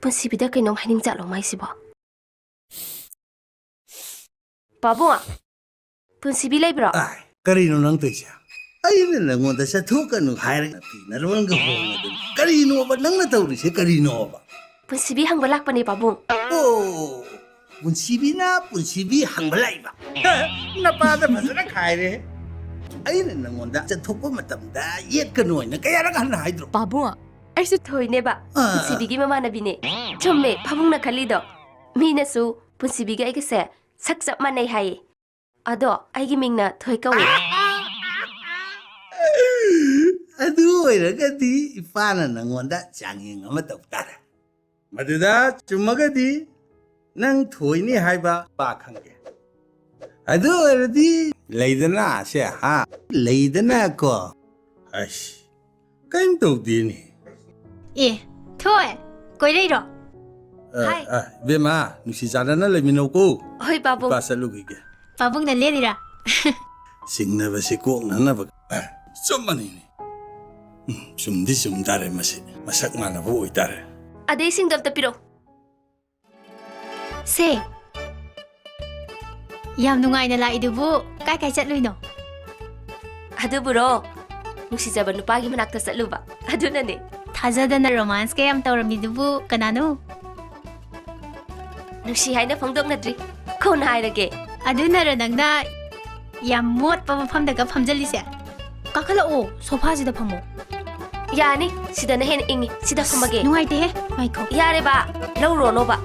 ꯄꯨꯟꯁꯤꯕꯤꯗ ꯀꯩꯅꯣꯝ ꯍꯥꯏꯅꯤꯡ ꯆꯠꯂꯣ ꯃꯥꯏꯁꯤꯕꯣ꯫ ꯄꯥꯕꯨꯡ, ꯄꯨꯟꯁꯤꯕꯤ ꯂꯩꯕ꯭ꯔꯣ? ꯑꯥꯏ, ꯀꯔꯤꯅꯣ ꯅꯪ ꯇꯧꯔꯤꯁꯦ? ꯑꯩꯅ ꯅꯪꯉꯣꯟꯗ ꯆꯠꯊꯣꯛꯀꯅꯨ ꯍꯥꯏꯔꯒ ꯅꯨꯄꯤ ꯅꯔꯣꯟꯒ ꯍꯣꯡꯉꯗꯅ꯫ ꯀꯔꯤꯅꯣꯕ ꯅꯪꯅ ꯇꯧꯔꯤꯁꯦ ꯀꯔꯤꯅꯣꯕ? ꯄꯨꯟꯁꯤꯕꯤ ꯍꯪꯕ ꯂꯥꯛꯄꯅꯦ ꯄꯥꯕꯨꯡ꯫ ꯑꯣ, ꯄꯨꯟꯁꯤꯕꯤꯅ ꯄꯨꯟꯁꯤꯕꯤ ꯍꯪꯕ ꯂꯥꯛꯏꯕ? ꯅꯄꯥꯗ ꯐꯖꯅ ꯈꯥꯏꯔꯦ꯫ ꯑꯩꯅ ꯅꯪꯉꯣꯟꯗ ꯆꯠꯊꯣꯛꯄ ꯃꯇꯝꯗ ꯌꯦꯠꯀꯅꯨ ꯍꯥꯏꯅ ꯀꯌꯥꯔꯛ ꯍꯟꯅ ꯍꯥꯏꯗ꯭ꯔꯣ? ꯄꯥꯕꯨꯡ, ꯑꯩꯁꯨ ꯊꯣꯏꯅꯦꯕ꯫ ꯑꯥ꯫ ꯄꯨꯟꯁꯤꯕꯤꯒꯤ ꯃꯃꯥꯟꯅꯕꯤꯅꯦ꯫ ꯆꯨꯝꯃꯦ ꯄꯥꯕꯨꯡꯅ ꯈꯜꯂꯤꯗꯣ꯫ ꯃꯤꯅꯁꯨ ꯄꯨꯟꯁꯤꯕꯤꯒ ꯑꯩꯒꯁꯦ ꯁꯛ ꯆꯞ ꯃꯥꯟꯅꯩ ꯍꯥꯏꯌꯦ꯫ ꯑꯗꯣ ꯑꯩꯒꯤ ꯃꯤꯡꯅ ꯊꯣꯏ ꯀꯧꯏ꯫ ꯑꯗꯨ ꯑꯣꯏꯔꯒꯗꯤ ꯏꯄꯥꯅ ꯅꯪꯉꯣꯟꯗ ꯆꯥꯡꯌꯦꯡ ꯑꯃ ꯇꯧ ꯇꯥꯔꯦ꯫ ꯃꯗꯨꯗ ꯆꯨꯝꯃꯒꯗꯤ ꯅꯪ ꯊꯣꯏꯅꯤ ꯍꯥꯏꯕ ꯄꯥ ꯈꯪꯒꯦ꯫ ꯑꯗꯨ ꯑꯣꯏꯔꯗꯤ ꯂꯩꯗꯅ ꯁꯦ, ꯍꯥ? ꯂꯩꯗꯅꯀꯣ꯫ ꯑꯩꯁ, ꯀꯔꯤꯝ ꯇꯧꯗꯦꯅꯦ꯫ ꯑꯦ, ꯊꯣꯏ, ꯀꯣꯏꯔꯛꯏꯔꯣ? ꯑ, ꯍꯥꯏ꯫ ꯑ, ꯏꯕꯦꯝꯃ, ꯅꯨꯡꯁꯤ ꯆꯥꯟꯅꯅ ꯂꯩꯃꯤꯟꯅꯧꯀꯣ꯫ ꯍꯣꯏ, ꯄꯥꯕꯨꯡ꯫ ꯏꯄꯥ ꯆꯠꯂꯨꯈꯤꯒꯦ꯫ ꯄꯥꯕꯨꯡꯅ ꯂꯦꯜꯂꯤꯔꯥ? ꯆꯤꯡꯅꯕꯁꯤ ꯀꯣꯛꯅꯅꯕ꯫ ꯑ, ꯆꯨꯝꯃꯅꯤꯅꯦ꯫ ꯎꯝ, ꯆꯨꯝꯗꯤ ꯆꯨꯝ ꯇꯥꯔꯦ ꯃꯁꯤ꯫ ꯃꯁꯛ ꯃꯥꯟꯅꯕ ꯑꯣꯏꯇꯥꯔꯦ꯫ ꯑꯗꯩꯁꯤꯡꯗꯣ ꯑꯝꯇ ꯄꯤꯔꯛꯑꯣ꯫ ꯁꯦ, ꯌꯥꯝ ꯅꯨꯡꯉꯥꯏꯅ ꯂꯥꯛꯏꯗꯨꯕꯨ ꯀꯥꯏ ꯀꯥꯏ ꯆꯠꯂꯨꯏꯅꯣ? ꯑꯗꯨꯕꯨꯔꯣ, ꯅꯨꯡꯁꯤꯖꯕ ꯅꯨꯄꯥꯒꯤ ꯃꯅꯥꯛꯇ ꯆꯠꯂꯨꯕ, ꯑꯗꯨꯅꯅꯦ꯫ ꯊꯥꯖꯗꯅ romance ꯀ ꯌꯥꯝ ꯇꯧꯔꯝꯃꯤꯗꯨꯕꯨ ꯀꯅꯥꯅꯣ? ꯅꯨꯡꯁꯤ ꯍꯥꯏꯅ ꯐꯣꯡꯗꯣꯛꯅꯗ꯭ꯔꯤ, ꯀꯣꯟꯅ ꯍꯥꯏꯔꯒꯦ꯫ ꯑꯗꯨꯅꯔ ꯅꯪꯅ ꯌꯥꯝ ꯃꯣꯠꯄ ꯃꯐꯝꯗꯒ ꯐꯝꯖꯜꯂꯤꯁꯦ? ꯀꯥꯈꯠꯂꯛꯑꯣ, ꯁꯣꯐꯥꯁꯤꯗ ꯐꯝꯃꯣ꯫ ꯌꯥꯅꯤ, ꯁꯤꯗꯅ ꯍꯦꯟꯅ ꯏꯪꯉꯤ, ꯁꯤꯗ ꯐꯝꯃꯒꯦ꯫ ꯅꯨꯡꯉꯥꯏꯇꯦꯍꯦ, ꯉꯥꯏꯈꯣ꯫ ꯌꯥꯔꯦꯕ, ꯂꯧꯔꯨꯔꯅꯣꯕ꯫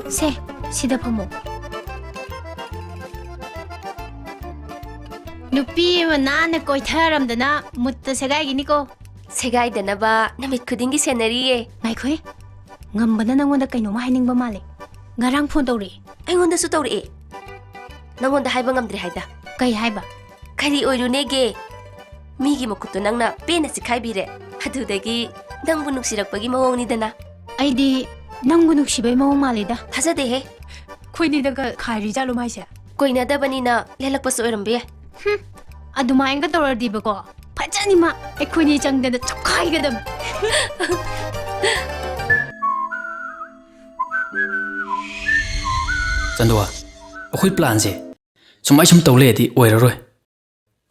ꯁꯦ, ꯁꯤꯗ ꯐꯝꯃꯣ꯫ ꯅꯨꯄꯤ ꯑꯃ ꯅꯥꯟꯅ ꯀꯣꯏꯊꯔꯝꯗꯅ ꯃꯨꯠꯇ ꯁꯦꯒꯥꯏꯒꯤꯅꯤꯀꯣ꯫ ꯁꯦꯒꯥꯏꯗꯅꯕ ꯅꯨꯃꯤꯠ ꯈꯨꯗꯤꯡꯒꯤ ꯁꯦꯟꯅꯔꯤꯌꯦ꯫ ꯉꯥꯏꯈꯣꯍꯦ, ꯉꯝꯕꯅ ꯅꯪꯉꯣꯟꯗ ꯀꯩꯅꯣꯝꯃ ꯍꯥꯏꯅꯤꯡꯕ ꯃꯥꯜꯂꯦ꯫ ꯉꯔꯥꯡ ꯐꯣꯟ ꯇꯧꯔꯛꯑꯦ꯫ ꯑꯩꯉꯣꯟꯗꯁꯨ ꯇꯧꯔꯛꯑꯦ꯫ ꯅꯪꯉꯣꯟꯗ ꯍꯥꯏꯕ ꯉꯝꯗ꯭ꯔꯦ ꯍꯥꯏꯗ꯫ ꯀꯩ ꯍꯥꯏꯕ? ꯀꯔꯤ ꯑꯣꯏꯔꯨꯅꯦꯒꯦ? ꯃꯤꯒꯤ ꯃꯈꯨꯠꯇꯣ ꯅꯪꯅ ꯄꯦꯟꯅ ꯆꯤꯛꯈꯥꯏꯕꯤꯔꯦ꯫ ꯑꯗꯨꯗꯒꯤ ꯅꯪꯕꯨ ꯅꯨꯡꯁꯤꯔꯛꯄꯒꯤ ꯃꯑꯣꯡꯅꯤꯗꯅ꯫ ꯑꯩꯗꯤ ꯅꯪꯕꯨ ꯅꯨꯡꯁꯤꯕꯩ ꯃꯑꯣꯡ ꯃꯥꯜꯂꯤꯗ꯫ ꯊꯥꯖꯗꯦꯍꯦ꯫ ꯑꯩꯈꯣꯏꯅꯤꯗꯒ ꯈꯥꯏꯔꯤ ꯖꯥꯠꯂꯣ ꯃꯥꯏꯁꯦ? ꯀꯣꯏꯅꯗꯕꯅꯤꯅ ꯂꯦꯜꯂꯛꯄꯁꯨ ꯑꯣꯏꯔꯝꯕ ꯌꯥꯏ꯫ ꯍꯨꯝ, ꯑꯗꯨꯃꯥꯏꯅꯒ ꯇꯧꯔꯗꯤꯕꯀꯣ, ꯐꯖꯅꯤ ꯃꯥ꯫ ꯑꯩꯈꯣꯏꯅꯤ ꯆꯪꯗꯅ ꯆꯞꯈꯥꯏꯒꯗꯕꯅꯤ꯫ ꯆꯟꯗꯨꯋꯥ, ꯑꯩꯈꯣꯏ plan ꯁꯦ ꯁꯨꯃꯥꯏ ꯁꯨꯝ ꯇꯧ ꯂꯩꯔꯗꯤ ꯑꯣꯏꯔꯔꯣꯏ꯫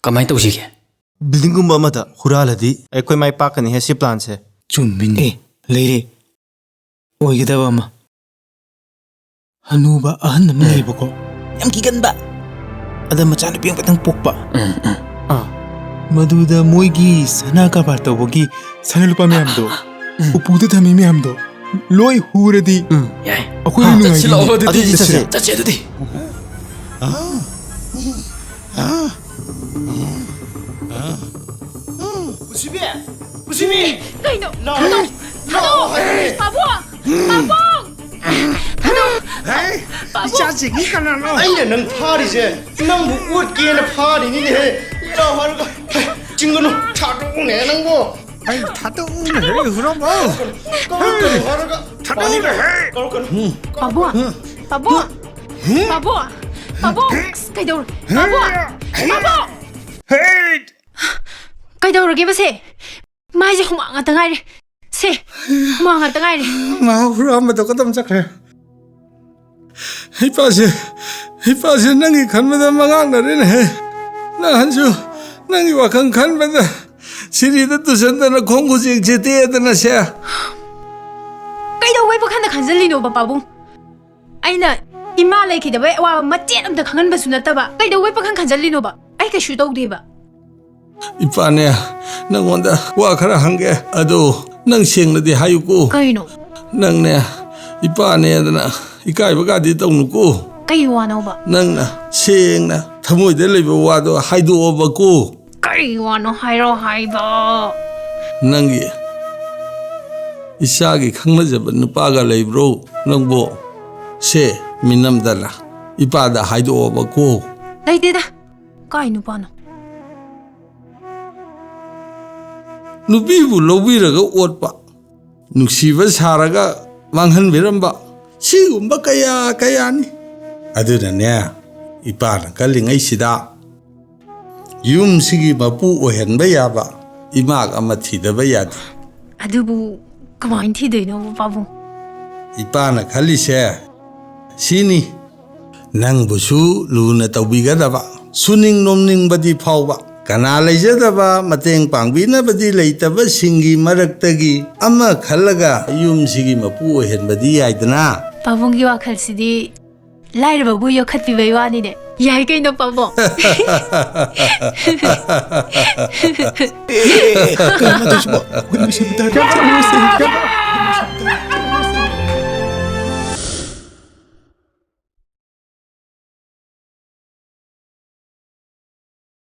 ꯀꯃꯥꯏ ꯇꯧꯁꯤꯒꯦ? Building ꯒꯨꯝꯕ ꯑꯃꯗ ꯍꯨꯔꯥꯜꯂꯗꯤ ꯑꯩꯈꯣꯏ ꯃꯥꯏ ꯄꯥꯛꯀꯅꯤꯍꯦ ꯁꯤ plan ꯁꯦ꯫ ꯆꯨꯝꯃꯤꯅꯦ꯫ ꯑꯦ, ꯂꯩꯔꯦ꯫ ꯑꯣꯏꯒꯗꯕ ꯑꯃ꯫ ꯍꯅꯨꯕ ꯑꯍꯟ ꯑꯃ ꯎꯝ꯫ ꯂꯩꯕꯀꯣ꯫ ꯌꯥꯝ ꯀꯤꯒꯟꯕ꯫ ꯑꯗ ꯃꯆꯥꯅꯨꯄꯤ ꯑꯃꯈꯛꯇꯪ ꯄꯣꯛꯄ꯫ ꯎꯝ, ꯎꯝ꯫ ꯑꯥ꯫ ꯃꯗꯨꯗ ꯃꯣꯏꯒꯤ ꯁꯅꯥ ꯀꯔꯕꯥꯔ ꯇꯧꯕꯒꯤ ꯁꯅꯥ ꯂꯨꯄꯥ ꯃꯌꯥꯝꯗꯣ, ꯎꯝ꯫ ꯎꯄꯨꯗ ꯊꯝꯃꯤ ꯃꯌꯥꯝꯗꯣ, ꯂꯣꯏ ꯍꯨꯔꯗꯤ ꯎꯝ꯫ ꯌꯥꯏ꯫ ꯑꯩꯈꯣꯏ ꯍꯥ, ꯅꯨꯡꯉꯥꯏꯅꯤ꯫ ꯆꯠꯁꯤꯜꯂꯛꯑꯣ ꯑꯗꯨꯗꯤ꯫ ꯑꯗꯨꯗꯤ ꯆꯠꯁꯤꯔꯥ? ꯆꯠꯁꯦ꯫ ꯆꯠꯁꯦ ꯑꯗꯨꯗꯤ꯫ ꯄꯨꯟꯁꯤꯕꯤ! ꯄꯨꯟꯁꯤꯕꯤ! ꯀꯩꯅꯣ? ꯂꯥꯛꯑꯣ꯫ ꯀꯩꯅꯣ? ꯄꯥꯕꯨꯡ! ꯄꯥꯕꯨꯡ! ꯍꯦ! ꯄꯥꯕꯨꯡ! ꯏꯆꯥꯁꯤꯡꯒꯤ ꯀꯅꯥꯅꯣ? ꯑꯩꯅ ꯅꯪ ꯐꯥꯔꯤꯁꯦ ꯅꯪꯕꯨ ꯑꯣꯠꯀꯦꯅ ꯐꯥꯔꯤꯅꯤꯅꯦꯍꯦ꯫ ꯂꯥꯎ ꯍꯥꯏꯔꯒ, ꯍꯦ, ꯆꯤꯡꯒꯅꯨ, ꯊꯥꯗꯣꯛꯎꯅꯦ ꯅꯪꯕꯨ꯫ ꯑꯩ ꯊꯥꯗꯣꯛꯎꯅꯦ, ꯍꯨꯔꯝꯕ꯫ ꯀꯧꯔꯛꯀꯅꯨ ꯍꯥꯏꯔꯒ, ꯊꯥꯗꯣꯛꯎꯅꯦ꯫ ꯀꯧꯔꯛꯀꯅꯨ꯫ ꯄꯥꯕꯨꯡ! ꯄꯥꯕꯨꯡ! ꯄꯥꯕꯨꯡ! ꯄꯥꯕꯨꯡ! ꯑꯁ, ꯀꯩꯗꯧꯔꯦ? ꯄꯥꯕꯨꯡ! ꯄꯥꯕꯨꯡ! ꯍꯦ! ꯀꯩꯗꯧꯔꯒꯦꯕ ꯁꯦ? ꯃꯥꯏꯁꯦ ꯍꯨꯃꯥꯡ ꯉꯥꯛꯇ ꯉꯥꯏꯔꯦ꯫ ꯁꯦ, ꯍꯨꯃꯥꯡ ꯉꯥꯛꯇ ꯉꯥꯏꯔꯦ꯫ ꯃꯥ ꯍꯨꯔꯥꯟꯕꯗꯣ ꯀꯗꯣꯝ ꯆꯠꯈ꯭ꯔꯦ? ꯏꯄꯥꯁꯦ, ꯏꯄꯥꯁꯦ ꯅꯪꯒꯤ ꯈꯟꯕꯗ ꯃꯉꯥꯡꯅꯔꯦꯅꯦꯍꯦ꯫ ꯅꯍꯥꯟꯁꯨ ꯅꯪꯒꯤ ꯋꯥꯈꯜ ꯈꯟꯕꯗ ꯁꯤꯔꯤꯗ ꯇꯨꯁꯟꯗꯅ ꯈꯣꯡ ꯈꯨꯖꯦꯛꯁꯦ ꯇꯦꯛꯑꯗꯅ ꯁꯦ꯫ ꯀꯩꯗꯧꯕꯩ ꯄꯥꯈꯟꯗ ꯈꯟꯖꯜꯂꯤꯅꯣꯕ, ꯄꯥꯕꯨꯡ? ꯑꯩꯅ ꯏꯃꯥ ꯂꯩꯈꯤꯗꯕꯩ ꯑꯋꯥꯕ ꯃꯆꯦꯠ ꯑꯝꯇ ꯈꯪꯍꯟꯕꯁꯨ ꯅꯠꯇꯕ, ꯀꯩꯗꯧꯕꯩ ꯄꯥꯈꯪ ꯈꯟꯖꯜꯂꯤꯅꯣꯕ? ꯑꯩ ꯀꯩꯁꯨ ꯇꯧꯗꯦꯕ꯫ ꯏꯄꯥꯅꯦ, ꯅꯪꯉꯣꯟꯗ ꯋꯥ ꯈꯔ ꯍꯪꯒꯦ꯫ ꯑꯗꯣ ꯅꯪ ꯁꯦꯡꯅꯗꯤ ꯍꯥꯏꯌꯨꯀꯣ꯫ ꯀꯩꯅꯣ? ꯅꯪꯅꯦ, ꯏꯄꯥꯅꯦꯗꯅ ꯏꯀꯥꯏꯕꯒꯗꯤ ꯇꯧꯅꯨꯀꯣ꯫ ꯀꯩ ꯋꯥꯅꯣꯕ? ꯅꯪꯅ ꯁꯦꯡꯅ ꯊꯃꯣꯏꯗ ꯂꯩꯕ ꯋꯥꯗꯣ ꯍꯥꯏꯗꯣꯛꯑꯣꯕꯀꯣ꯫ ꯀꯩ ꯋꯥꯅꯣ ꯍꯥꯏꯔꯣ ꯍꯥꯏꯕ? ꯅꯪꯒꯤ ꯏꯆꯥꯒꯤ ꯈꯪꯅꯖꯕ ꯅꯨꯄꯥꯒ ꯂꯩꯕ꯭ꯔꯣ ꯅꯪꯕꯣ? ꯁꯦ, ꯃꯤꯅꯝꯗꯅ ꯏꯄꯥꯗ ꯍꯥꯏꯗꯣꯛꯑꯣꯕꯀꯣ꯫ ꯂꯩꯇꯦꯗ꯫ ꯀꯥꯏ ꯅꯨꯄꯥꯅꯣ? ꯅꯨꯄꯤꯕꯨ ꯂꯧꯕꯤꯔꯒ ꯑꯣꯠꯄ, ꯅꯨꯡꯁꯤꯕ ꯁꯥꯔꯒ ꯃꯥꯡꯍꯟꯕꯤꯔꯝꯕ, ꯁꯤꯒꯨꯝꯕ ꯀꯌꯥ ꯀꯌꯥꯅꯤ꯫ ꯑꯗꯨꯅꯅꯦ, ꯏꯄꯥꯅ ꯀꯜꯂꯤꯉꯩꯁꯤꯗ ꯌꯨꯝꯁꯤꯒꯤ ꯃꯄꯨ ꯑꯣꯏꯍꯟꯕ ꯌꯥꯕ ꯏꯃꯥꯛ ꯑꯃ ꯊꯤꯗꯕ ꯌꯥꯗꯦ꯫ ꯑꯗꯨꯕꯨ ꯀꯃꯥꯏꯅ ꯊꯤꯗꯣꯏꯅꯣ, ꯄꯥꯕꯨꯡ? ꯏꯄꯥꯅ ꯈꯜꯂꯤꯁꯦ ꯁꯤꯅꯤ, ꯅꯪꯕꯨꯁꯨ ꯂꯨꯅ ꯇꯧꯕꯤꯒꯗꯕ, ꯁꯨꯅꯤꯡ ꯅꯣꯝꯅꯤꯡꯕꯗꯤ ꯐꯥꯎꯕ, ꯀꯅꯥ ꯂꯩꯖꯗꯕ, ꯃꯇꯦꯡ ꯄꯥꯡꯕꯤꯅꯕꯗꯤ ꯂꯩꯇꯕꯁꯤꯡꯒꯤ ꯃꯔꯛꯇꯒꯤ ꯑꯃ ꯈꯜꯂꯒ ꯌꯨꯝꯁꯤꯒꯤ ꯃꯄꯨ ꯑꯣꯏꯍꯟꯕꯗꯤ ꯌꯥꯏꯗꯅ꯫ ꯄꯥꯕꯨꯡꯒꯤ ꯋꯥꯈꯜꯁꯤꯗꯤ ꯂꯥꯏꯔꯕꯕꯨ ꯌꯣꯛꯈꯠꯄꯤꯕꯩ ꯋꯥꯅꯤꯅꯦ꯫ ꯌꯥꯏ ꯀꯩꯅꯣ, ꯄꯥꯕꯨꯡ꯫ ꯑꯦ, ꯀꯩꯅꯣ ꯇꯧꯁꯤꯕꯣ? ꯑꯩꯈꯣꯏ ꯅꯨꯡꯁꯤꯕꯗ